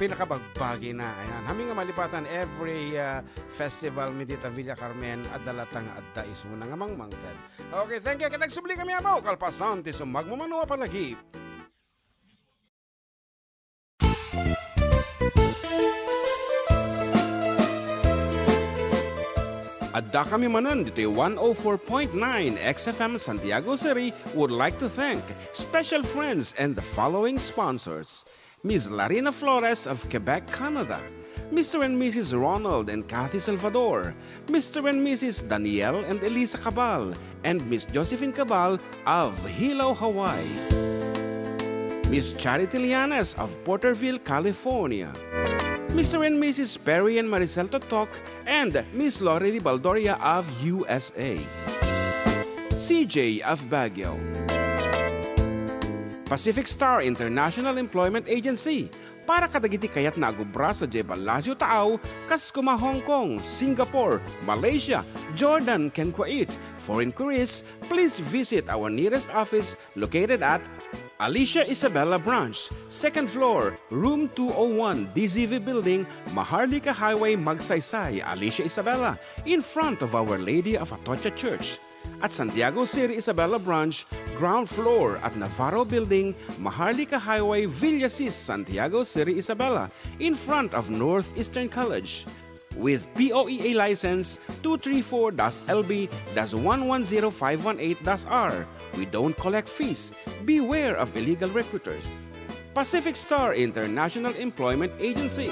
pinakabagbagi na. Ayan. Hami nga malipatan every uh, festival mi dita Villa Carmen, adda latta nga adda isuna nga mangmangted. Okay, thank you. Kita agsubli kami, Apo. Kalpasan ti sumagmamano a palagi. Adda kami manen ditoy one oh four point nine X F M Santiago City would like to thank special friends and the following sponsors. Miss Larina Flores of Quebec, Canada, Mister and Missus Ronald and Kathy Salvador, Mister and Missus Daniel and Elisa Cabal, and Miss Josephine Cabal of Hilo, Hawaii. Miss Charity Lianes of Porterville, California. Mister and Missus Perry and Maricel Totok and Miss Lori Baldoria of U S A. C J of Baguio. Pacific Star International Employment Agency para kadagiti kayatna agubra sadiay Palacio Taaw, kas kuma Hong Kong, Singapore, Malaysia, Jordan, ken Kuwait. For inquiries, please visit our nearest office located at Alicia Isabela Branch, second floor, room two oh one, D Z V Building, Maharlika Highway, Magsaysay, Alicia Isabela, in front of Our Lady of Atocha Church. At Santiago City Isabela Branch, ground floor at Navarro Building, Maharlika Highway, Villasis, Santiago City Isabela, in front of Northeastern College. With P O E A license two three four dash L B dash one one zero five one eight dash R, we don't collect fees. Beware of illegal recruiters. Pacific Star International Employment Agency.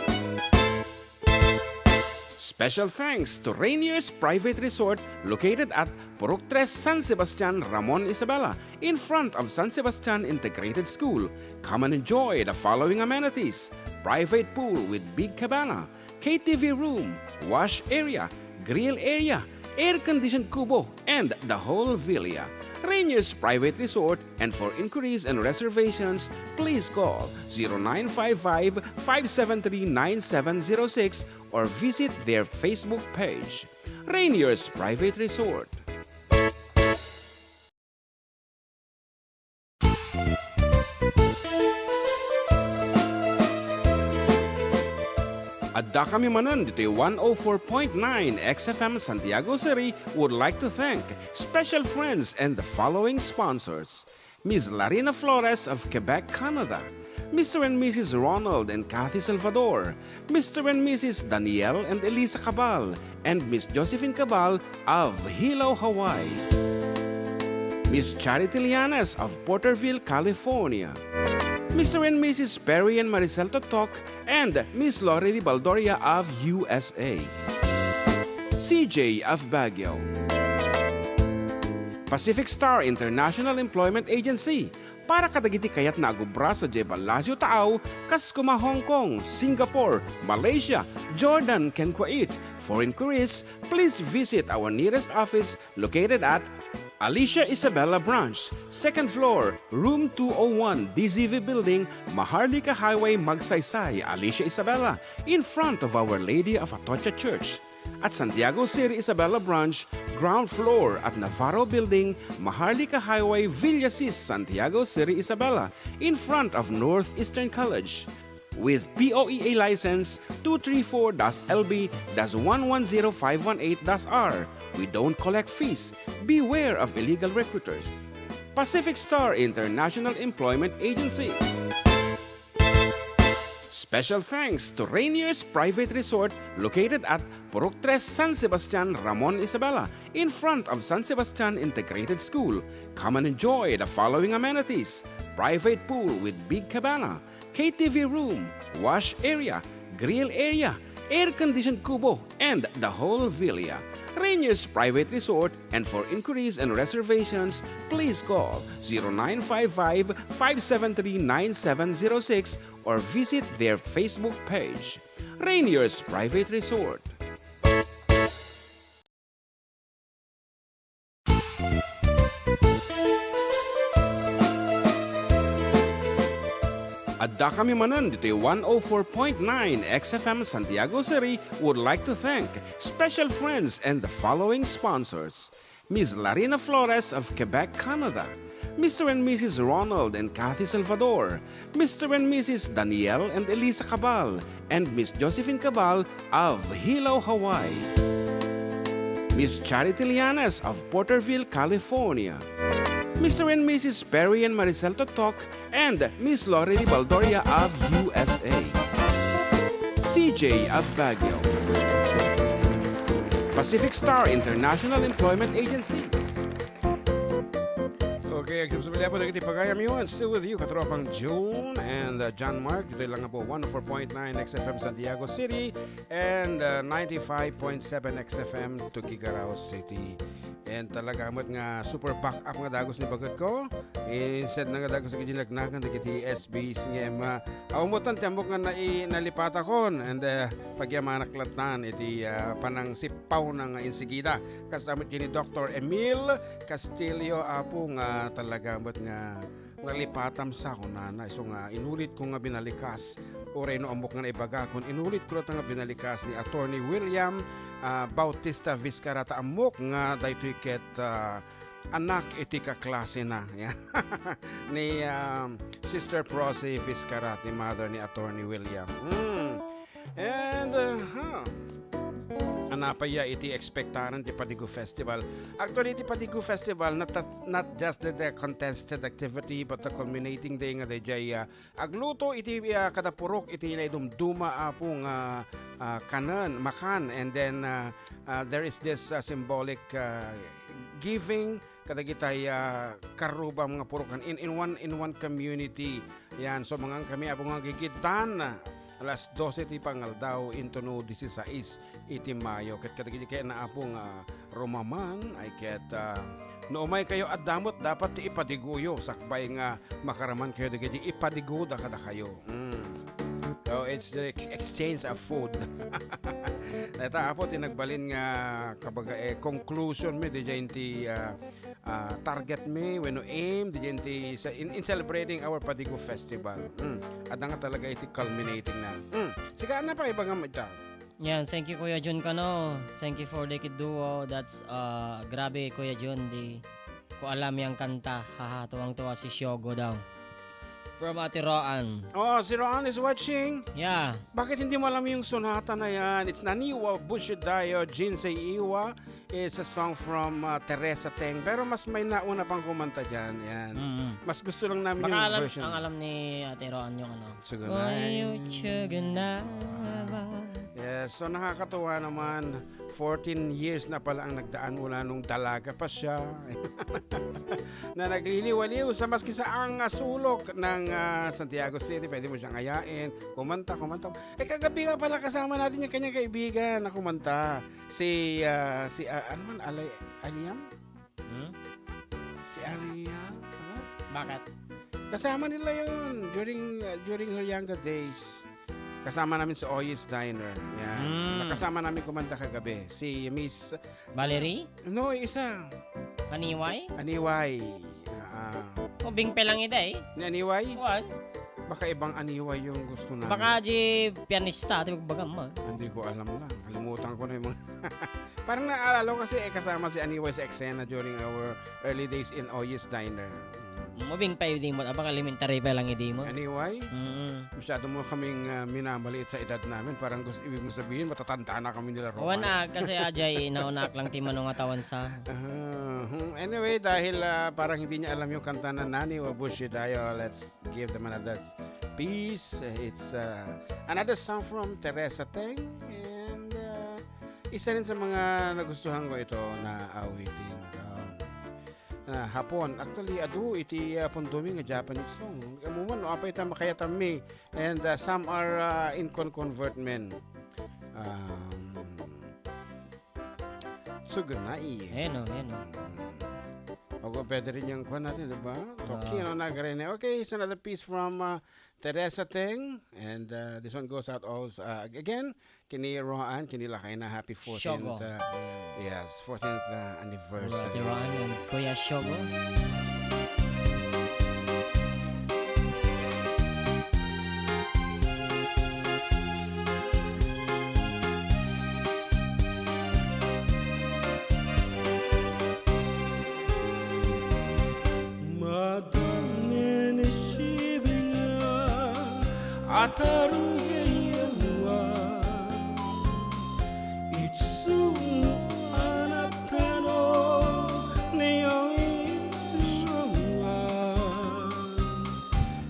Special thanks to Rainier's Private Resort located at Purok Tres, San Sebastian, Ramon Isabela, in front of San Sebastian Integrated School. Come and enjoy the following amenities: private pool with big cabana, K T V room, wash area, grill area, air-conditioned kubo, and the whole villa. Rainier's Private Resort, and for inquiries and reservations, please call zero nine five five, five seven three, nine seven zero six or visit their Facebook page. Rainier's Private Resort. Adda kami manen ditoy one oh four point nine X F M Santiago City would like to thank special friends and the following sponsors: Miss Larina Flores of Quebec, Canada, Mister and Missus Ronald and Kathy Salvador, Mister and Missus Daniel and Elisa Cabal, and Miss Josephine Cabal of Hilo, Hawaii. Miss Charity Lianes of Porterville, California. Mister and Missus Perry and Maricel Totok and Miss Lori Baldoria of U S A. C J of Baguio. Pacific Star International Employment Agency, para kadagiti kayatna agubra sadiay Palacio Taaw, kas kuma Hong Kong, Singapore, Malaysia, Jordan, ken Kuwait. For inquiries, please visit our nearest office located at Alicia Isabela Branch, second floor, room two oh one, D Z V Building, Maharlika Highway, Magsaysay, Alicia Isabela, in front of Our Lady of Atocha Church. At Santiago City Isabela Branch, ground floor at Navarro Building, Maharlika Highway, Villasis, Santiago City Isabela, in front of Northeastern College. With P O E A license two three four dash L B dash one one zero five one eight dash R, we don't collect fees. Beware of illegal recruiters. Pacific Star International Employment Agency. Special thanks to Rainier's Private Resort located at Purok Tres, San Sebastian, Ramon Isabela, in front of San Sebastian Integrated School. Come and enjoy the following amenities: private pool with big cabana, K T V room, wash area, grill area, air-conditioned kubo, and the whole villa. Rainier's Private Resort, and for inquiries and reservations, please call zero nine five five, five seven three, nine seven zero six or visit their Facebook page. Rainier's Private Resort. Adda kami manen ditoy one oh four point nine X F M Santiago City would like to thank special friends and the following sponsors: Miss Larina Flores of Quebec, Canada, Mister and Missus Ronald and Kathy Salvador, Mister and Missus Daniel and Elisa Cabal, and Miss Josephine Cabal of Hilo, Hawaii. Miss Charity Lianes of Porterville, California. Mister and Missus Perry and Maricel Totok and Miss Lorely Baldoria of U S A. C J of Baguio. Pacific Star International Employment Agency. Okay, agsubsubli po dagiti pagayam yo, and still with you, Katropang June and, uh, John Mark. Ditoy lang po, one oh four point nine X F M Santiago City and, uh, ninety-five point seven X F M Tuguegarao City. And talaga met nga super back up nga dagus ni bagutko. Instead na nga dagus nga ginagnagan dagiti S Bs nga, ah, awan met ti ammok nga nai-, nalipatakon. And, uh, pagyamanak latta iti, ah, panangsip Pauna nga insigida. Kasta met ken ni Doktor Emil Castillo, Apo, nga talaga met nga nalipatam sa kunana. Isu nga inulitko nga binalikas. Uray no ammok nga naibagakon, inulitko latta nga binalikas ni Attorney William, ah, Bautista Vizcarra ta ammok nga daytoy ket, ah, anak iti kaklasena ni, ah, Sister Prossy Vizcarra, ti mother ni Attorney William. Mm. And, uh, huh. Anapaya iti expectaran ti Padigo Festival. Actually, ti Padigo Festival, not, not just the, the contested activity, but the culminating day nga dayjay, uh, agluto iti, uh, kada purok iti naidumduma, Apo, nga, uh, kanen, makan. And then, uh, uh, there is this, uh, symbolic, uh, giving kadagitay, ah, karrubam nga purokan in, in one, in one community. Yan, so, mangan kami, Apo, nga gigiddan alas dose ti pangaldaw intono disisais iti Mayo. Ket kadagiti ket na, Apo, nga rumaman, ay ket, ah, no umay kayo, adda met dapat ti ipadigoyo sakbay nga makaraman kayo dagiti ipadigoda kadakayo. Mm. So, it's the ex-, exchange of food. Dayta, Apo, ti nagbalin nga, kabaga, eh, conclusion mi, diay ti, ah, ah, target mi, wenno aim, diay ti sa-, in, in celebrating our Padigo Festival. Mm. Adda nga talaga iti culminating na. Mm. Sika, ano pa ibagam ita? Yan, thank you, Kuya Jun, kano. Thank you for the kid duo. That's, uh, grabe, Kuya Jun, di ko alam yang kanta. Haha, tuwang-tuwa si Shogo daw. From Ate Roan. Oh, si Roan is watching. Yeah. Bakit hindi mo alam yung sonata na yan? It's Naniwa Bushidayo, Jinsei Iwa. It's a song from, uh, Teresa Teng. Pero mas may nauna pang kumanta dyan. Yan. Mm-mm. Mas gusto lang namin Baka yung alam, version. Ang alam ni Ate Roan yung ano. Suganay. Oy, Suganay. Yes, so nakakatuwa naman. Fourteen years na pala ang nagdaan mula nung dalaga pa siya. Na nagliliwaliw sa maski saang sulok ng, ah, Santiago City. Pwede mo siyang ayain. Kumanta, kumanta. Eh, kagabi nga pala kasama natin yung kanyang kaibigan na kumanta. Si, ah, si, ah, ano man, Alay-, Aliam? Hmm? Si Aliam? Ano? Bakit? Kasama nila yun during, ah, during her younger days. Kasama namin sa Oy's Diner. Yan. Hmm. Nakasama namin kumanta kagabi. Si Miss Valerie? No, isa. Aniway? Aniway. Ah, ah. O, bingpe lang ida eh. Ni Aniway? Kuwan. Baka ibang Aniway yung gusto namin. Baka di pianista, di magbaga mo. Hindi ko alam lang. Kalimutan ko na yung mga Parang naalala ko kasi, eh, kasama si Aniway sa eksena during our early days in Oy's Diner. Mm. Mabing pa idi mo, abang elementary pa lang idi mo. Aniway? Mm. Masyado mo kaming, ah, minamaliit sa edad namin. Parang gusto, ibig mo sabihin, matatanda na kami nila Roman. Wan, ah, kasi ajay, naunak lang ti mano nga tawan sa Ah, hmm. Anyway, dahil, ah, parang hindi niya alam yung kanta na Naniwa Bushidayo, let's give them another piece. It's, uh, another song from Teresa Teng. And, uh, isa rin sa mga nagustuhan ko ito na awitin. So, ah, Hapon. Actually, adu iti, ah, pundomi nga Japanese song. Umuman, no, apay ta makayatammi. And, uh, some are, uh, in con-, convertment. um, Tsugunai. Ayan o, ayan o. Mm. Ogo, pwede rin yung kuha natin, di ba? Toki, Ah. ano, nagarene. Okay, it's another piece from, uh, Teresa Teng. And, uh, this one goes out also, uh, ag-, again, kini Rohan, kini lakay na happy fourteenth, Shogo. uh, Mm. yes, fourteenth, uh, anniversary. Ate Rohan and Kuya Shogo. Madamnen isibinga, ataru heyewa. Itsu anatano niyo itsuwa.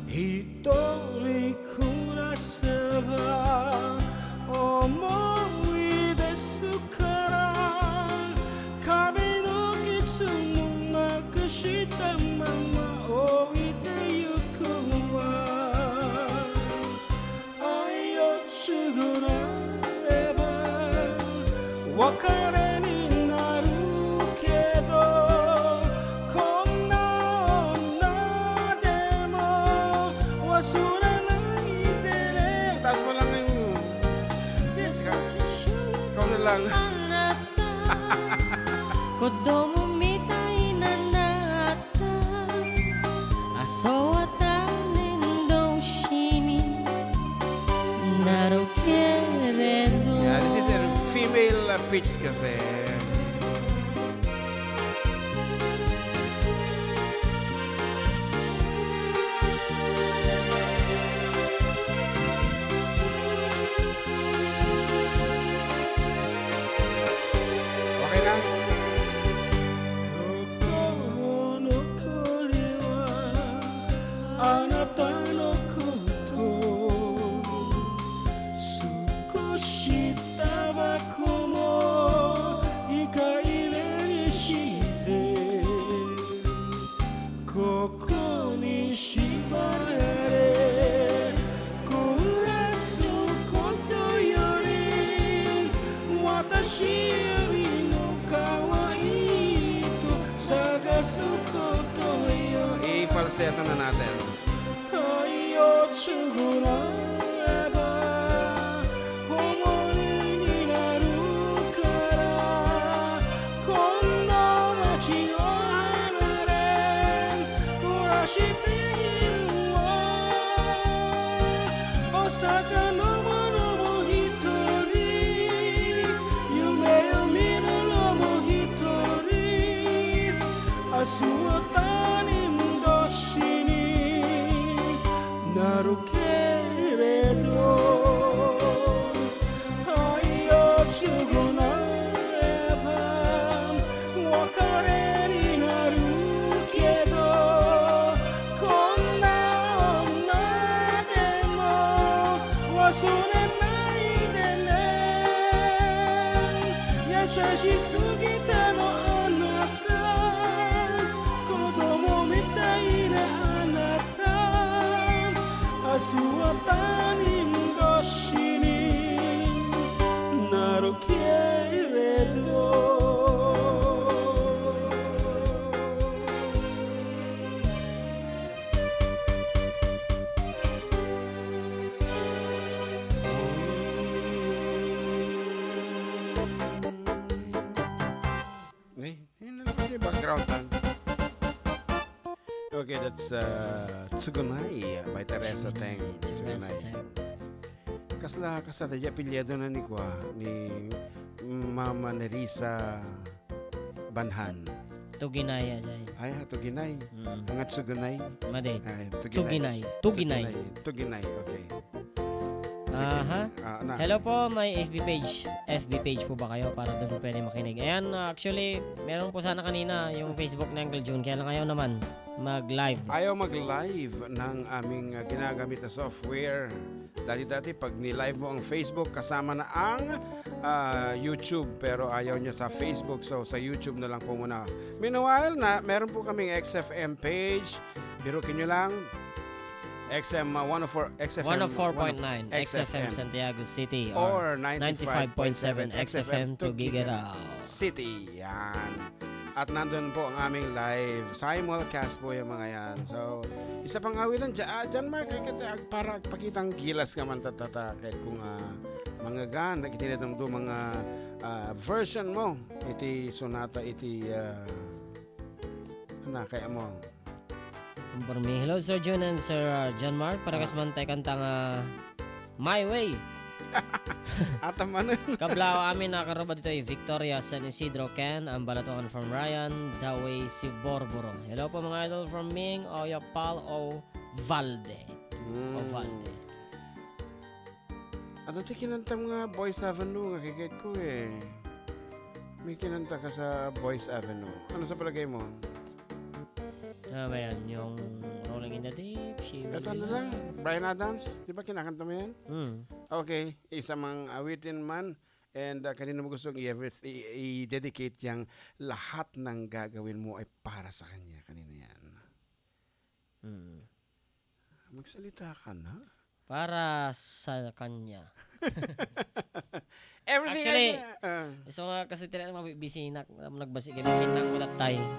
Hitori kurasaba, omowi desu kara. Kabinok itsu mo nakasita mama, owi tayo kuwa. Ayo chuguna eba, wakareni naru kedo, konna onna demo, wasuranai dene. Taas mo lang yung, ikaw na lang. Anata, kodomo mitai nanata. Aso atanen doshini, naru keredo. Yeah, this is a female, uh, pitch kasi. Okay na? Nokoro no korewa, anata no koto. Sukoshi tabako mo ikaire ni shite. Koko ni shibare, kurasu koto yori, watashi yori no kawai to sagasu koto yo. I-falsetto na natin. Ayo chuguna eba, omori ni naru kara, kondo machi o hanaren, kurashi te hiru o, osaka no mo no mo hitori, yume o miru no mo hitori, asu o tanen doshini, naru keredo. Ayo chuguna eba, wakareni naru kedo, konna onna demo, wasunen nai dene. Yasashi sugita no anata, kodomo mitai na anata. Asu o tanen doshini, naru keredo. Eh, yun na lang kasi background, ha? Okay, that's, uh, Tsugunai by Teresa Teng. Tsugunai. Tsugunai. Kasla, kasla, di apelyido na ni kua, ni Mama Nerissa Banhan. Tuginay, ajay. Ay, ha, Tuginay. Mm. Ang at Sugunay. Madi. Ay, Tuginay. Tuginay. Tuginay. Tuginay. Tuginay, okay. Sige. Aha. Ah, na. Hello po, may F B page. F B page po ba kayo para doon pwede makinig? Ayan, ah, actually, meron po sana kanina yung Facebook ni Uncle Jun, kaya lang ayaw naman mag-live. Ayaw mag-live ng aming, ah, ginagamit na software. Dati-dati, pag ni-live mo ang Facebook, kasama na ang, ah, YouTube, pero ayaw niya sa Facebook, so sa YouTube na lang po muna. Meanwhile, na, meron po kaming X F M page. Birukin nyo lang, X M, uh, one oh four, X F M, one oh four point nine X F M Santiago City or ninety-five point seven X F M Tuguegarao City. Yan. At nandun po ang aming live simulcast po yung mga yan. So, isa pang awitan dyan, ah, dyan, Mark, ay, kaya, ah, para pakitang gilas nga man tatata, kahit kung, ah, mga gan, nagitinatumdo mga, ah, version mo, iti sonata, iti, ah, na, kaya mo. Ang permi. Hello, Sir Jun and Sir, uh, John Mark. Para Ah. kas man tayo kanta nga My Way. Atam ano yun? Kablaw amin, nakarubad ditoy Victoria, San Isidro, Ken, ang Balatuan from Ryan, Daway, Siborboro. Hello po, mga idol from Ming, Oya Paul, Ovalde. Mm. Ovalde. Ano ti kinantam nga Boys Avenue nga kikit ko eh? May kinanta ka sa Boys Avenue. Ano sa palagay mo? Ano ba yan? Yung Rolling in the Deep, She Will Ito na Be lang, Loved. Bryan Adams. Di ba kinakanta mo yan? Hmm. Okay, isa mang awitin man. And, uh, kanino mo gustong i-, i-, i-dedicate yang lahat ng gagawin mo ay para sa kanya? Kanino yan? Hmm. Magsalita ka na. Para sa kanya. Everything Actually, I do, ah. Gusto nga kasi tila mabibisi na, nagbasi kami, hinang ko tatay. Oh.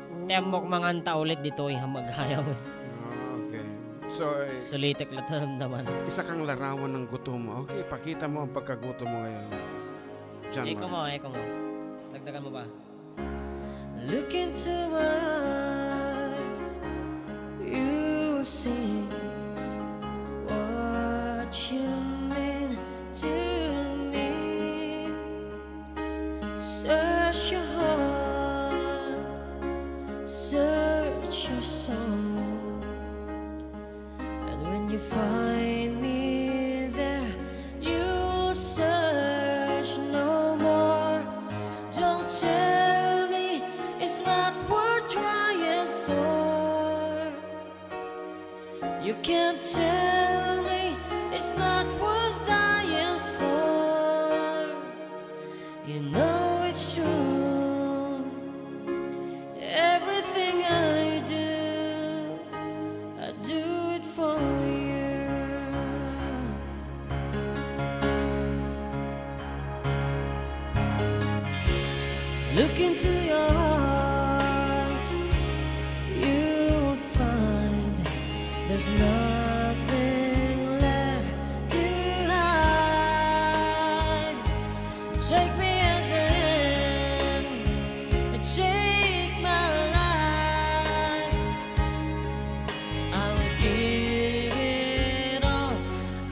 Tembok manganta ulit dito, eh, maghayam. Ah, okay. So, eh, Sulitek lang naman. Isa kang larawan ng gutom. Okay, pakita mo ang pagkagutom mo ngayon. John Eko Mark. Mo, eko mo. Dagdagan mo ba? Look into my eyes, you see what you mean to me. Search your heart, search your soul. And when you find me there, you'll search no more. Don't tell me it's not worth trying for. You can't tell me it's not worth dying for. You know it's true. Everything I do, I do it for you. Look into your heart, you'll find there's nothing left to hide. Take me as I am, and take my life. I would give it all.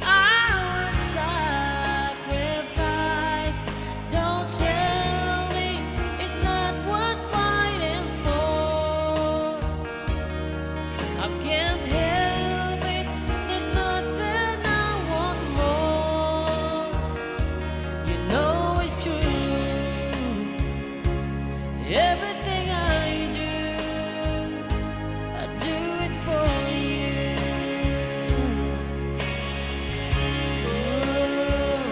I would sacrifice. Don't tell me it's not worth fighting for. I can't help it. There's nothing I want more. You know it's true. Everything I do, I do it for you. Oh,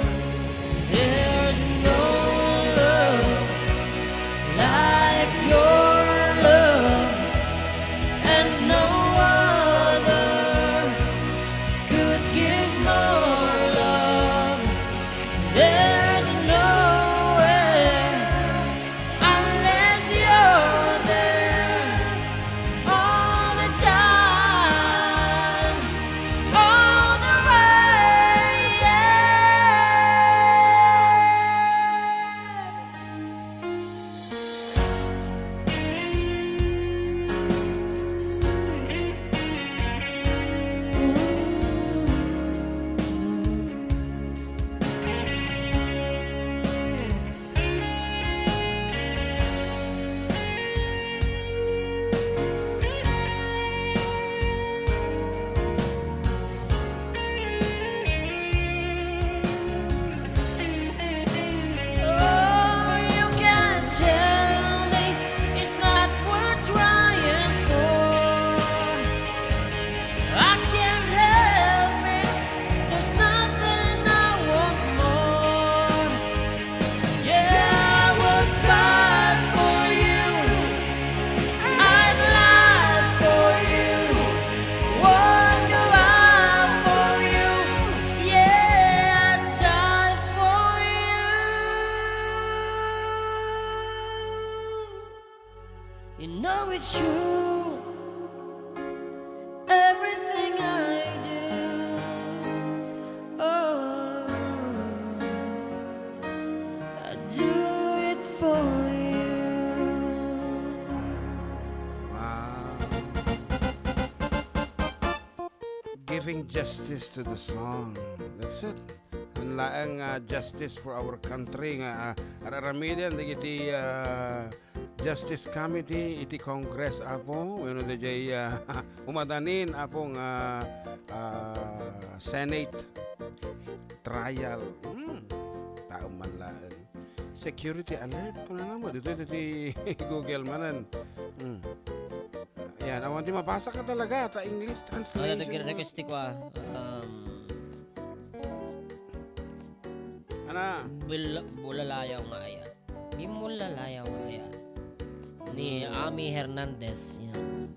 there's no love like your love, and no other could give more love. There's nowhere unless you You know it's true. Everything I do, oh, I do it for you. Wow. Giving justice to the song. That's it. Ang laeng, ah, justice for our country nga, ah, ar-aramiden dagiti, ah, Justice Committee iti Congress, Apo, wenno daydiay, ah, umadanin, Apo, nga, ah, Senate trial. Hmm. Tao man laeng. Security alert, kunana mo. Dito, dito, ti Google manen. Hmm. Ayan, awan ti mabasa ka talaga. Ta English Ay, translation. Nag-request ti kwa. Um, Ana, bul- bulalayaw nga ayat. Bimmulalayaw nga ayat. Ni Ami Hernandez. Yan.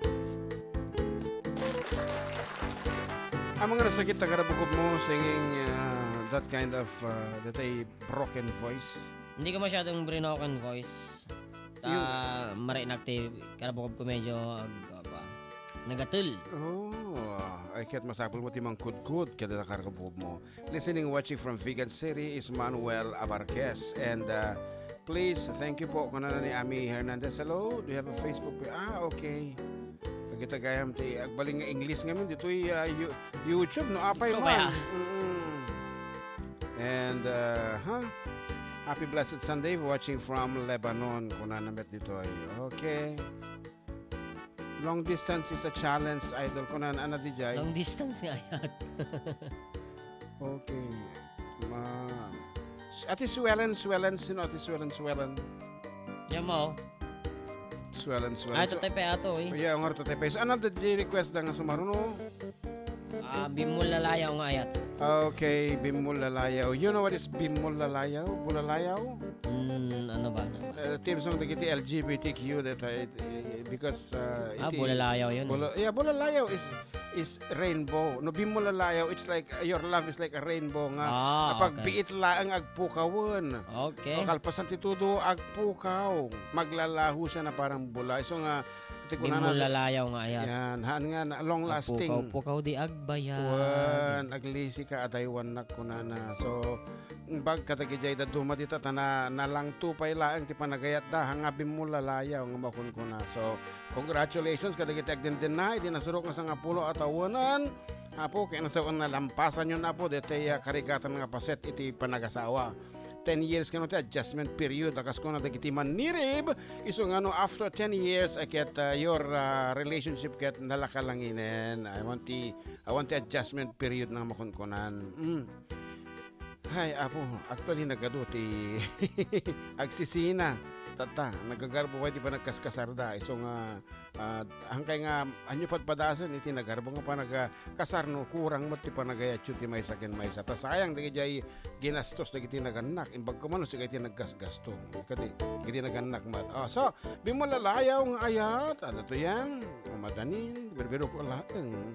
Ang mga nasakit ta karabukod mo singing, ah, that kind of, ah, that a broken voice. Hindi ko masyadong brinoken voice. Ta, marinak ti karabukod ko medyo ag, apa, nagatul. Oh, ay ket masapul mo ti mangkudkod kada karabukod mo. Listening, watching from Vigan City is Manuel Abarquez. And, uh, please, thank you po. Kunana ni Ami Hernandez, "Hello, do you have a Facebook page?" Ah, okay. Pagita gayam ti agbalin nga English ngamin ditoy, uh, You- YouTube, no? Apay So, man. kaya? Mm-mm. And, uh, huh? Happy blessed Sunday, watching from Lebanon. Kunana met ditoy. Okay. Long distance is a challenge, idol. Kunana, ana, D J? Long distance nga ayat. Okay. Ma Ati Swellen, Swellen, sino ati Swellen, Swellen? Yan mo. Swellen, Swellen. Ay, So, tatay pa ato eh. Yeah, ang orto tayo pa. So, ano the request na nga sumaruno? Ah, bimmulalayaw nga ayat. Okay, bimmulalayaw. You know what is bimmulalayaw? Bulalayaw? Hmm, ano ba? Ano ba? Uh, theme song dagiti L G B T Q that I, because uh, Ah, iti- bulalayaw yun. eh. Bula- yeah, bulalayaw is is rainbow. No, bimmulalayaw, it's like uh, your love is like a rainbow nga Ah, kapag okay. biit laeng agpukawen. Okay. O kalpasan ti tudo, agpukaw. Maglalaho siya na parang bula. So nga, ti kunana, Bimmulalayaw nga ayat. Yan, haan nga na, long lasting. Pukaw, pukaw di agbayag. Wen, aglisi ka, adaywannak kunana. So, bag kadagiti ay daduma dita, ta na, nalangto pay laeng ti panagayatda, hanga bimmulalayaw nga makunkuna. So, congratulations kadagiti agdindinna, iti nasurok nga sangapulo a tawenan. Apo, kaya nasawan nalampasan yun, Apo, dete ya karigatan nga paset iti panagasawa. Ten years kano ti adjustment period, a kas kuna dagiti manirib, isu nga no after ten years, a ket uh, your uh, relationship ket nalakalanginen. I want ti, I want ti adjustment period na makunkunan. Mm. Hay, Apo, actually, nagadu ti agsisina. Tatta, nagagarbo pay ti panagkaskasarda. Isu nga, ah, hangkay nga, anyo padpadasen iti nagarbo nga panagkasar no kurang met ti panagayatyo ti maysa ken maysa. Ta sayang dagiti ay ginastos dagiti nagannak. Imbag ko man no sika iti naggasgasto. Kadi, iti nagannak met. Ah, so, bimmulalayaw nga ayat. Ano to yan? Umadanin, birbiro ko laeng.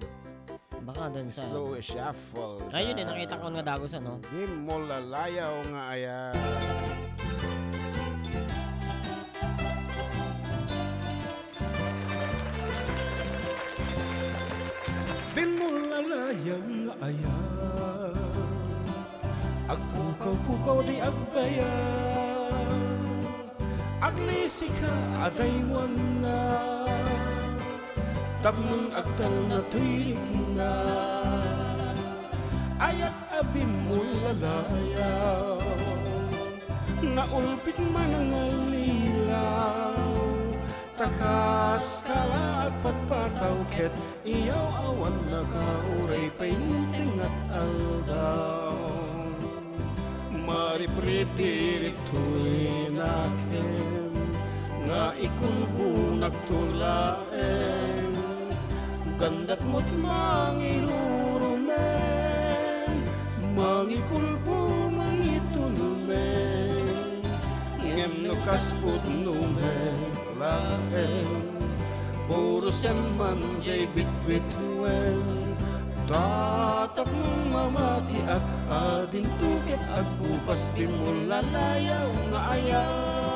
Baka dun sa... Slow shuffle. Ayun eh, nakita ko nga dagus, ano? Bimmulalayaw nga ayat. Bimmulalayaw nga ayat. Agpukaw-pukaw di agbayag. Aglisika a daywanna, tapno agtalna toy rikna. Ayat a bimmulalayaw, naulpit man nga lilaw. Ta kas kala agpatpataw ket iyaw awan nakauray pay no tengngat aldaw. Maripripirip toy nakem nga ikulbonakto laeng. Gandat met mangirurumen, mangikulbo, mangitunumen. Ngem no kas pudno met laeng, puro semman jay bitbituen. Tatapno mamatiak, adinto ket aggupas, bimmulalayaw nga ayat.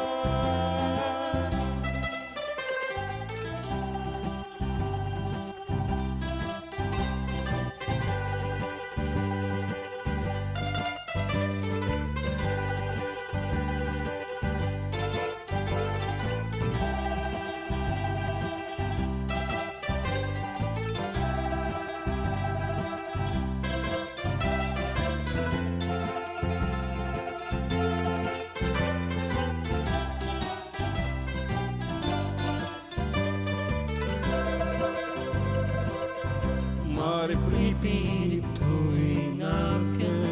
Ribribi ditoy ngaken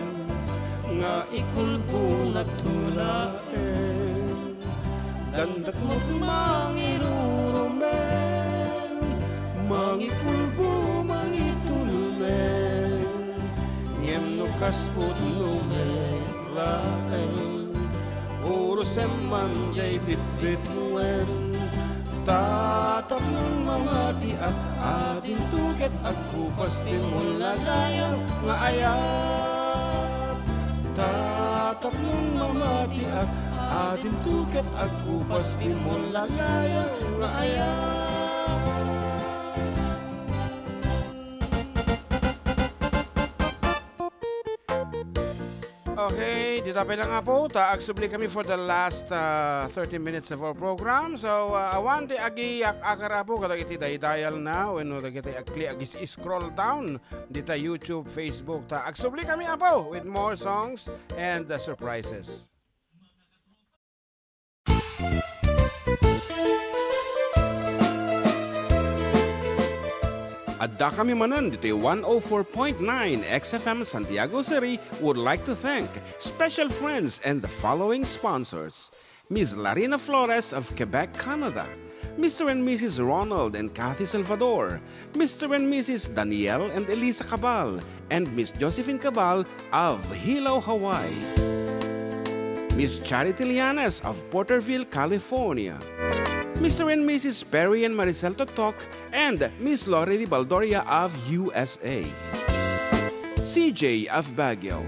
nga ikulbonakto laeng. Dandakmok mangirurumen, mangipulbo, mangitulmen, ngem no kas pudno met laeng, urosem man jay bitbituen. Tatapnon mamatiak, adinto ket agkupas, bimol, lalayaw nga ayat. Tatapnon mamatiak, adinto ket agkupas, bimol, lalayaw nga ayat. Okay, dita pay lang, Apo, ta agsubli kami for the last, uh, thirty minutes of our program. So, uh, awan ti agiyak-akar, Apo, kadagiti daydial na wenno dagiti agkli-, ag-scroll down dita YouTube, Facebook. Ta agsubli kami, Apo, with more songs and, uh, surprises. Adda kami manen ditoy one oh four point nine X F M Santiago City would like to thank special friends and the following sponsors: Miss Larina Flores of Quebec, Canada, Mister and Missus Ronald and Kathy Salvador, Mister and Missus Daniel and Elisa Cabal, and Miss Josephine Cabal of Hilo, Hawaii. Miss Charity Lianes of Porterville, California. Mister and Missus Perry and Maricel Totok and Miss Lori Baldoria of U S A. C J of Baguio.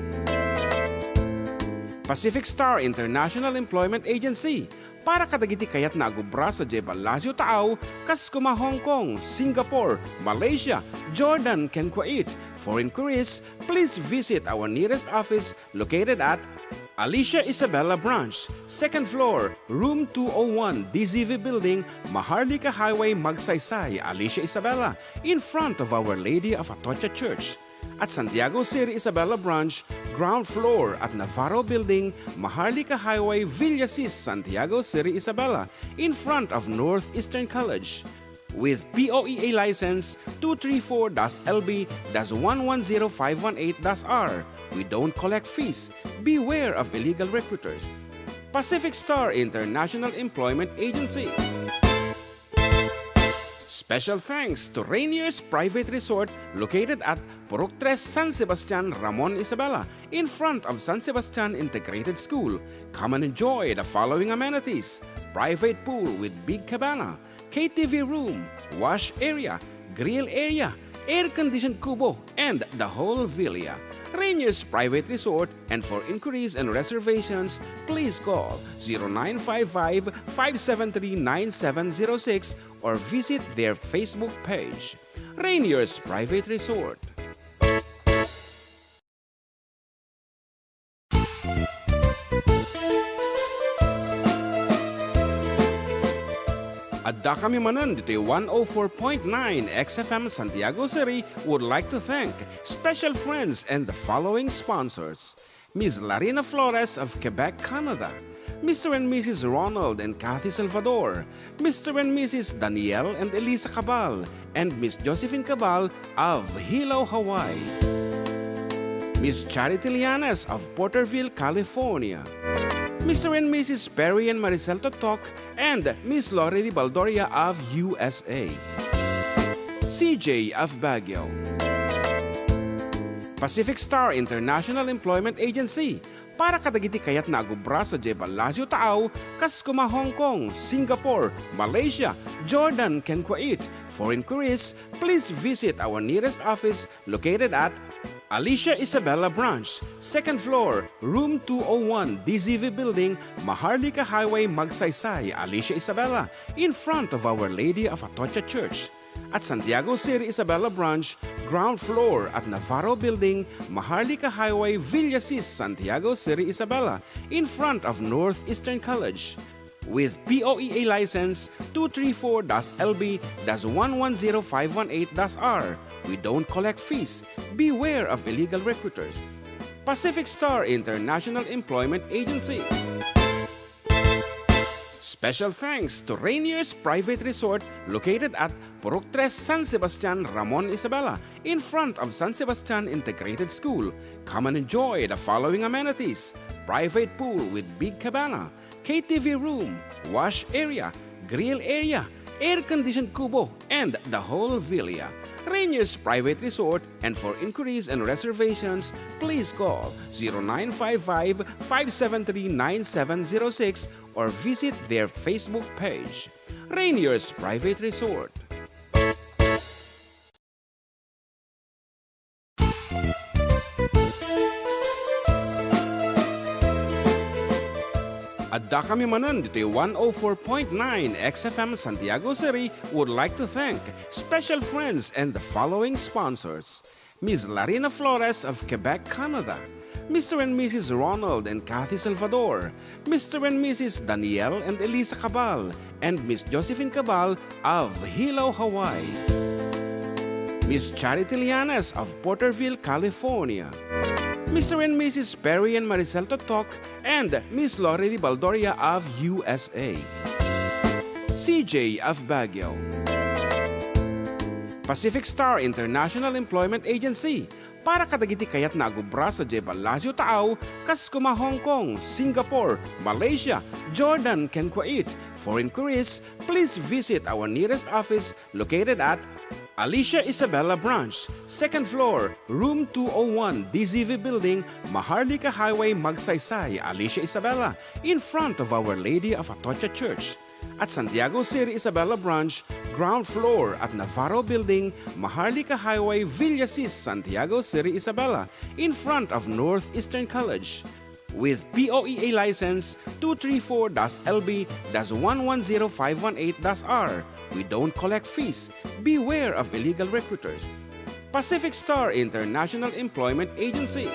Pacific Star International Employment Agency, para kadagiti kayatna a gubra sadiay Palacio Taaw, kas koma Hong Kong, Singapore, Malaysia, Jordan, ken Kuwait. For inquiries, please visit our nearest office located at Alicia Isabela Branch, second floor, room two oh one, D Z V Building, Maharlika Highway, Magsaysay, Alicia Isabela, in front of Our Lady of Atocha Church. At Santiago City Isabela Branch, ground floor at Navarro Building, Maharlika Highway, Villasis, Santiago City Isabela, in front of Northeastern College. With P O E A license two three four dash L B dash one one zero five one eight dash R. We don't collect fees. Beware of illegal recruiters. Pacific Star International Employment Agency. Special thanks to Rainier's Private Resort located at Purok Tres, San Sebastian, Ramon, Isabela, in front of San Sebastian Integrated School. Come and enjoy the following amenities: private pool with big cabana, K T V room, wash area, grill area, air-conditioned kubo, and the whole villa. Rainier's Private Resort, and for inquiries and reservations, please call zero nine five five, five seven three, nine seven zero six or visit their Facebook page. Rainier's Private Resort. Adda kami manen ditoy one oh four point nine X F M Santiago City would like to thank special friends and the following sponsors: Miss Larina Flores of Quebec, Canada, Mister and Missus Ronald and Kathy Salvador, Mister and Missus Daniel and Elisa Cabal, and Miss Josephine Cabal of Hilo, Hawaii. Miss Charity Lianes of Porterville, California. Mister and Missus Perry and Maricel Totok and Miss Lori Baldoria of U S A. C J of Baguio. Pacific Star International Employment Agency, para kadagiti kayatna a gubra sadiay Palacio Taaw, kas koma Hong Kong, Singapore, Malaysia, Jordan, ken Kuwait. For inquiries, please visit our nearest office located at Alicia Isabela Branch, second floor, room two oh one, D Z V Building, Maharlika Highway, Magsaysay, Alicia Isabela, in front of Our Lady of Atocha Church. At Santiago City Isabela Branch, ground floor at Navarro Building, Maharlika Highway, Villasis, Santiago City Isabela, in front of Northeastern College. With P O E A license two three four dash L B dash one one zero five one eight dash R, we don't collect fees. Beware of illegal recruiters. Pacific Star International Employment Agency. Special thanks to Rainier's Private Resort located at Purok Tres, San Sebastian, Ramon, Isabela, in front of San Sebastian Integrated School. Come and enjoy the following amenities: private pool with big cabana, K T V room, wash area, grill area, air-conditioned kubo, and the whole villa. Rainier's Private Resort, and for inquiries and reservations, please call zero nine five five, five seven three, nine seven zero six or visit their Facebook page. Rainier's Private Resort. Adda kami manen ditoy one oh four point nine X F M Santiago City would like to thank special friends and the following sponsors: Miss Larina Flores of Quebec, Canada, Mister and Missus Ronald and Kathy Salvador, Mister and Missus Daniel and Elisa Cabal, and Miss Josephine Cabal of Hilo, Hawaii. Miss Charity Lianes of Porterville, California. Mister and Missus Perry and Maricel Totok and Miss Lorely Baldoria of U S A. C J of Baguio. Pacific Star International Employment Agency, para kadagiti kayatna a gubra sadiay Palacio Taaw, kas koma Hong Kong, Singapore, Malaysia, Jordan, ken Kuwait. For inquiries, please visit our nearest office located at Alicia Isabela Branch, second floor, room two oh one, D Z V Building, Maharlika Highway, Magsaysay, Alicia Isabela, in front of Our Lady of Atocha Church. At Santiago City Isabela Branch, ground floor at Navarro Building, Maharlika Highway, Villasis, Santiago City Isabela, in front of Northeastern College. With P O E A license two three four dash L B dash one one zero five one eight dash R, we don't collect fees. Beware of illegal recruiters. Pacific Star International Employment Agency.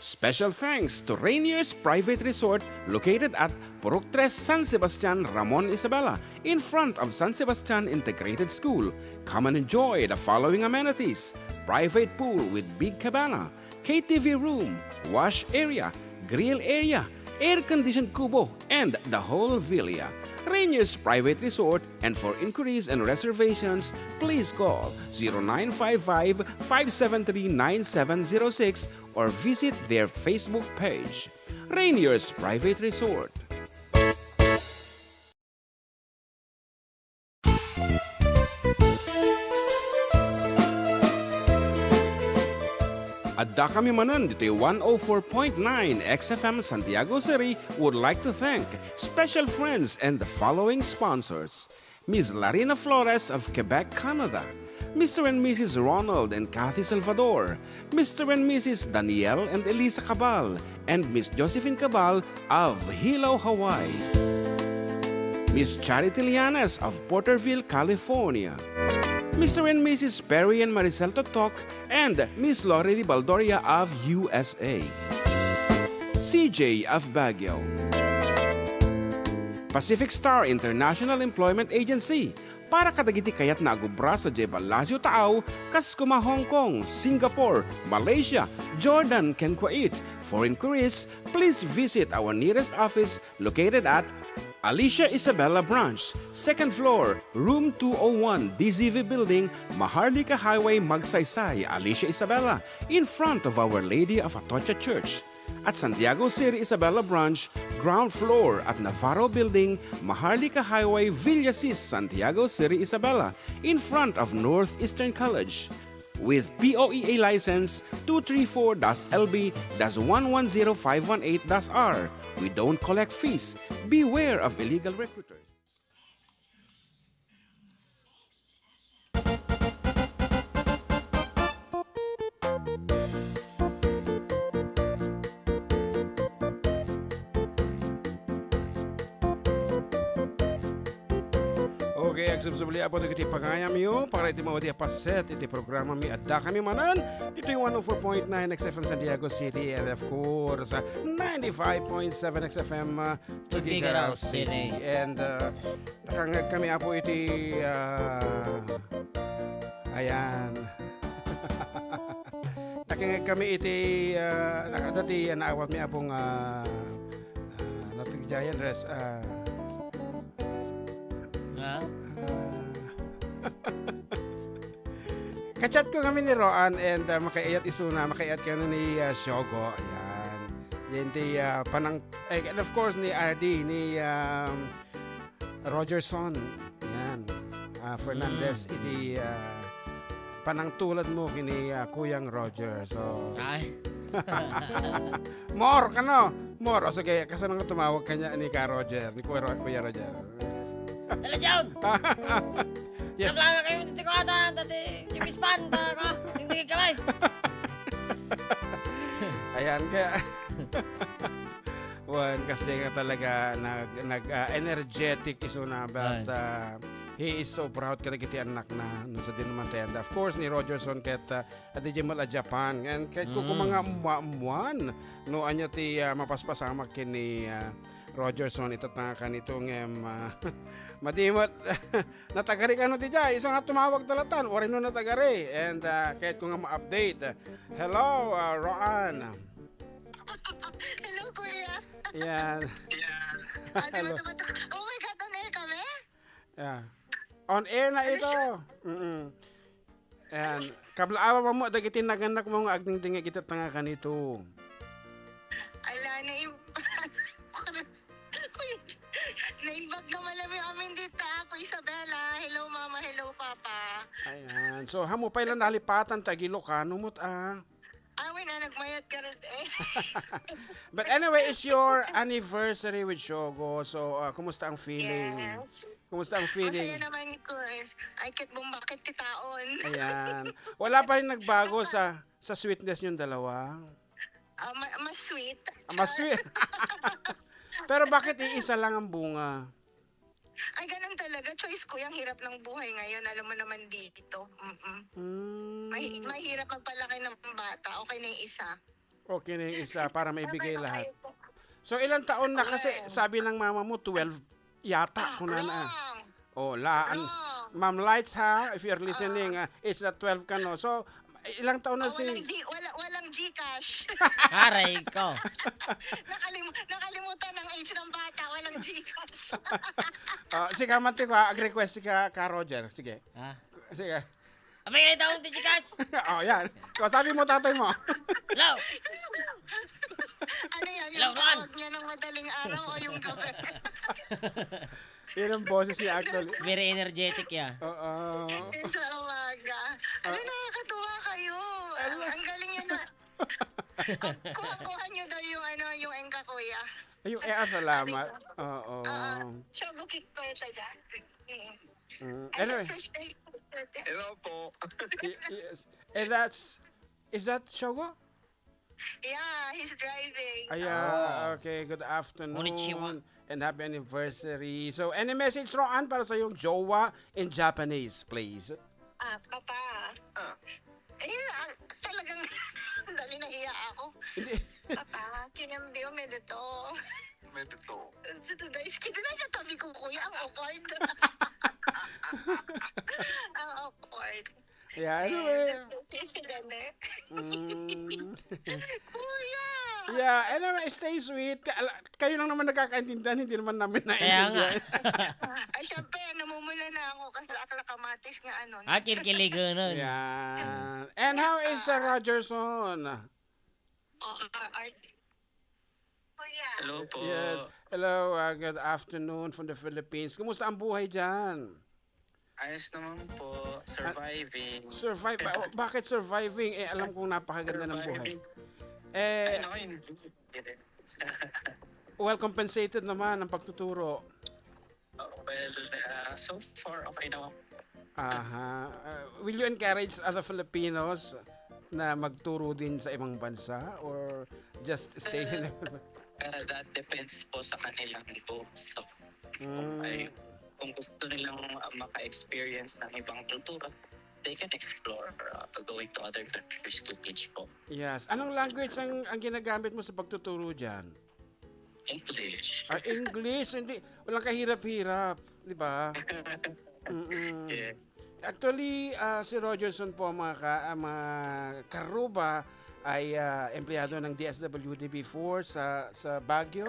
Special thanks to Rainier's Private Resort located at Purok Tres, San Sebastian, Ramon, Isabela, in front of San Sebastian Integrated School. Come and enjoy the following amenities: private pool with big cabana, K T V room, wash area, grill area, air-conditioned kubo, and the whole villa. Rainier's Private Resort, and for inquiries and reservations, please call zero nine five five, five seven three, nine seven zero six or visit their Facebook page, Rainier's Private Resort. Adda kami manen ditoy one oh four point nine X F M Santiago City would like to thank special friends and the following sponsors: Miss Larina Flores of Quebec, Canada, Mister and Missus Ronald and Kathy Salvador, Mister and Missus Daniel and Elisa Cabal, and Miss Josephine Cabal of Hilo, Hawaii. Miss Charity Lianes of Porterville, California. Mister and Missus Perry and Maricel Totok and Miss Lorely Baldoria of U S A. C J of Baguio. Pacific Star International Employment Agency, para kadagiti kayatna a gubra sadiay Palacio Taaw, kas koma Hong Kong, Singapore, Malaysia, Jordan, ken Kuwait. For inquiries, please visit our nearest office located at Alicia Isabela Branch, second floor, room two oh one, D Z V Building, Maharlika Highway, Magsaysay, Alicia Isabela, in front of Our Lady of Atocha Church. At Santiago City Isabela Branch, ground floor at Navarro Building, Maharlika Highway, Villasis, Santiago City Isabela, in front of Northeastern College. With P O E A license two three four dash L B dash one one zero five one eight dash R, we don't collect fees. Beware of illegal recruiters. Okay, agsubsubli, Apo, dagiti pagayamyo para iti mawati a paset iti programami. Adda kami manen ditoy one oh four point nine X F M Santiago City and, of course, ninety-five point seven X F M, uh, Tuguegarao City. And, uh, nakangngeg kami, Apo, iti, uh, ayan. Nakangngeg kami iti, uh, nakadati, uh, naawatmi, Apo, nga, uh, nat-, Giant Res-, ah. Nga? Ah. Ka-chat ko kami ni Roan and, ah, makaiat isuna, makaiat kano ni, ah, Shogo. Ayan. Yan ti, ah, panang-, eh, and of course, ni R D, ni, um, Rogerson. Yan. Ah, Fernandez, Mm. iti, ah, panangtulad mo kini, ah, Kuyang Roger. So, Ay. More, kano? More. O, sige, kasano nga tumawag kanya ni Ka Roger, ni Kuya Ro-, Kuya Roger? Hello, John! Yes. Nablaga kayo, titikuatan, tati, chipispan, ta, ka, tingtingin ka, bay. Ayan, kaya, Wan, kasi nga talaga nag, nag, ah, energetic isuna, but, Ay. ah, he is so proud kadagiti annakna, no, sa dinumantayanda. Of course, ni Rogerson ket, ah, adda diay met a Japan. And ket Mm. kukumanga mua-, muan, no, ania ti, ah, mapaspasamak ken ni, ah, Rogerson, ita nga kanito ngem, ah, madi met, natagari kano ti diay, isu nga tumawag talatan, uray no natagari. And, ah, ket ko nga ma-update. Hello, ah, Roan. Hello, Kuya. Yan. Ate, Hello. Bato, bato. Oh my God, on air kami? Yeah. On air na Are you ito. Sure? Mm-mm. Yan. Kablaawa mo dagiti nagannak mo nga agdingdingig iti tanga kanito. Ala, na-, naimbag naman namin amin dita. Ako, Isabela. Hello, Mama. Hello, Papa. Ayan. So, hamu pay lang nalipatan ta Ilocano mo, ah. Amin na, nagmayat ka rin eh. But anyway, it's your anniversary with Shogo. So, ah, kumusta ang feeling? Yes. Kumusta ang Masaya feeling? Naman, Chris. Ay, ket bumbakit ti taon. Ayan. Wala pa rin nagbago sa, sa sweetness niyong dalawa? Ah, ma-, mas sweet. Ah, mas Char. Sweet. Pero bakit iisa lang ang bunga? Ay, ganun talaga. Choice ko yung hirap ng buhay ngayon. Alam mo naman dito. Mm-mm. Mm. Mahi-, mahirap magpalaki ng bata. Okay na yung isa. Okay na yung isa para maibigay lahat. So, ilang taon na kasi, yes, sabi ng mama mo, twelve yata, ah, kung nana. Wrong. Oh, laan. Wrong. Ma'am Lights, ha, if you're listening, ah, it's not twelve ka, no? So, ilang taon na. Ah, si walang G-, wala-, walang GCash. Aray ko. Nakalim-, nakalimutan ang age ng bata, walang GCash. Ah, sige, mantik, ha, ag-request si ka, ka Roger. Sige. Ah. Sige. Abay, kayo taong ti GCash. Oh, yan. So, sabi mo, tatay mo. Hello. Ano yan? Hello, yung Ron. Tawag niya ng madaling araw o yung gabi? Yan ang boses niya, actually. Very energetic, ya. Oo. Yung sa umaga. Ano, ah, nakakatuwa kayo. Ang, ano? Ang galing niya na. Ang kuha-kuha niyo daw yung, ano, yung Enka Kuya. Ay, yung, eh, ah, salamat. Sabi ko. Oo. Oo. Shogo Kikoy siya dyan. Mm. Mm. Ay, anyway. Sa, sa, sa, hello po. Y-, yes. And that's, is that Shogo? Yeah, he's driving. Ayan, oh, okay. Good afternoon. Konnichiwa. And happy anniversary. So, any message, Roan, para sa iyong jowa in Japanese, please? Ah, papa. Ah. Eh, ah, talagang dali nahiya ako. Hindi. Papa, kinambio me dito. Me dito. Sa today's kid, nasa tabi ko, kuya, ang awkward. Ang awkward. Yeah, anyway. Eh, sa, sa, sa, sa, mm. Kuya! Yeah, anyway, stay sweet. Ka-, ala-, kayo lang naman nagkakaintindihan, hindi naman namin naiintindihan. Kaya nga. Ay, syempre, namumula na ako kasi akla kamatis nga ano. Ah, kilkiligo nun. Yeah. And how is, uh, Rogerson? Oh, uh, art-, Kuya. Hello po. Yes. Hello, uh, good afternoon from the Philippines. Kumusta ang buhay dyan? Ayos naman po. Ah, surviving. Survive. Ba-, bakit surviving? Eh, alam kong napakaganda ng buhay. Surviving. Eh, ay, naku, hindi. Well compensated naman ang pagtuturo. Uh, well, uh, so far, okay naman. Aha. Uh, will you encourage other Filipinos na magturo din sa ibang bansa or just stay in? Uh, uh, that depends po sa kanilang goals. So, kung, mm, ay, kung gusto nilang, uh, maka-experience ng ibang kultura, they can explore, uh, going to other countries to teach po. Yes. Anong language ang, ang ginagamit mo sa pagtuturo diyan? English. Ah, English, hindi. Walang kahirap-hirap, di ba? Mm-mm. Yeah. Actually, ah, si Rogerson po, mga ka-, ah, mga karuba, ay, ah, empleyado ng D S W D before sa, sa Baguio.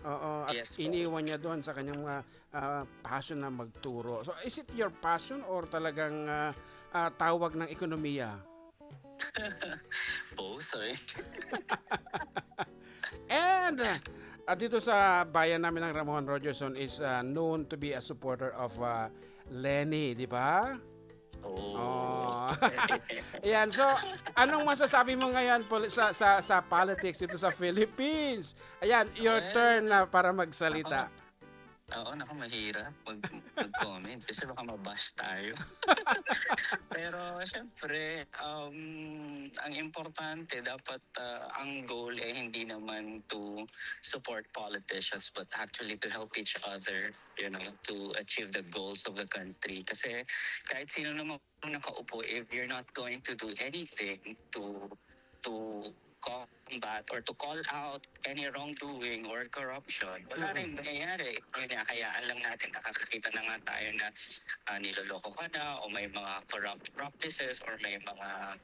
Oo, at Yes po. iniwan niya doon sa kanyang mga, ah, passion na magturo. So, is it your passion or talagang, ah, ah, tawag ng ekonomiya? Both, eh. And, ah, at dito sa bayan namin ng Ramon, Rogerson is, ah, known to be a supporter of, ah, Leni, di ba? Oo. Oh. Ayan, so, anong masasabi mo ngayon poli-, sa, sa, sa politics dito sa Philippines? Ayan, your Well, turn na para magsalita. Ako, oo, naku, mahirap mag-, mag-comment kasi baka ma-bash tayo. Pero, syempre, um, ang importante, dapat, ah, ang goal ay hindi naman to support politicians, but actually to help each other, you know, to achieve the goals of the country. Kasi kahit sino naman nakaupo, if you're not going to do anything to, to combat or to call out any wrongdoing or corruption, wala Mm. rin mangyayari. Yun nga, hayaan lang natin, nakakakita na nga tayo na, ah, niloloko ka na o may mga corrupt practices or may mga,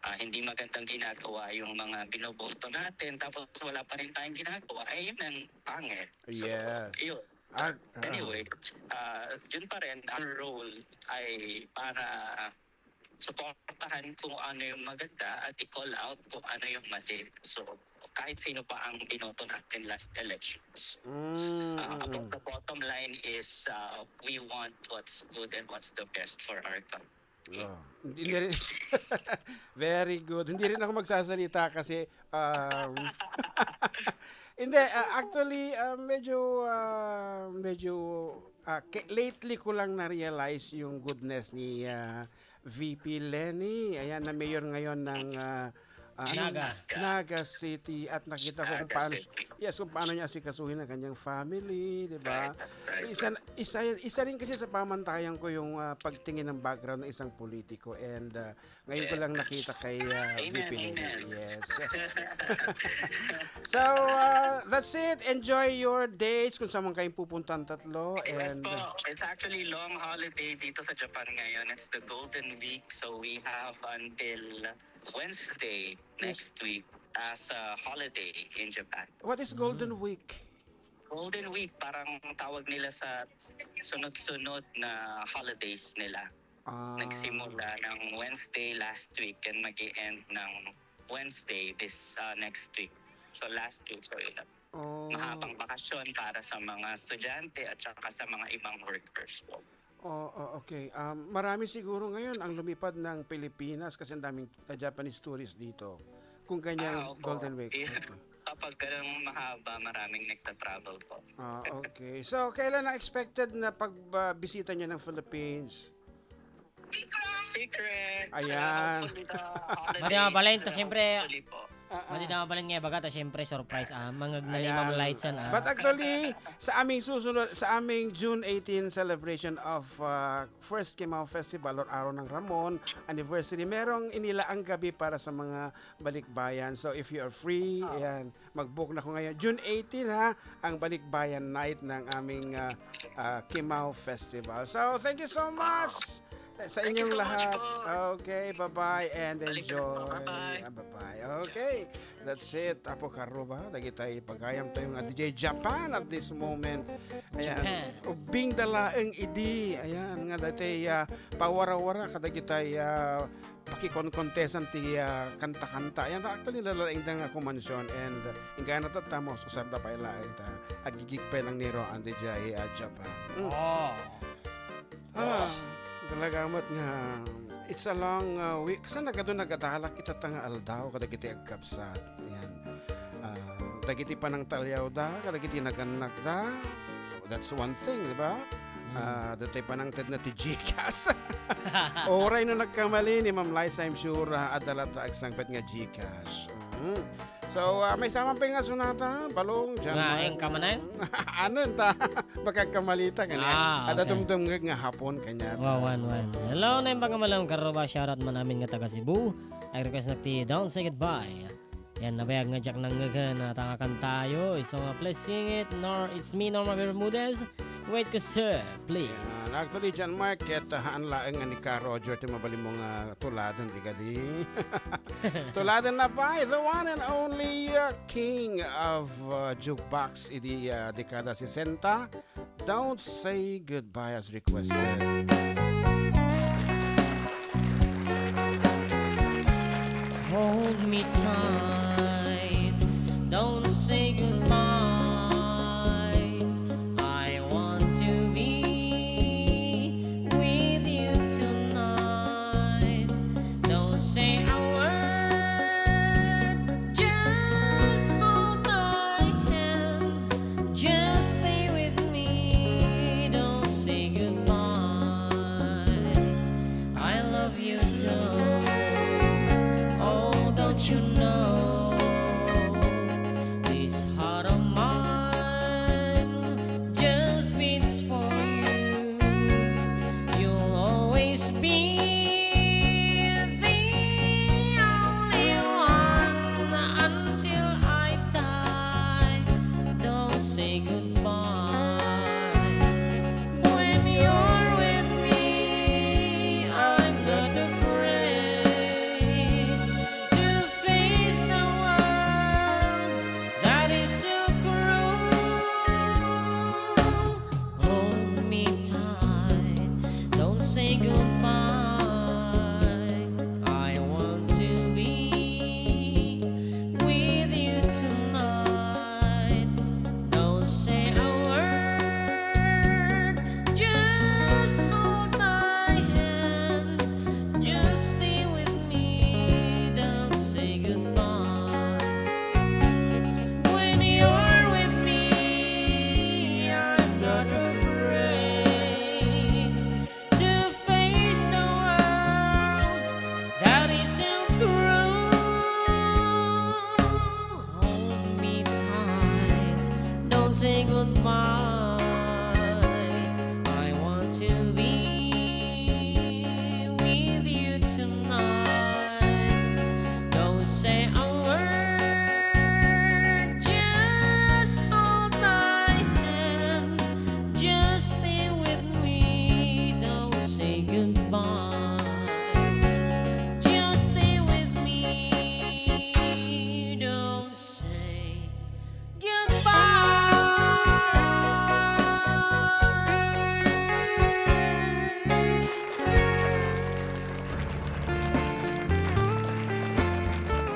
ah, hindi magandang ginagawa yung mga binoboto natin, tapos wala pa rin tayong ginagawa, eh, yun ang pangit. So, Yes. yun. Ah, ah. Anyway, ah, yun pa rin, ang role ay para suportahan kung ano yung maganda at i-call out kung ano yung mali. So, kahit sino pa ang binoto natin last elections. Mm, Ah, mm. But the bottom line is, ah, we want what's good and what's the best for our country. Oh, hindi, hindi rin. Very good. Hindi rin ako magsasalita kasi, um, hindi, ah, actually, ah, medyo, ah, medyo, ah, ke-, lately ko lang na-realize yung goodness ni, ah, V P Leni. Ayan, na mayor ngayon ng, ah, ah, Naga. Naga City. At nakita ko kung Naga paano, City. Yes, kung paano niya asikasuhin ang kanyang family, di ba? Right, right, Isa, right. isa, isa rin kasi sa pamantayan ko yung, ah, pagtingin ng background ng isang politiko. And, ah, ngayon ko Yes. lang nakita kay, ah, Amen, V P Leni. Amen. Yes. So, ah, that's it. Enjoy your dates kung saan man kayong pupunta ang tatlo. Yes And, po. ah, It's actually long holiday dito sa Japan ngayon. It's the Golden Week. So we have until Wednesday Yes. next week as a holiday in Japan. What is Golden Mm. Week? Golden Week, parang tawag nila sa sunod-sunod na holidays nila. Ah. Nagsimula ng Wednesday last week and mag-i-end ng Wednesday this, ah, next week. So last week, so yun. Oh. Mahabang bakasyon para sa mga estudyante at saka sa mga ibang workers po. Oh, oh, okay. Um, marami siguro ngayon ang lumipad ng Pilipinas kasi ang daming, ah, Japanese tourists dito. Kung ganyang Ah, opo. Golden Week. Kapag ganun mahaba, maraming nagta-travel po. Ah, okay. So, kailan ang expected na pagbisita niyo ng Philippines? Secret. Ayan. Hopefully, the holidays, Madi mabalin to, uh, siyempre. Hopefully po. Ah, ah. Madi na mabalin nga, baga, ta, siyempre, surprise, ah. Mga agnalima Ayan. Lights, yan, ah. But actually, sa aming susunod, sa aming June eighteen celebration of, uh, First Kimao Festival or Araw ng Ramon Anniversary, merong inilaang gabi para sa mga balikbayan. So, if you are free, Oh. ayan, mag-book na ko ngayon. June eighteen, ha, ang Balikbayan Night ng aming, ah, ah, Kimao Festival. So, thank you so much sa Thank you inyong so much lahat. Po. Okay, bye-bye and Balik na po. Enjoy. Bye-bye. Ah, bye-bye. Okay, that's it. Apo Karuba, dagitay pagayam tayo nga D J Japan at this moment. Ayan. Japan. Ubing dalaeng idi. Ayan, nga dati, ah, pawara-wara kadagitay, ah, pakikonkontesan ti, ah, kanta-kanta. Ayan, actually, nalalaing da nga kumansyon and, uh, ingkaya na tatta, mausar da pay laeng ta agigik pay lang ni Roan di jay, ah, Japan. Mm. Oh. Ah, talaga met nga, it's a long, uh, week. Saan nagado nagadalak ita ta nga aldaw kadagiti agkabsat? Ayan. Ah, dagiti panangtaliaw da, kadagiti nagannak da, that's one thing, di ba? Mm. Ah, datay panangted na ti GCash. Uray no nagkamali ni Ma'am Liza, I'm sure, ah, adda latta agsangpet nga GCash. Mm. So, ah, maysa man pay nga sonata, Balong, Jan Nga, Mark. Eng ka man, eh? Ano ta? Baka kamalita kanya. Ah, okay. Adda tumtungag nga hapon kanya. Wa-, wan, wan. Hello, naimbag nga malem, Karuba, shoutout man amin nga taga Cebu. Ay request na ti Don't Say Goodbye. Yan, nabayag nga diak nangngegen, ah, ta nga kantayo. Isu nga Please Sing It, Nor-, it's me, Norma Bermudez. Wait ko, sir, please. Yan. Actually, John Mark, ket, ah, haan laeng nga ni Ka Roger ti mabalinmo nga tuladen, di kadi? Tuladen na pay, the one and only, uh, king of, uh, jukebox idi, uh, dekada sesenta. Don't Say Goodbye as requested. Hold me tight, don't say goodbye. I want to be with you tonight. Don't say a word, just hold my hand. Just stay with me, don't say goodbye. I love you so. Oh, don't you know? This heart of mine just beats for you. You'll always be the only one until I die. Don't say goodbye. When you're with me, I'm not afraid to face the world that is so cruel. Hold me tight, don't say goodbye. I want to be with you tonight. Don't say a word, just hold my hand. Just stay with me, don't say goodbye. When you're with me, I'm not afraid to face the world that is so cruel. Hold me tight, don't say goodbye. I want to be with you tonight. Don't say a word, just hold my hand. Just stay with me, don't say goodbye. Just stay with me, don't say goodbye.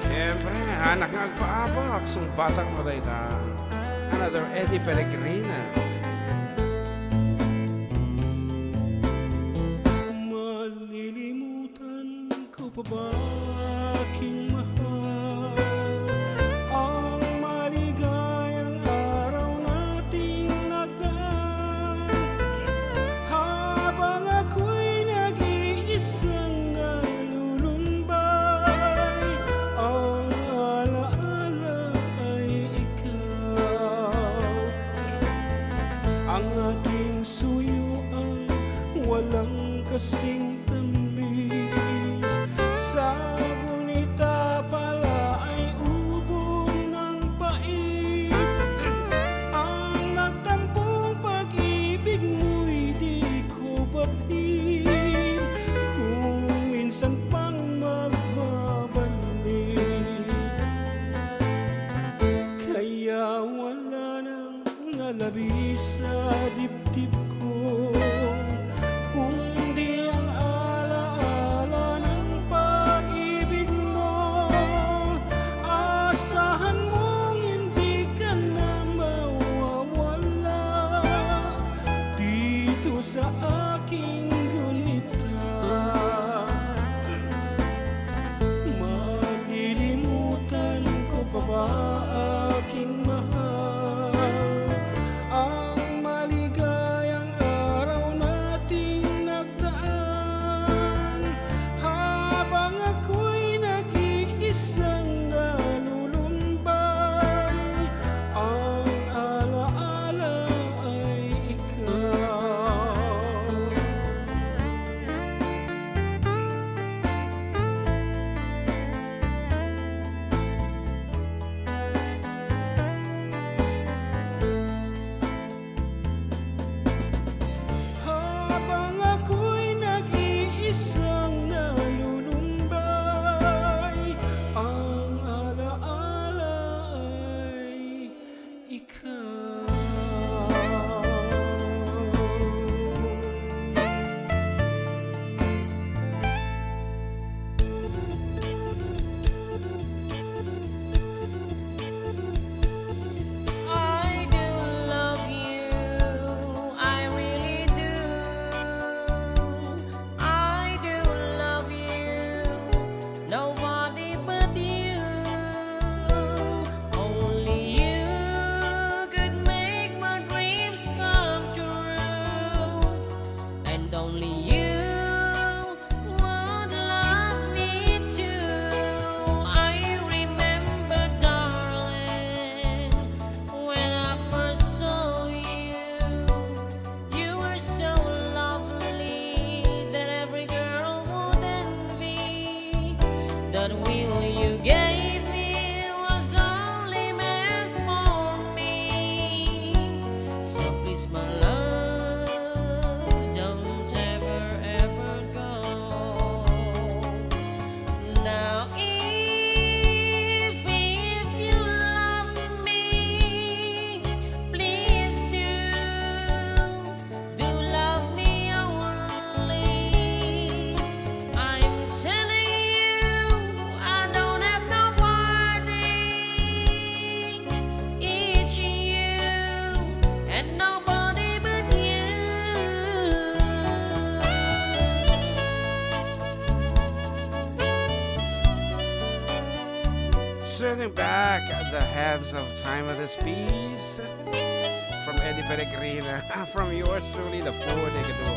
Siyempre, anak nga agpaabak, sungbatak mo dayta. Another Eddie Peregrina. Malilimutan ko pa ba, aking mahal, ang maligayang araw nating nagdaan? Habang ako'y nag-iisang nalulumbay, ang alaala ay ikaw. Ang aking suyuan, walang kasing tambis. Sa gunita pala ay ubod ng pait. Ang nagtampong pag-ibig mo'y di ko batid. Kung minsan pang magbabalik, kaya wala nang nalabi sa dibdib ko, kundi ang alaala ng pag-ibig mo. Asahan mong hindi ka na mawawala dito sa aking gunita. Malilimutan ko pa ba, aking mahal, ang maligayang araw nating nagdaan? Habang ako'y nag-iisang nalulumbay, ang alaala ay ikaw. Habang ako'y nag-iisang nalulumbay, ang alaala ay ikaw. I do love you, I really do. I do love you, nobody but you. Only you could make my dreams come true, and only you would love me too. I remember, darling, when I first saw you, you were so lovely that every girl would envy. That will you gave me was only meant for me. So please, my love, don't ever, ever go. Now, if, if you love me, please do, do love me only. I'm telling you, I don't have nobody. It's you and nobody but you. Sending back the hands of timeless peace from Eddie Peregrina, from yours truly, the Four Decade Duo.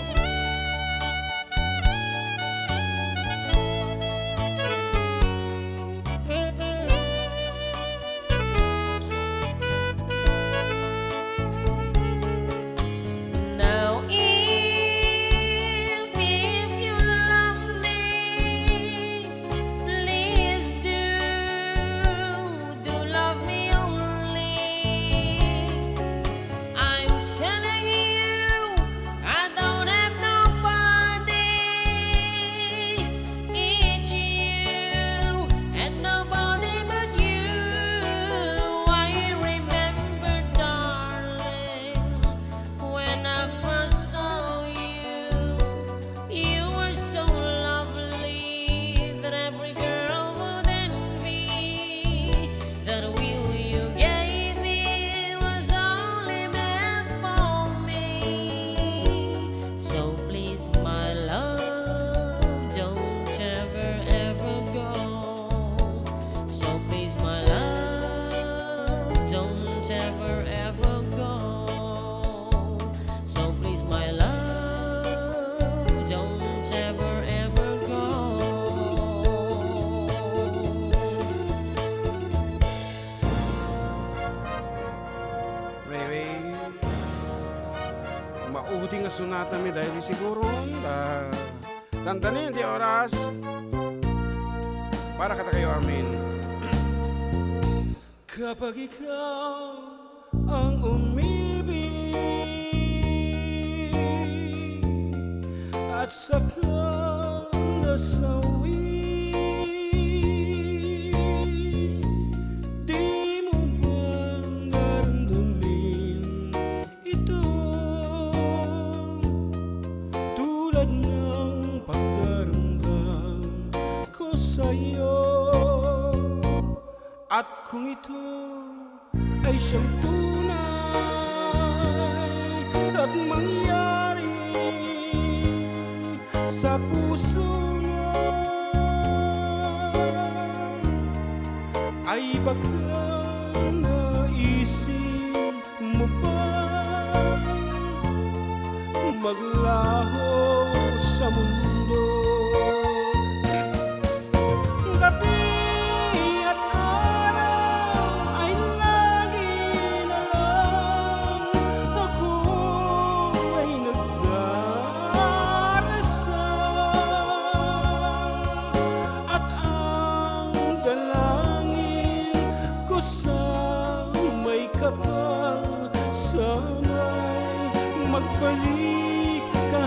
Now, if, if you love me, please do, do love me only. I'm telling you, I don't have nobody. It's you and nobody but you. I remember, darling, when I first saw you, you were so lovely that every girl would envy. That will you gave me was only meant for me. So please, my love, don't ever, ever go. So please, my love, don't ever, ever go. So please, my love, don't ever, ever go. Maybe, maudi nga sunatami daydi siguro, ah, dandanin ti oras para kadakayo amin. Kapag ikaw ang umibig at saka nasawi, di mo bang daramdamin ito tulad ng pagdaramdam ko sa'yo? At kung ito ay siyang tunay at mangyari sa puso mo, ay baka naisip mo pa maglaho sa mundo. Gabi at araw ay lagi na lang ako ay nagdarasal, at ang dalangin ko sa may kapal, sana'y magbalik ka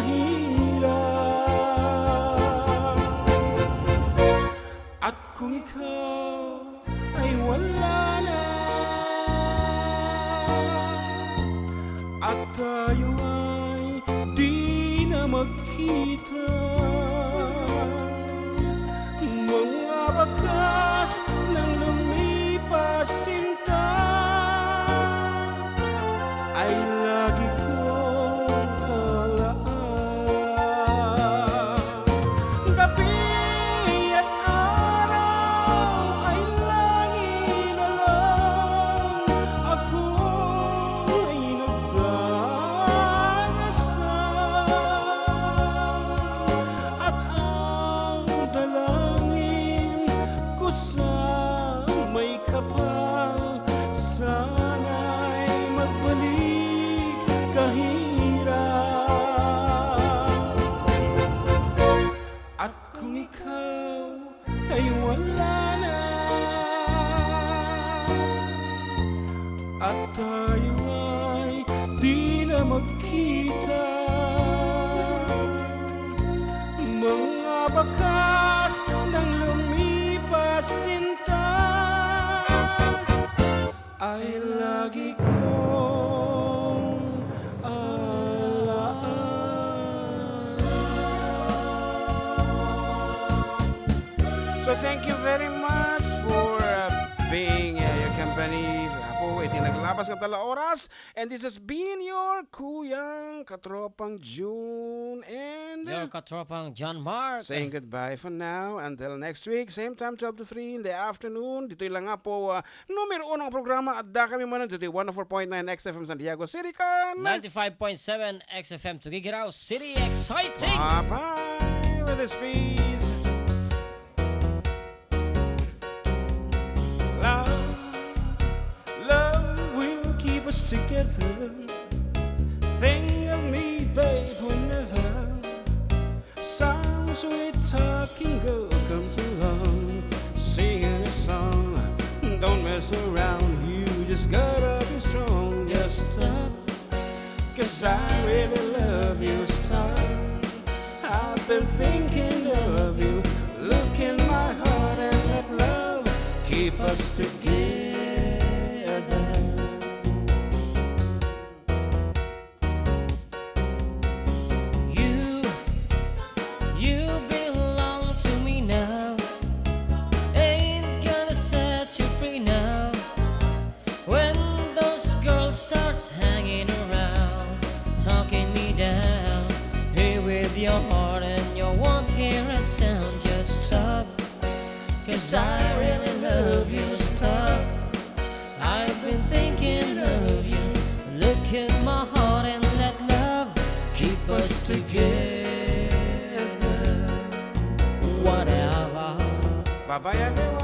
magkita. Mga bakas nang lumipas sinta, ay lagi kong alaala. Gabi at araw ay lagi na lang akong ay nagdarasal. At ang dalangin ko sa may kapal, sana'y magbalik kahirap. At kung ikaw ay wala na, at tayo ay di na magkita, mga bakas nang lumipas sinta, ay lagi kong alaala. So thank you very much for, uh, being, uh, your company, Apo, iti naglabas nga tala oras. And this has been your Kuyang Katropang June and Your Katropang John Mark. Saying goodbye for now. Until next week, same time, twelve to three in the afternoon. Ditoy lang nga po, uh, numero uno nga programa. Adda kami man ditoy one oh four point nine X F M San Diego City kan ninety-five point seven X F M Tuguegarao City. Exciting! Bye-bye with this piece. Love, love will keep us together. Think of me, babe, whenever some sweet talking girl comes along, singing a song. Don't mess around, you just gotta be strong. Just stop, 'cause I really love you. Stop, I've been thinking of you. Look in my heart and let love keep us together. You, you belong to me now. Ain't gonna set you free now. When those girls starts hanging around, talking me down, play with your heart and you won't hear a sound. Just stop, 'cause I really love you. Stop, I've been thinking of you. Look at my heart and let love keep us together. Whatever. Bye-bye, everyone.